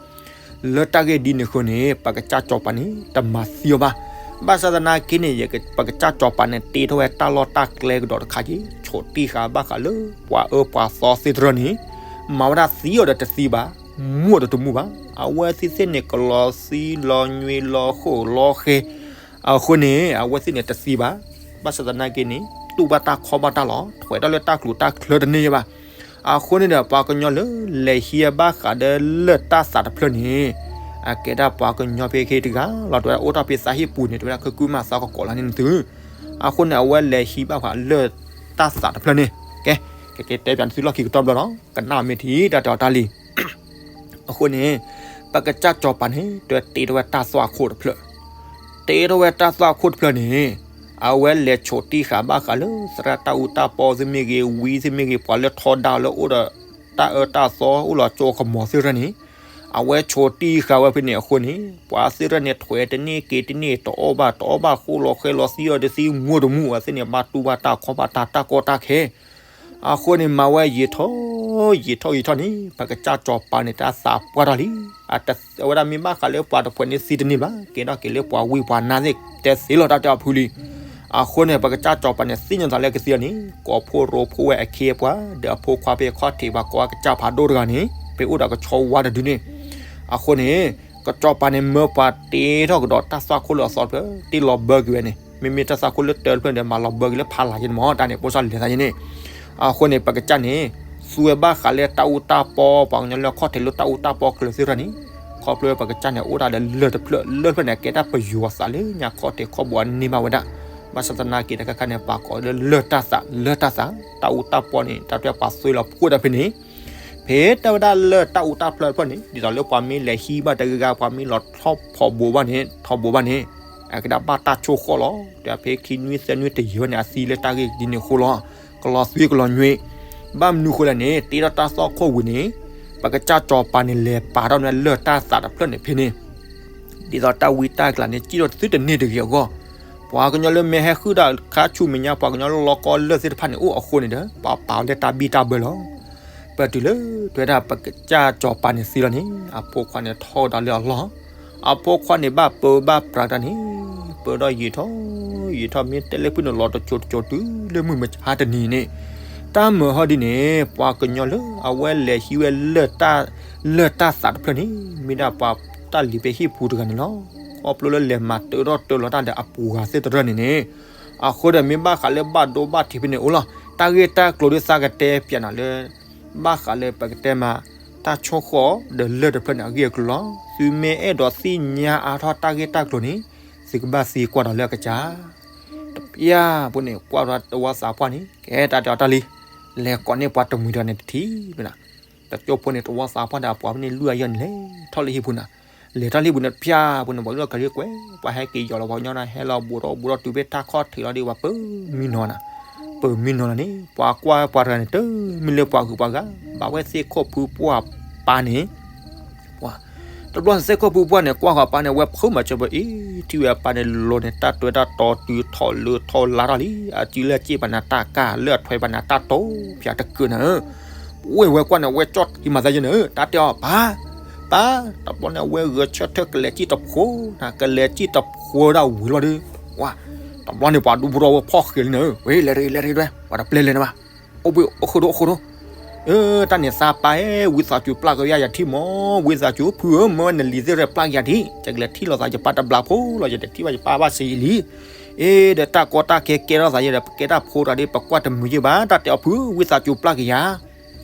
ဒီး လၢတၢ်ဂ့ၢ်ဒ်န့ၣ်အဃိန့ၣ် ပကစၢ်စီၤပၤန့ၣ် တမၤသံအီၤဘၣ်. ဘၣ်ဆၣ်သနာ်က့န့ၣ် ပကစၢ်စီၤပၤန့ၣ် တ့ထီၣ်ဝဲတၢ်လီၢ်တၢ်ကျဲကဒီးတခါက့ ဆိးတံၢ်ဃာ်ဘၣ်ဃးလၢပှၤအၢပှၤသီသ့ၣ်တဖၣ်န့ၣ် မၤဝဲဒၣ်သံအီၤဒီးတသံဘၣ်, မူအီၤဒီးတမူဘၣ်. အဝဲသ့ၣ်သ့ၣ်န့ၣ် ကလီၤသံလီၤညွံးလီၤဃိၣ်လီၤဃဲ အဃိန့ၣ် အဝဲသ့ၣ်န့ၣ်တသံဘၣ်. ဘၣ်ဆၣ်သနာ်က့န့ၣ် တူၢ်ဘၣ်တၢ်ခီဘၣ်တၢ်လီၤ. ထွဲးတၢ်လၢတၢ်ကျိၤတၢ်ချၢတန့ၢ်ယဘၣ်. အဃိန့ၣ်ဒီး ပှၤကညီလၢလဲၤဟံးဘၣ်ဃးဒီးလၢၢ်တၢ်သးတဖျၢၣ်န့ၣ် အကဲဒၣ်ပှၤကညီဖဲခ့တဂၤလီၤ. တဝဲဒၣ်အိၣ်တ့ၢ်ဖဲသးဟ့ၣ်ပူၤန့ၣ် တဝဲဒၣ်ခူၣ်မၤသးကကိးလၢန့ၣ်သု. အဃိန့ၣ် အဝဲလဲၤဟံးဘၣ်ဃးလၢၢ်တၢ်သးတဖျၢၣ်န့ၣ် ကဲ ကကဲတဲပၠးသုလီၢ်ခံကတီၢ်ဘျီလီၤ. ကနၣ်မ့ၢ်ထံၣ်တၢ်တဲအီၤတၢ်လံ. အဃိန့ၣ် ပကစၢ်စီၤပၤန့ၣ် တဝဲတ့ထီၣ်ဝဲတၢ်သွၣ်ခိၣ်တဖျၢၣ်. တ့ထီၣ်ဝဲတၢ်သွၣ်ခိၣ်တဖျၢၣ်န့ၣ် အဝဲလဲၤဆိးတံၢ်ဃာ်ဘၣ်ဃးလၢသရၣ်တၢ်အူတၢ်ပီသ့ၣ်မ့ၢ်ဂ့ၤ ဝံသ့ၣ်မ့ၢ်ဂ့ၤ ပှၤလၢထီဒါလၢအိၣ်ဒီးတၢ်အၢတၢ်သီအိၣ်လီၤကၠိကမီၤသ့ၣ်တဖၣ်န့ၣ် အဝဲဆိးတံၢ်ဃာ်ဝဲဖဲန့ၣ်အဃိန့ၣ် ပှၤသ့ၣ်တဖၣ်န့ၣ် ထွဲးတန့ၢ်က့ၤတန့ၢ် တအီၣ်ဘၣ်တအီဘၣ် ဃိၣ်လီၤဃဲလီၤသံအီၤတသံ မူတမူအဝဲသ့ၣ်န့ၣ် ဘၣ်တူၢ်ဘၣ်တၢ်ခီဘၣ်တၢ် တၢ်ကီတၢ်ခဲ အဃိန့ၣ် မၤဝဲယံာ်ထီၣ် ယံာ်ထီၣ်ယံာ်ထီၣ်န့ၣ် ပကစၢ်စီၤပၤန့ၣ် တၢ်သးပှၢ်ထီၣ်လံ. အဝဲဒၣ်မ့ၢ်ဘၣ်ဃးလၢပှၤတဖုန့ၣ်သံတန့ၢ်ဘၣ်, ကဲထီၣ်က့ၤလၢပှၤဝံပှၤနါသ့ၣ် တဲသ့လီၤတၢ်တဲအီၤဖုလံ. အဃိန့ၣ် ပကစၢ်စီၤပၤန့ၣ် သ့ၣ်ညါသးလၢကသံအီၤန့ၣ် ကိးဖှိၣ်ရိဖှိၣ်ဝဲအခ့အပှၤ ဒီးအဖိခွါဖဲခီၣ်ထံးပှၤကိးကစၢ်ဖးဒိၣ်တဂၤန့ၣ် ပအိၣ်ဒီးကဆီဝါတဒုန့ၣ်. အဃိန့ၣ် ကစီၤပၤန့ၣ် မၢပှၤတ့ထီၣ်ကဒီးတၢ်သွၣ်ခိၣ်လၢအသီတဖျၢၣ် တ့လီၤဘၢက့ၤဝဲန့ၣ် မ့မ့ၢ်တၢ်သွၣ်ခိၣ်လၢတၢတဖျၢၣ်န့ၣ် မၤလီၤဘၢက့ၤလၢဖးလၢ်ယဲန့ၣ်မ့ၢ် တၢ်န့ၣ် ပိၢ်စၢ်လဲၤသးယဲန့ၣ်. အဃိန့ၣ် ပကစၢ်န့ၣ် သူဝဲဘၣ်ဃးလၢတၢ်အူတၢ်ပီ ပှၤကညီလၢခီၣ်ထံးလၢတၢ်အူတၢ်ပီကျၢၤသ့ၣ်တဖၣ်န့ၣ် ခီဖျိပကစၢ်န့ၣ် အိၣ်ဒၣ်ဒီးလၢၢ်တဖျၢၣ် လၢၢ်တဖျၢၣ်န့ၣ် အကဲတၢ်ပယီၤသးလၢညါခီၣ်ထံးခီၣ်ဘိန့ၢ်ဘၣ်ဝဲဒၣ်. ဘၣ်ဆၣ်သနာ်က့တခါခါန့ၣ် ပှၤကိးလၢလၢၢ်တၢ်သး လၢၢ်တၢ်သး တၢ်အူတၢ်ပီန့ၣ် တၢ်တဲပှၤသွဲလီၤဖှိၣ်တၢ်ဖဲန့ၣ် ဖဲတၢ်ဝဲဒၣ်လၢၢ်တၢ်အူတၢ်ပီတဖျၢၣ်န့ၣ် ဒ်သိးလၢပှၤမ့ၢ်လဲၤဟံးဘၣ်တဂၤဂၤ ပှၤမ့ၢ်လီၤထီၣ်ဖီးဘိးဘၣ်န့ၣ် ထီးဘိးဘၣ်န့ၣ် အကဒၣ်ဘၣ်တၢ်ဆိၣ်ဃီၣ်လီၤ. ဒီးဖဲခံနွံသၢနွံတယံာ်ဝဲန့ၣ် အသံလၢတၢ်ဂ့ၢ်ဒ်န့ၣ်အဃိလီၤ. ကလီၤသွံကလီၤညွံး ဘၣ်မနုၤဃိလဲၣ်န့ၣ် တ့ထီၣ်တၢ်သွၣ်ခိၣ်ဝံၤန့ၣ် ပကစၢ်စီၤပၤန့ၣ် လဲၤပာ်ထီၣ်န့ၢ်လၢၢ်တၢ်သးတဖျၢၣ်န့ၣ်ဖဲန့ၣ် ဒ်သိးတၢ်ဝံတၢ်ကျးန့ၣ် စံၣ်ထီၣ်သုတန့ၢ်တဂ့ၤအဂီၢ်, ပှၤကညီလၢမ့ၢ်ဟဲဃုာ်ဒီးခါဆူမဲာ်ညါ ပှၤကညီလၢလီၤကီလၢၢ်သ့ၣ်တဖၣ်န့ၣ် အိၣ်အဃိန့ၣ်ဒီး ပှၤပာ်အီၤလၢတၢ်ဘံၣ်တၢ်ဘၢလီၤ. ပတုၤလၢ တဲဝဲဒၣ်ပကစၢ်စီၤပၤန့ၣ်သံလီၤန့ၣ် အဖိခွါန့ၣ်ထီၣ်ဒီးလၢအလီၢ်, အဖိခွါန့ၣ်ဘၣ်ပၢဘၣ်ပြးတၢ်န့ၣ် ပၢဒီးယံာ်ထီၣ် ယံာ်ထီၣ် မ့ၢ်တဲလၢဖုန့ၣ်လီၤတစိၤတစိၤတုၤလၢမုၢ်မဆါတနံၤန့ၣ်, တၢ်မုာ်ဟီဒ်န့ၣ် ပှၤကညီလၢအဝဲလဲၤဟံးဝဲ လၢၢ်တၢ်သးတဖျၢၣ်န့ၣ် မ့ၢ်ဒၣ်ပှၤတၢ်လံၤဖဲဟံၣ်ပူၤတဂၤန့ၣ်လီၤ. ခီဖျိလၢလဲၤမၤတၢထီၣ်တၢလီၤတၢ်ဒီးအပူၤဂၤသ့ၣ်တဖၣ်န့ၣ်န့ၣ်, အဃိဒီးမ့ၢ်ဘၣ်ဃးလၢဘၣ်ဒိဘၣ်ထံးဖဲန့ၣ်အိၣ်လီၤ. တၢ်ဂ့ၢ်တၢ်ကျိၤဒ်သးကတဲပၠးနၤလၢ ဘၣ်ဃးလၢပကတဲမး တၢ်ဆိၣ်ဃီၣ်ဒီးလၢၢ်တဖျၢၣ်န့ၣ် အဂ့ၢ်အကျိၤလီၤ. သုမ့ၢ်အဲၣ်ဒိးသ့ၣ်ညါအါထီၣ်တၢ်ဂ့ၢ်တၢ်ကျိၤန့ၣ် သုကဘၣ်သံကွၢ်ဒီးလၢအကစၢ် တပျၢ်ဖိန့ၣ် ကွၢ်ဒီးတဝီသးပှၢ်န့ၣ် ကဲတၢ်တဲအီၤတၢ်လံ, လဲၤကိးန့ၢ်ပှၤတမှံၤတဂၤန့ၣ်တထံၣ်, တကၠိဖိန့ၣ် တဝီသးပှၢ်ဒီးအပှၤဖဲန့ၣ်လွံၢ်အယဲၢ်န့ၣ် လဲၤထီၣ်လၢဟံၣ်ပူၤန့ၣ်, လဲၤထီၣ်လၢဟံၣ်ပူၤန့ၣ်တပျၢ်ဖိန့ၣ် ပှၤကလီၤကရံကွဲး ပှၤဟဲက့ၤယီၤလီၤပှၤကညီန့ၣ် ဟဲလီၤဘူးထီၣ်ဘူးထီၣ်တုၤဖဲတၢ်ခီၣ်ထံးလီၤဒီး ပှၤပၢမံနီၤနၤ, ပၢမံနီၤနၤန့ၣ် ပှၤကွၢ်ပှၤတဂၤန့ၣ် တမ့ၢ်လၢပှၤဂုၤပှၤဂၤ ဘၣ်ဝဲသ့ၣ်ခိၣ်ဖုပှၢ်ပၢ်န့ၣ် တဘျီန့ၣ် သ့ၣ်ခိၣ်ဖုပှၢ်န့ၣ် ကွၢ်ဃီၤအပၢ်န့ၣ် ဝဲဖုးမၤစၢၤဘၣ်အံၤ ထံၣ်ဝဲအပၢ်န့ၣ် လီၤန့ၣ် တၢ်တွဲတၢ်တီၤတုၤထီၣ်လၢထီၣ်လါထီၣ်လံ, အစုလၢအစ့ၣ်ပှၤန့ၣ်တၢ်ကၢ် လၢအထွဲပှၤန့ၣ်တၢ်တိဖၠးတကုာ်န့ၣ်, ဝဲၢ်ဝဲကွၢ်န့ၣ် ဝဲကၠီၣ်ထံမၤသးယဲန့ၣ် တၢ်တဲအီၤ ပၢ်, ပၢ်, တဘျီန့ၣ် အဝဲဂဲၤဆၢထၢၣ်ကလဲၤစံၣ်တဖိနၤ ကလဲၤစံၣ်တဖိဒၣ်ဝံၤလီၤဒီး, ဝါ, တဘျီန့ၣ် ပှၤဒူဖိထီၣ်ဝဲဖီၣ်ဃဲၤလံန့ၣ်, ဝဲလဲၤတဂ့ၤ လဲၤတဂ့ၤ ပှၤတပျဲလဲၤန့ၣ်ဘၣ်, အိၣ်ဘှံးအိၣ်ဃိဒိၣ်အိၣ်ဃိဒိၣ် အၢ တၢ်န့ၣ်သးပၢ်ဧၢ ဝံသးစူၤပျၢ်က့ၤယၤယထံၣ်မး, ဝံသးစူၤဖုဧၢ မၢနလံၤသ့ၣ်ရဲၣ်ပျၢ်က့ၤယၤဒံး, ယကလဲၤထံၣ်လိာ်သးယပၢ်တဘျီဖိလီၤ ယတထံၣ်ဘၣ်ယပၢ်ဘၣ်စ့ၢ်လံ, အ့ ဒီးတၢ်ကီတၢ်ခဲကဲထီၣ်သးယဲဒီး ပကဲတၢ်ဖိတဂၤဒီး ပကွၢ်တမုာ်ယဲဘၣ် တၢ်တဲအီၤဖု ဝံသးစူၤပျၢ်က့ၤယၤ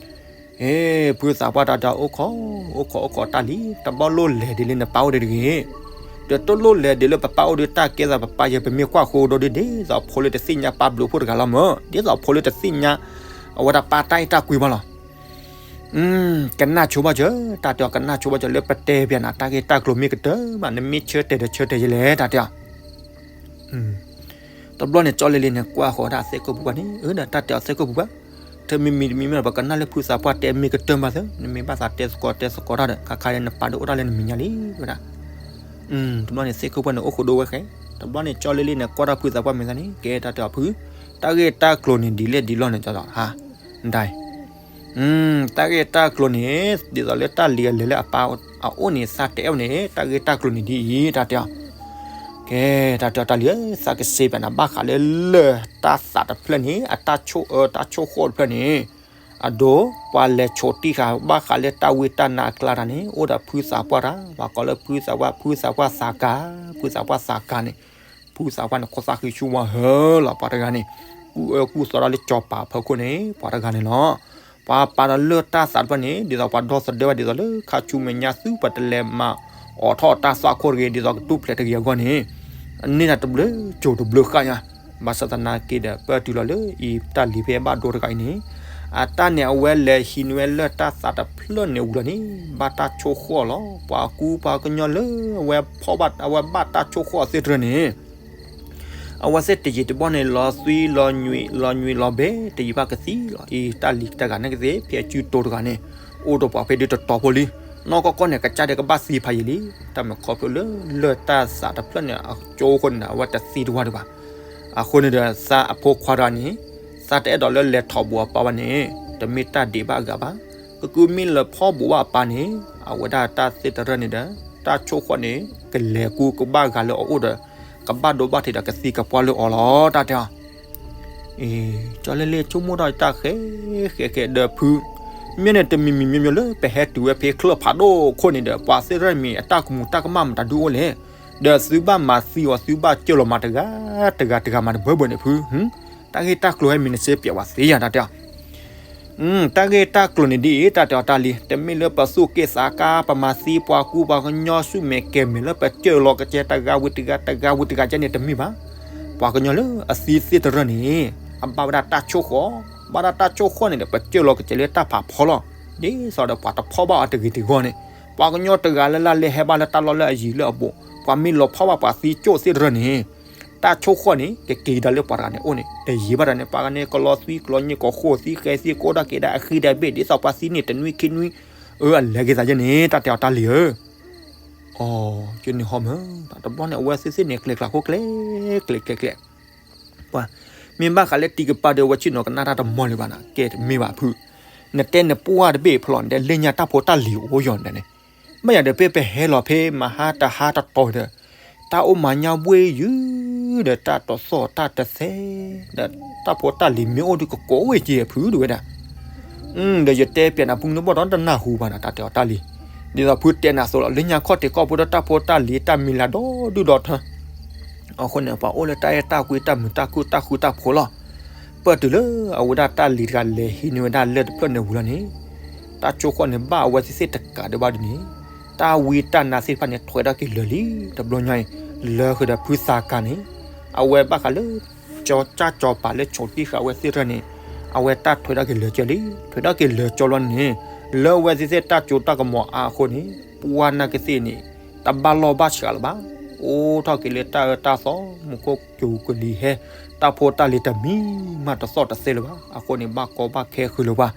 အ့ ဖုသးပှၢ်တၢ်ဒီးအိၣ်ခိး, အိၣ်ခိးအိၣ်ခိးတၢ်လံ, တဘၣ်လိၣ်လဲၤဒ်လၢနပၢ်အိၣ်ဒီးတဂ့ၤ, ဒီးတလိၣ်လဲၤဒ်လၢပပၢ်အိၣ်ဒီး တၢ်ကဲသးပပၢ်ယဲ ပမ့ၢ်ကွၢ်ဃိဒိဒီး ဒ်သိးဖိလၢတသ့ၣ်ညါပၢ်ဘျုးဖှိၣ်တဂၤလီၤမၢ်, ဒ်သိးဖိလၢတသ့ၣ်ညါ အဝဲဒၣ်ပၢ်တၢ်အဲၣ်တၢ်ကွံဘၣ်လီၤ. ကနၣ်ဆိဘၣ်စၢၤ, တၢ်တဲအီၤ ကနၣ်ဆိဘၣ်စၢၤ လၢပတဲပၠးနၤ တၢ်ဂ့ၢ်တၢ်ကျိၤမ့ၢ်ကတၢၢ်မး နမ့ၢ်ဆၢတဲာ်ဒီးဆၢတဲာ်ယဲလဲၣ် တၢ်တဲအီၤ တဘျီန့ၣ် ကၠီလ့လ့န့ၣ် ကွၢ်ဃီၤဒၣ်သ့ၣ်ခိၣ်ပူၤပှၢ်န့ၣ်, အၢ ဒီးတၢ်တဲအီၤသ့ၣ်ခိၣ်ပူၤပှၢ်, ထၢမံမံတမံၤမ့ၢ်ဒီး ပကနၣ်လၢဖုသးပှၢ်တဲမ့ၢ်ကတၢၢ်မးသၢ, နမ့ၢ်ဘၣ်သးတဲသကိးတဲသကိးတၢ်ဒီး ခါခါန့ၣ် နပာ်ဒိၣ်အိၣ်တၢ်လၢနမဲာ်ညါလံ ဝဲဒၣ်. တဘျီန့ၣ် သ့ၣ်ခိၣ်ပူၤပှၢ်န့ၣ် အိၣ်ဃိဒိဝဲဃဲ, တဘျီန့ၣ် ကၠီလ့လ့န့ၣ် ကွၢ်ထီၣ်ဖုသးပှၢ်မဲာ်သၣ်န့ၣ် ကဲတၢ်တဲအီၤဖု, တၢ်ဂ့ၢ်တၢ်ကျိၤန့ၣ် ဒ်လဲၣ်ဒ်လဲၣ်န့ၣ် ကၠီဒီး ဟါ, ဒၣ် တၢ်ဂ့ၢ်တၢ်ကျိၤန့ၣ် ဒ်သိးလၢတၢ်လံၤအလဲၤလၢအပၢ်အအိၣ်န့ၣ် သးတဲအီၤန့ၣ် တၢ်ဂ့ၢ်တၢ်ကျိၤန့ၣ်ဒ်အံၤ တၢ်တဲအီၤ, ကဲ တၢ်တဲအီၤတၢ်လံၤဧၢ, သးကစ့ပၠးနၤ ဘၣ်ဃးလၢလၢၢ်တၢ်သးတဖျၢၣ်န့ၣ် အတၢ်ဆိၣ်အၢ တၢ်ဆိၣ်ဃီၣ်တဖျၢၣ်န့ၣ်, အဒိ ပှၤလဲၤဆိးတံၢ်ဃာ် ဘၣ်ဃးလၢတၢ်ဝံတၢ်နါအကျါတၢ်န့ၣ် အိၣ်ဒီးဖုသးပှၢ်တၢ်, ပှၤကိးလၢဖုသးပှၢ် ဖုသးပှၢ်သးကါ, ဖုသးပှၢ်သးကါန့ၣ် ဖုသးပှၢ်န့ၣ် ခိၣ်သၣ်ဃံဆူၣ်ဝါဟၢလီၤ ပှၤတဂၤန့ၣ်, ကူၣ်အၢကူၣ်သီတၢ်လၢစီၤပၤအဖီခိၣ်န့ၣ် ပှၤတဂၤန့ၣ်လီၤ. ပှၤပာ်ဒီးလၢၢ်တၢ်သးတဖျၢၣ်န့ၣ် ဒ်သိးပှၤဒီသဒၢဘၣ် ဒ်သိးလၢခါဆူမဲာ်ညါသု ပတလဲၤမၤအိးထီၣ်တၢ်သွၣ်ခိၣ်တဂ့ၤ ဒ်သိးကတူၢ်ဖျဲးတဂ့ၤအဂီၢ်န့ၣ်, န့ၢ်နၤတဘျုးစိၤတဘျုးဃၣ်ညါ, ဘၣ်ဆၣ်သနာ်က့ဒီး ပၢၢ်တုၤလီၤလၢအံၤ တၢ်လံၤဖဲဘၣ်ဒိတဂၤအံၤန့ၣ်, အတၢ်န့ၣ် အဝဲလဲၤဟံးန့ၢ်ဝဲလၢၢ်တၢ်သးတဖျၢၣ်န့ၣ်ဝံၤလီၤန့ၣ် ဘၣ်တၢ်ဆိၣ်ဃီၣ်လီၤ. ပှၤကူပှၤကညီလၢ အဝဲဖီၣ်ဘၣ် အဝဲဘၣ်တၢ်ဆိၣ်ဃီၣ်သ့ၣ်တဖၣ်န့ၣ် အဝဲသ့ၣ်တယံာ်တဘီၣ်န့ၣ် လီၤသွံလီၤညွံး လီၤညွံးလီၤဘဲ တယံာ်ဘၣ်ကသံလီၤ. အံၤ တၢ်လံၤတဂၤန့ၣ်ကသ့ ဖဲအစုတိၤတဂၤန့ၣ် အိၣ်ဒီးပှၤဖဲဒၢတတီၤဖိလံ. နီၢ်ကီၢ်ကီၢ်န့ၣ် ကစၢ်ဒဲးကဘၣ်သံဖးယံာ်လံ. တၢ်မ့ၢ်ခီဖျိလၢ လၢၢ်တၢ်သးတဖျၢၣ်န့ၣ် အကၠိအဃိန့ၣ် အဝဲတသံတဝၢ်ဒံးဘၣ်. အဃိန့ၣ်ဒီး သးအဖိခွါတဂၤန့ၣ် တၢ်တအဲၣ်ဒိးလၢလဲၤထီၣ်ဘူးအပၢ်ဘၣ်န့ၣ် တမ့ၢ်တၢ်ဒံးဘၣ်အဂၤဘၣ်. ကကုမ့ၢ်လဲၤဖီၣ်ဘူးဘၣ်အပၢ်န့ၣ် အဝဲဒၣ်တၢ်သ့ၣ်တရၢၢ်န့ၣ်ဒီး တၢ်ဆိၣ်ဃီၣ်န့ၣ် ကလဲၤကူကဘၣ်ဂၤလၢအအိၣ်ဒီး ကဘၣ်ဒိဘၣ်ထံးဒီးကသံကပှၢ်လၢအီၤလီၤ တၢ်တဲအီၤ. အ့ ကၠီလ့လ့ဆိကမိၣ်ထီၣ်တၢ်ဃဲဃဲဃဲဒီးဖု မ့ၢ်န့ၣ်တမံၤမံၤမံၤမံၤလၢပဟဲတုၤဝဲဖဲချၢၣ်ဖးဒိၣ်ခိၣ်န့ၣ်ဒီး ပှၤသ့ၣ်တရၢၢ်မံၤအတၢ်ကမူၤတၢ်ကမၣ်မတၤဒုအိၣ်လဲၣ်, ဒီးသုဘၣ်မၤသံအီၤ သုဘၣ်စၢၢ်လီၤမၤတဂၤတဂၤတဂၤမၤတဘၢဘၢန့ၣ်ဖု တၢ်ဂ့ၢ်တၢ်ကျိၤဟဲမံၤနစ့ပျဲဝဲသ့ယၤ တၢ်တဲအီၤ. တၢ်ဂ့ၢ်တၢ်ကျိၤန့ၣ်ဒ်အံၤ တၢ်တဲအီၤတၢ်လံၤ တမ့ၢ်လၢပသူၣ်က့ၣ်သးကါ ပမၤသံပှၤကူပှၤကညီဆူၣ်မဲာ်ကဲၤမဲာ်လၢပစၢၢ်လီၤကစဲး တဂၤဝံၤတဂၤ တဂၤဝံၤတဂၤကဲန့ၣ်တမ့ၢ်ဘၣ်. ပှၤကညီလၢအသံသ့ၣ်တရၢၢ်န့ၣ် အဘၣ်ဝဲဒၣ်တၢ်ဆိၣ်ဃီၣ်, ဘၣ်ဒၣ်တၢ်ဆိၣ်ဃီၣ်န့ၣ်ဒီး ပစၢၢ်လီၤကစဲးလၢတၢ်ဖးဖီလီၤ. ဒ်သိးဒီးပှၤတဖီၣ်ဘၣ်အီၤတဂ့ၤတဂီၢ်န့ၣ်, ပှၤကညီတဂၤလၢ်လၢ်လၢဟဲဘၣ်လၢတၢ်လီၢ်လၢအယံၤလၢအဘူး, ပှၤမ့ၢ်လီၤဖီၣ်ဘၣ်ပှၤသံကၠိၣ်သ့ၣ်တရၢၢ်န့ၣ် တၢ်ဆိၣ်ဃီၣ်န့ၣ် ကက့ၤကဒါလၢပှၤတဂၤန့ၣ်အိၣ်န့ၣ် တယံာ်ဘၣ်တၢ်န့ၣ် ပှၤဂၤန့ၣ် ကလီသံကလီည့ၣ် ကီၢ်ဃိၣ်သံဃဲသံ ကအိၣ်ဒၣ်က့ၤဒၣ်အဃံဒၢဘ့ၣ် ဒ်သိးပှၤသံန့ၣ် တနွံခံနွံ, အၢ အလဲၤက့ၤသးယဲန့ၣ် တၢ်တဲအီၤတၢ်လံၤဧၢ. အိ ကန့ၣ်ဟီမၢ်, တဘျီန့ၣ် အဝဲသ့ၣ်သ့ၣ်န့ၣ် ကျဲၤကျါခိၣ်ကျဲၤကျဲၤကျဲၤကျဲၤ, ပှၤ မ့ၢ်ဘၣ်ဃးလၢတံၤကပၤဒီး အဝဲဆ့ၣ်နီၤကနၣ်တၢ်တမီၢ်လၢၤဘၣ်နၤ ကဲတမ့ၢ်ဘၣ်ဖု, နတဲနပှၢ်တဘ့ၣ်ဖျီၣ် နတဲလၢညါတၢ်ဖိတၢ်လံၤအိၣ်ယီၤန့ၣ်, မ့ၢ်ယၤဒီး ပ့ၢ်ပဟဲလီၤဖဲမဟါတဟါတတီၤဒီး တၢ်အိၣ်မၤညါဘှ့ၣ်ယုၢ်ဒီး တၢ်တသီၣ်တၢ်တသဲ ဒီးတၢ်ဖိတၢ်လံၤမ့ၢ်အိၣ်ဒီး ကကိးဝဲက့ၤဖုဒၣ်ဝဲဒၣ်. ဒီးယတဲပျဲနၤ ပူနဘီၣ်ဒီးတနၢ်ဟူဘၣ်နၤ တၢ်တဲအီၤတၢ်လံၤ, ဒ်သိးဖုတဲနၤအသိးလီၤ လၢညါခီၣ်ထံးခီၣ်ဘိဒီး တၢ်ဖိတၢ်လံၤတၢ်မံၤလၤဒီဒုၣ်ဒီထၢ အဃိန့ၣ် ပှၤအိၣ်လၢတၢ်အဲၣ်တၢ်ကွံတၢ်မုာ်တၢ်ခုၣ်တၢ်ဃူတၢ်ဖိးလီၤ. ပၢၢ်တုၤလၢအဝဲဒၣ်တၢ်လံၤတဂၤလဲၤဟံးန့ၢ်ဝဲဒၣ်လၢၢ်တဖျၢၣ်န့ၣ်ဝံၤလီၤန့ၣ်, တၢ်ဆိၣ်ဃီၣ်န့ၣ် ဘၣ်အဝဲသ့ၣ်သ့ၣ်တကးဒံးဘၣ်ဒ်န့ၣ်, တၢ်ဝံတၢ်နါသ့ၣ်တဖၣ်န့ၣ် ထွဲထီၣ်က့ၤလၢာ်လံ. တဘျီညါအံၤ လၢဃုာ်ဒီးဖုသးကါန့ၣ်, အဝဲဘၣ်ဃးလၢ ကၠီကၠၢ်ကၠီၤပၤလၢဆိးတံၢ်ဃာ်ဝဲသ့ၣ်တဖၣ်န့ၣ်, အဝဲတၢ်ထွဲထီၣ်က့ၤလၢာ်ကၠီလံ. ထွဲထီၣ်က့ၤလၢာ်ကၠီလီၤန့ၣ်, လၢအဝဲသ့ၣ်သ့ၣ်တၢ်စိတၢ်ကမီၤအါအဃိန့ၣ် ပှၢ်နာ်ကသ့ၣ်န့ၣ် တဘၣ်လီၢ်ဘၣ်ဆှးလၢၤဘၣ်. အိၣ်ထီၣ်က့ၤလၢတၢ်အၢတၢ်သီ, မူခိၣ်စူၤကလံၤဟဲ, တၢ်ဖိတၢ်လံၤတမံၤမးတသီၣ်တသဲလၢၤဘၣ်. အဃိန့ၣ် ဘၣ်ကီဘၣ်ခဲဃုာ်လၢၤပှၤ,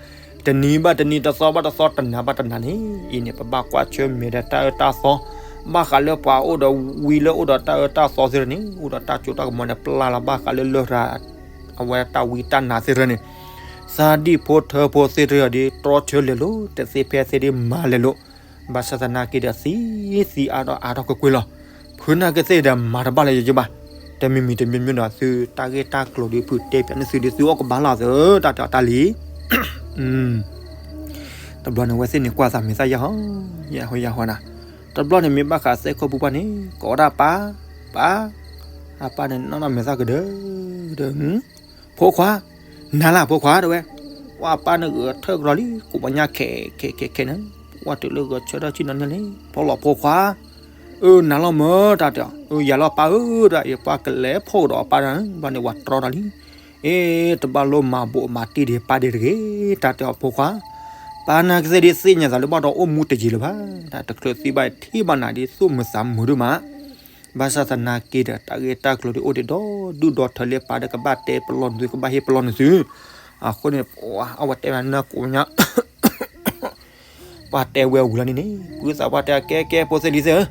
တနံၤဘၣ်တနံၤ တသီဘၣ်တသီ တနၤဘၣ်တနၤန့ၣ်, အံၤန့ၣ် ပဘၣ်ကွၢ်ဆၢၣ်မဲာ်ဒီးတၢ်အၢတၢ်သီ, ဘၣ်ဃးလၢပှၤအိၣ်ဒီးဝံလၢအိၣ်ဒီးတၢ်အၢတၢ်သီသ့ၣ်တဖၣ်န့ၣ်, အိၣ်ဒီးတၢ်စိတၢ်ကမီၤန့ၣ် ပျၢ်လီၤဘၣ်ဃးလၢလၢၢ်ရၤ အဝဲတၢ်ဝံတၢ်နါသ့ၣ်တဖၣ်န့ၣ်, သးဒံၣ်ဖိထၢဖိသ့ၣ်တဖၣ်ဒီး တြီဆၢလဲၤလိာ်, တသ့ဖဲသ့ဒီးမၤလဲၤလိာ်, ဘၣ်ဆၣ်သနာ်က့ဒီး သံသံအါထီၣ်အါထီၣ်ကွ့ၢ်ကွ့ၢ်လီၤ. ဖုနာ်ကသ့ၣ်ဒီးမၤတဘၣ်လၢၤယဘၣ်, တမံၤမံၤတမံၤမံၤဒီး သုတၢ်ဂ့ၢ်တၢ်ကျိၤဒီး ဖုတဲပျဲန့ၢ်သုဒီး သုအိၣ်ကဘၣ်လီၤသၢ တၢ်တဲအီၤတၢ်လံၤ တဘျီန့ၣ် အဝဲသ့ၣ်န့ၣ်ကွၢ်သးမဲာ်သၣ်ယၢ်ဟီ, ယၢ်ဟီယၢ်ဟီနၤ, တဘျီန့ၣ်မ့ၢ်ဘၣ်ဃးသဲခိၣ်ပူၤပှၢ်န့ၣ် ကိးဝဲဒၣ်ပၢ်, ပၢ်, အပၢ်န့ၣ်နီၢ်နီၢ်မဲာ်သၣ်ကဒၢကဒၢ, ဖိခွါ, နၤလၢ်ဖိခွါတဲဝဲ, ပှၢ်ပၢ်န့ၣ်ဂဲၤထၢၣ်ကရီလံ ကိးပှၤညါခဲခဲခဲခဲန့ၣ်, ပှၢ်တုၤလၢဂဲၤဆၢထၢၣ်ဆ့ၣ်နီၤန့ၣ်လံ, ဖိလီၤဖိခွါ, အၢ နၤလီၤမၢ် တၢ်တဲအီၤ, အၢ ယၤလီၤပၢ်ဧၢ တၢ်အံၤ ပှၢ်ကလဲၤဖီၣ်ကဒီးအပၢ်တၢ်, ဘျီန့ၣ် ပှၢ်တြီတၢ်လံ အ့ တဘၣ်လိၣ်မၤဘိးမၤတံၢ်ဒံးပၢ်ဒံးတဂ့ၤ, တၢ်တဲအီၤဖိခွါ, ပၢ်နာ်ကသ့ၣ်ဒ်သ့ၣ်ညါသးလၢဘၣ်ဒီးအိၣ်မူတယံၤလၢၤဘၣ်, တၢ်တချုးသံဘၣ်ထံၣ်ဘၣ်နၤဒ်သိးမုာ်သးမုာ်ဒိၣ်မး, ဘၣ်ဆၣ်သနာ်က့ဒီး တၢ်ဂ့ၢ်တၢ်ကျိၤဒ်အိၣ်ဒံးဒီဒူၣ်ဒီထၢလၢပၢ်ဒီးကဘၣ်တဲပလီၢ်နသု ကဘၣ်ဟ့ၣ်ပလီၢ်နသု, အဃိန့ၣ် အဝဲတဲဝဲနၢ်ကိးညါ ပှၤတဲဝဲဝံၤလီၤန့ၣ်န့ၣ် ဖုသးပှၢ်တဲ ကဲကဲ ဖိသ့ၣ်လံၤသ့ၣ်ဧၢ,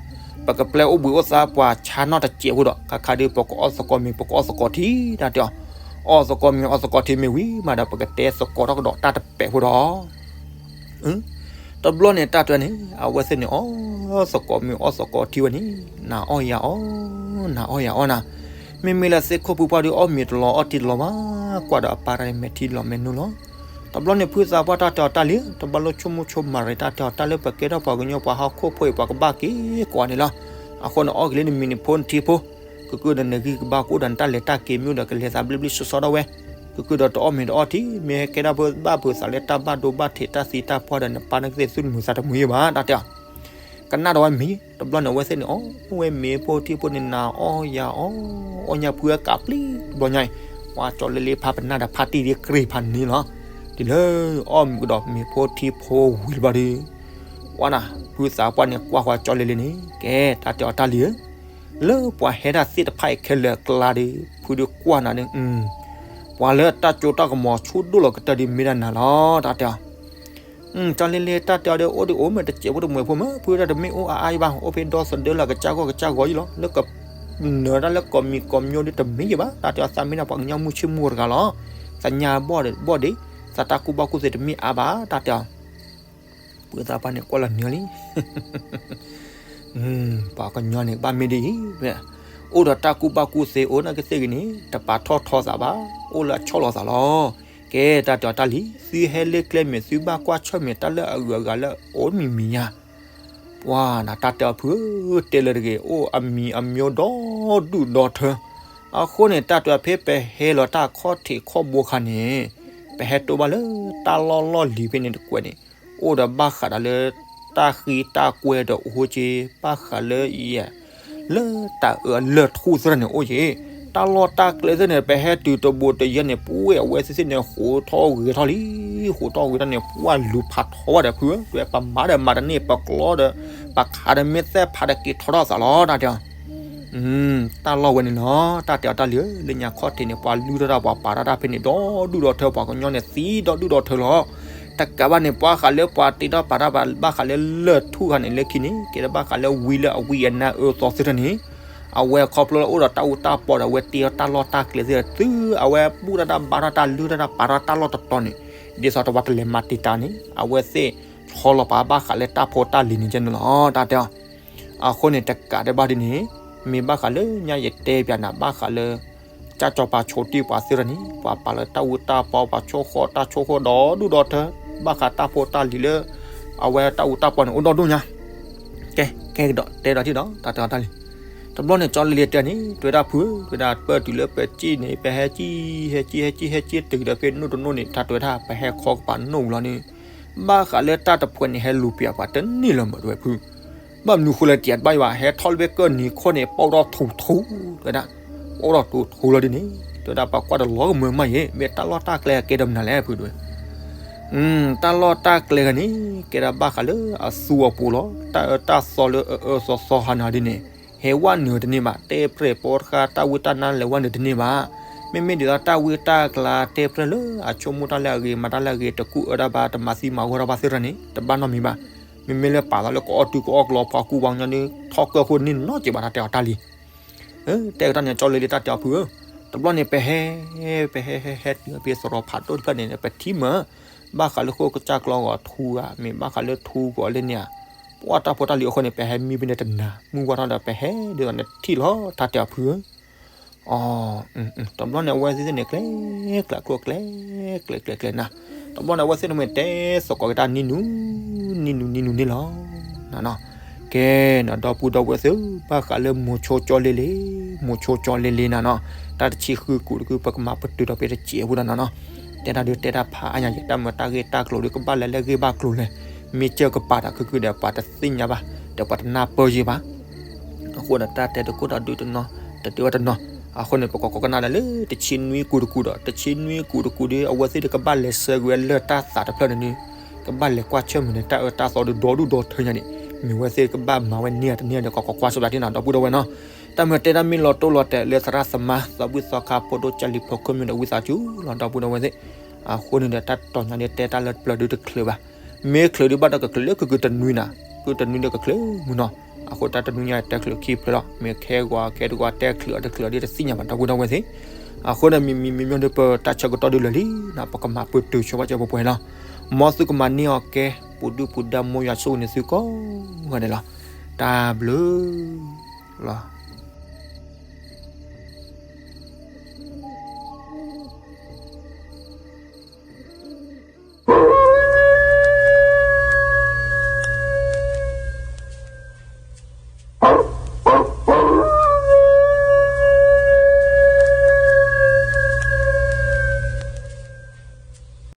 ပကပျဲအိၣ်ဘှံးအိၣ်သါပှၤဆါနီၣ်တစဲးဖိဒီး ခါခါဒုး ပကအီၣ်သကိးမ့ၤ ပကအီၣ်သကိးထံ တၢ်တဲအီၤ, အီၣ်သကိးမ့ၤအီသကိးထံမ့ၢ်ဝံၤမးဒီး ပကတဲသကိးထီၣ်ကဒီးတၢ်တပဲာ်ဖိဒီး တဘျီန့ၣ် တၢ်တဲန့ၣ် အဝဲသ့ၣ်န့ၣ် အီၣ်သကိးမ့ၤအီၣ်သကိးထံဝဲန့ၣ် နၤအီၣ်ယၤအီၣ် နၤအီၣ်ယၤအီၣ်နၤ, မ့မ့ၢ်လၢသ့ၣ်ခိၣ်ဖုပှၢ်ဒုး အီၣ်မ့ၤတလီၤအီၣ်ထံတလီၤဘၣ်, ကွၢ်ဒီးအပၢ်တၢ်န့ၣ် မဲာ်ထံလီၤမဲာ်နုာ်လီၤ. တဘျီန့ၣ် ဖုသးပှၢ်တၢ်တဲအီၤတၢ်လံ, တဘျီလၢဆိကမိၣ်ဆိကမးရံးတၢ်တဲအီၤတၢ်လၢ ပကဲထီၣ်ပှၤကညီပှၤဟီၣ်ခိၣ်ဖိအံၤ ပှၤကဘၣ်က့ၤကိးဂၤန့ၣ်လီၤ. အဃိန့ၣ် အီၣ်က့ၤလၢနမံၤနဖိနထံဖိ, ကကုၢ်ဒီးနဂံၢ်ကဘါကအိၣ်ဒီးနတၢ်လဲၤတၢ်က့ၤမ့ၢ်အိၣ်ဒီး ကလဲၤသးဘျ့ဘျ့ဆှီဆှီဒၣ်ဝဲ, ကကုၢ်ဒီးတအီၣ်မ့ၤတအီထံ မ့ၢ်ဟဲကဲထီၣ်ဘၣ်ဘၣ်ဖုးသးလၢတၢ်ဘၣ်ဒိဘၣ်ထံးတၢ်သံတၢ်ပှၢ်ဒီး နပၢ်နာ်ကသ့ၣ်သူၣ်တမုာ်သးတမုာ်ယံၤဘၣ် တၢ်တဲအီၤ ကနၣ်ဒီးဝဲမံၤ, တဘျီန့ၣ် အဝဲသ့ၣ်န့ၣ် အီၣ်ဝဲမ့ၤဖိထံဖိန့ၣ် နၤအီၣ်ယၤအီၣ်, အီၣ်ညၣ်ဖုအကးပျံၤ, တဘျီညါအံၤ ပှၤကၠီလ့လ့ဖါပနၢ်ဒီးဖါတံၢ်ဒ်ကြ့ၢ်ဖးန့ၣ်လီၤ. တုၤလၢအီၣ်မ့ၤကဒီးမ့ၤဖိထံဖိဝံၤလၢၤဘျီဒီး ပှၢ်နၤ ဖုသးပှၢ်န့ၣ် ကွၢ်ဃီၤကၠီလ့လ့န့ၣ် ကဲ တၢ်တဲအီၤတၢ်လံၤဧၢ, လၢပှၤဟဲတၢ်သ့ၣ်တဖၣ်အံၤခဲလၢာ်အကျါဒီး ဖုဒုးကွၢ်နၤဒီး ပှၤလၢတၢ်စိတၢ်ကမီၤဆူၣ်ဒိၣ်လီၤကတၢၢ်ဒီးမ့ၢ်ဒၣ်နၤလီၤ တၢ်တဲအီၤ ကၠီလ့လ့တၢ်တဲအီၤဒီး အိၣ်ဒံးအိၣ်မ့ၢ်တစဲးဖိတမှဲၤဖိမ့ၢ် ဖုတၢ်တမ့ၢ်အိၣ်အါအါအံၤဘၣ်, အိၣ်ဖဲဒီသဒၢလၢကစၢ်ဂီၢ်ကစၢ်ဂီၤအံၤလီၤ, လၢကနၢၤတၢ်လၢကိးမံၤကိးမံၤဒီးတမ့ၢ်ယံၤဘၣ်, တၢ်တဲအီၤသးမ့ၢ်ဒၣ်ပှၤကညီမုၢ်ဆ့ၣ်မုၢ်ဂီၤတဂၤလီၤ. သညါဘီၣ်ဒ့ သးတၢ်ကူၣ်ဘၣ်ကူၣ်သ့တမ့ၢ်အါဘၣ် တၢ်တဲအီၤ. ပုၢ်သးပှၢ်န့ၣ်ကွၢ်လီၤနုာ်လံ ပှၤကညီန့ၣ်ဘၣ်မ့ၢ်ဒ်အံၤ, အိၣ်ဒီးတၢ်ကူၣ်ဘၣ်ကူၣ်သ့အိၣ်နာ်က့သ့ၣ်ဂ့ၤန့ၣ် တပာ်ထီၣ်ထီသးဘၣ်, အိၣ်လၢအဆီၣ်လီၤသးလီၤ. ကဲတၢ်တဲအီၤတၢ်လံ, သုဟဲလၢကျဲမ့ၢ် သုဘၣ်ကွၢ်ဆၢၣ်မဲာ်တၢ်လၢအဂုၤအဂၤလၢအအိၣ်မံၤမံၤညါ ပှၤနတၢ်တဲအီၤဖုဧၢ, တဲလၢတဂ့ၤ အိၣ်အမံၤအမံၤဒီဒူၣ်ဒီထၢ. အဃိန့ၣ် တၢ်တဲအီၤဖဲပဟဲလီၤတၢ်ခီၣ်ထံးခီၣ်ဘိခါန့ၣ် ပဟဲတိၢ်ဘၣ်လၢတၢ်လီၢ်လီၢ်လံၤဖဲန့ၣ်တကွဲးန့ၣ် အိၣ်ဒီးဘၣ်ဃးဒီးလၢ တၢ်ဃံတၢ်ကွဲဒီးအိၣ်က့ ဘၣ်ဃးလၢယဲ လၢတၢ်အၢအလၢၢ်ထူၣ်သ့ၣ်တဖၣ်န့ၣ်အိၣ်က့, တၢ်လီၢ်တၢ်ကျဲသ့ၣ်န့ၣ် ပဟဲတုၤတဘိးတယဲၢ်န့ၣ် ပှဲၤအဝဲသ့ၣ်သ့ၣ်န့ၣ် ဃိးထီၣ်ဂဲၤထီၣ်လံ, ဃိးထီၣ်ဂဲၤထီၣ်န့ၣ် ပှၤလူၤဖးထီဝဲဒီးဖုဧၢ, ပမၤဒီးမၤတန့ၢ် ပကျီဒီး ပခးဒီးမ့ၢ်သဲၣ်ဖးဒီးက့ၤထီထီၣ်သးလီၤ တၢ်တဲအီၤ တၢ်လီၢ်ဝဲန့ၣ်လီၤ. တၢ်တဲအီၤတၢ်လံၤဧၢ, လၢညါခီၣ်ထံးန့ၣ် ပှၤလုၢ်ထီၣ်တၢ်ပှၤပာ်ထီၣ်တၢ်ဖဲန့ၣ် ဒီဒူၣ်ဒီထၢ, ပှၤကညီန့ၣ်သံဒီဒူၣ်ဒီထၢလီၤ. တကးဘၣ်န့ၣ် ပှၤဃးလၢပှၤတ့ထီၣ်ပာ်ထီၣ်ဘၣ်ဃးလၢလၢၢ်ထူၣ်ခါန့ၣ် လၢခံန့ၣ် ကဲထီၣ်ဘၣ်ဃးလၢဝံလၢအဝံအနါအၢသီသ့ၣ်တဖၣ်န့ၣ် အဝဲခီဖျိလၢအိၣ်ဒီးတၢ်အူတၢ်ပီဒီး အဝဲတ့ထီၣ်တၢ်လီၢ်တၢ်ကျဲသ့ၣ် သုအဝဲဘူၣ်ထီၣ်တၢ်ဘါထီၣ်တၢ်လုၢ်ထီၣ်တၢ်ပာ်ထီၣ်တၢ်လီၢ်တတီၤန့ၣ် ဒ်သိးတဝၤတလဲၤမၤတံာ်တာ်န့ၣ် အဝဲသ့ၣ်ဆီလီၤပာ်ဘၣ်ဃးလၢတၢ်ဖိတၢ်လံၤန့ၣ်ကဲန့ၣ်လီၤ တၢ်တဲအီၤ. အဃိန့ၣ် တကးဒံးဘၣ်ဒ်န့ၣ် မ့ၢ်ဘၣ်ဃးလၢညါယတဲပၠးနၤဘၣ်ဃးလၢ ကၠၢ်ကၠီၤပၤဆိးတံၢ်ပှၤသ့ၣ်တဖၣ်န့ၣ် ပှၤပာ်လၢတၢ်အူတၢ်ပီ ပှၤဆိၣ်ဃီတၢ်ဆိၣ်ဃီဒီဒူၣ်ဒီထၢ ဘၣ်ဃးတၢ်ဖိတၢ်လံၤလၢ အဝဲတၢ်အူတၢ်ပီန့ၣ် အိၣ်ဒီဒူၣ်ညါ ကဲ ကဲကဒီးတဲဒီးထံၣ်ဒီး တၢ်တဲအီၤတၢ်လံၤ. တဘျီန့ၣ် ကၠီလ့လ့တဲန့ၣ် တဲဝဲဒၣ်ဖုဧၢ, တဲဝဲဒၣ်ပၢၢ်တုၤလၢပစ့ၣ်န့ၣ် ပဟဲကံၣ် ဟဲကံၣ် ဟဲကံၣ် ဟဲကံၣ်တုၤဒီးဖဲနိၣ်တနိၣ်န့ၣ် တၢ်တဲဝဲဒၣ် ပဟဲခီကပၤနိၣ်ဝံၤလီၤန့ၣ် ဘၣ်ဃးလၢတၢ်တဖှဲးန့ၣ် ဟဲလူၤပၠးပှၤတန့ၢ်လၢၤမး တဲဝဲဖု ဘၣ်မနုၤဃိလၢတယံာ်တဘၣ်ယံာ်ဘၣ် ဟဲထီၣ်လၢဖဲကၢၢ်နံၤခိၣ်န့ၣ် ပီၣ်ထီၣ်ထူထူ တဲဝဲဒၣ်, ပီၣ်ထီၣ်ထူထူလီၤဒ်န့ၣ် တဲဝဲဒၣ် ပှၤကွၢ်တလီၤကမၢမးယဲၢ် မ့ၢ်တၢ်လီၢ်တၢ်ကျဲကဲဒီးမနုၤလဲၣ် ဖုတဲဝဲ တၢ်လီၢ်တၢ်ကျဲဂၤန့ၣ် ကဲဒၣ်ဘၣ်ဃးလၢအသူအပူၤလီၤ. တၢ်အၢတၢ်သီလၢအအၢသီသီဟးနၤဒ်န့ၣ် ဟဲဝဲနုာ်တန့ၢ်ဘၣ်, တဲပြဲၢ်ပိာ်တခါ တၢ်ဝံတၢ်နါလဲၤဝဲနုာ်တန့ၢ်ဘၣ်. မ့မ့ၢ်ဒ်သိးတၢ်ဝံတၢ်ကျါတဲပြဲၢ်လၢအဆိကမိၣ်တၢ်လၢအဂ့ၤ မၤတၢ်လၢအဂ့ၤ တကူၣ်အၢတၢ်ဘၣ် တမၤသံမၤဝီတၢ်ဘၣ်သ့ၣ်တဖၣ်န့ၣ် တဘၣ်နီတမံၤဘၣ်. မ့မ့ၢ်လၢပာ်သးလၢကအီၣ်တုၤကအီၣ်ကျီ ပှၤကူပှၤကညီန့ၣ် ထီၣ်ကၢၢ်ခိၣ်န့ၢ်နီတစဲးဘၣ် တၢ်တဲအီၤတၢ်လံၤ တဲကတီၢ်န့ၣ် ကၠီလ့လ့တၢ်တဲအီၤဖုဧၢ, တဘျီန့ၣ် ပဟဲ ပဟဲ ဟဲ ဟဲတုၤဖဲသရိာ်ဖးဒိၣ်တဖျၢၣ်န့ၣ် ပထံၣ်မး ဘၣ်ဃးလၢဃိကစၢ်ကျီဂီၤထူဧါ မ့ၢ်ဘၣ်ဃးလၢထူဂီၤလၢန့ၣ်ဧါ, ပှၢ်တၢ်ဖိတၢ်လံၤအဃိန့ၣ် ပဟဲမံဖဲန့ၣ်တနၤ မုၢ်ဝါထီၣ်ဒီး ပဟဲဒ်သိးန့ၣ်ထံၣ်လီၤ တၢ်တဲအီၤဖုဧၢ အ တဘျီန့ၣ် အဝဲသ့ၣ်န့ၣ် ကျဲ ကျဲ ကျဲ ကျဲ ကျဲ ကျဲ ကျဲ နၤ, တဘျီန့ၣ် အဝဲသ့ၣ်န့ၣ်မ့ၢ်တဲသကိးက့ၤတၢ်နံၤနူၤ နံၤနူၤ နံၤနူၤန့ၣ်လီၤ. နနီၤ, ကဲနီၤ ဒီပုၢ်ဒီဝဲၢ်သ့ၣ် ဘၣ်ဃးလၢမိၤဆိကၠီလ့လ့, မိၤဆိကၠီလ့လ့နၤနီၤ, တၢ်တဆံဃုကူးတကူး ပကမၤပတုာ်ဒီးပတစဲးဖိဒီးနၤနီၤ, တဲတၢ်ဒုးတဲတၢ်ဖးအါညါယဲ တၢ်မၤတၢ်ဂ့ၢ်တၢ်ကျိၤဒုး ကဘၣ်လဲၤလၢဂ့ၢ်ဘၣ်ကျိၤလဲၣ်, မ့ၢ်စၢၢ်ကပၤတၢ်ခုခုဒီး ပှၤတသ့ၣ်ညါဘၣ်, ဒီးပှၤတနၢ်ပၢၢ်ယံၤဘၣ် အဃိဒီးတၢ်တဲတကိးတၢ်ဒုးတနီၤ တဒုးဝဲတနီၤ, အဃိန့ၣ် ပကကိးကနၣ်ဒီးလၢတဆံနွံကူးတကူးဒီး တဆံနွံကူးတကူးဒီး အဝဲသ့ၣ်ဒုးကဘၣ်လဲၤဆၢက့ၤဝဲလၢၢ်တၢ်သးတဖျၢၣ်န့ၣ်ဒုး ကဘၣ်လဲၤကွၢ်ဆၢၣ်မဲာ်န့ၣ် တၢ်အၢတၢ်သီဒုးဒီဒူၣ်ဒီထၢညါန့ၣ် မ့ၢ်ဝဲသ့ၣ်ကဘၣ်မၤဝဲန့ၢ်တန့ၢ်ဒီး ကကိးကွၢ်ဆိဘၣ်တနီၤ ဒီပုၢ်ဒီဝဲၢ်နီၤ, တၢ်မၤတဲတၢ်မ့ၢ်လီၤတိၢ်လီၤတဲာ်လၢသရၣ်သမါ သးဘုၣ်သီခါဖိဒိၣ်ကၢ်လံၤဖိခိၣ်မ့ၢ်ဒီးဝံသးစူၤလီၤ ဒီပုၢ်ဒီဝဲၢ်သ့ၣ်, အဃိန့ၣ်ဒီး တၢ်တီၤညါဒုးတဲတၢ်လၢပျၢၤဒုးတချုးဘၣ်, မ့ၢ်ချုးဒုးဘၣ်ဒီးကချုးလၢခုးခုးတနွံနၤ, ခုးတနွံဒီးကချုးမုၢ်နီၤ, အဃိတၢ်တနွံညါတဲချုးခံဖျၢၣ်လီၤ, မ့ၢ်ခဲဂီၤခဲတဂီၤတဲချုးအီၤတချုးအီၤဒုးတသ့ၣ်ညါဘၣ် ဒီပုၢ်ဒီဝဲၢ်သ့ၣ်, အဃိန့ၣ် မံၤမံၤမံၤမံၤဒုး ပတၢ်ဆၢကတီၢ်ဒုးလၢာ်လံနီၤ, ပကမၤပတုာ်ဆိဘၣ်စဲးပှဲၤပှဲၤလီၤ, မ်သုကမၤန့ၢ်အီၤကဲ ပူၤဒုၣ်ပူၤဒါ မ်ယွၤဆိၣ်ဂ့ၤန့ၢ်သုကိးဂၤဒဲးလီၤ, တၢ်ဘျုးလီၤ.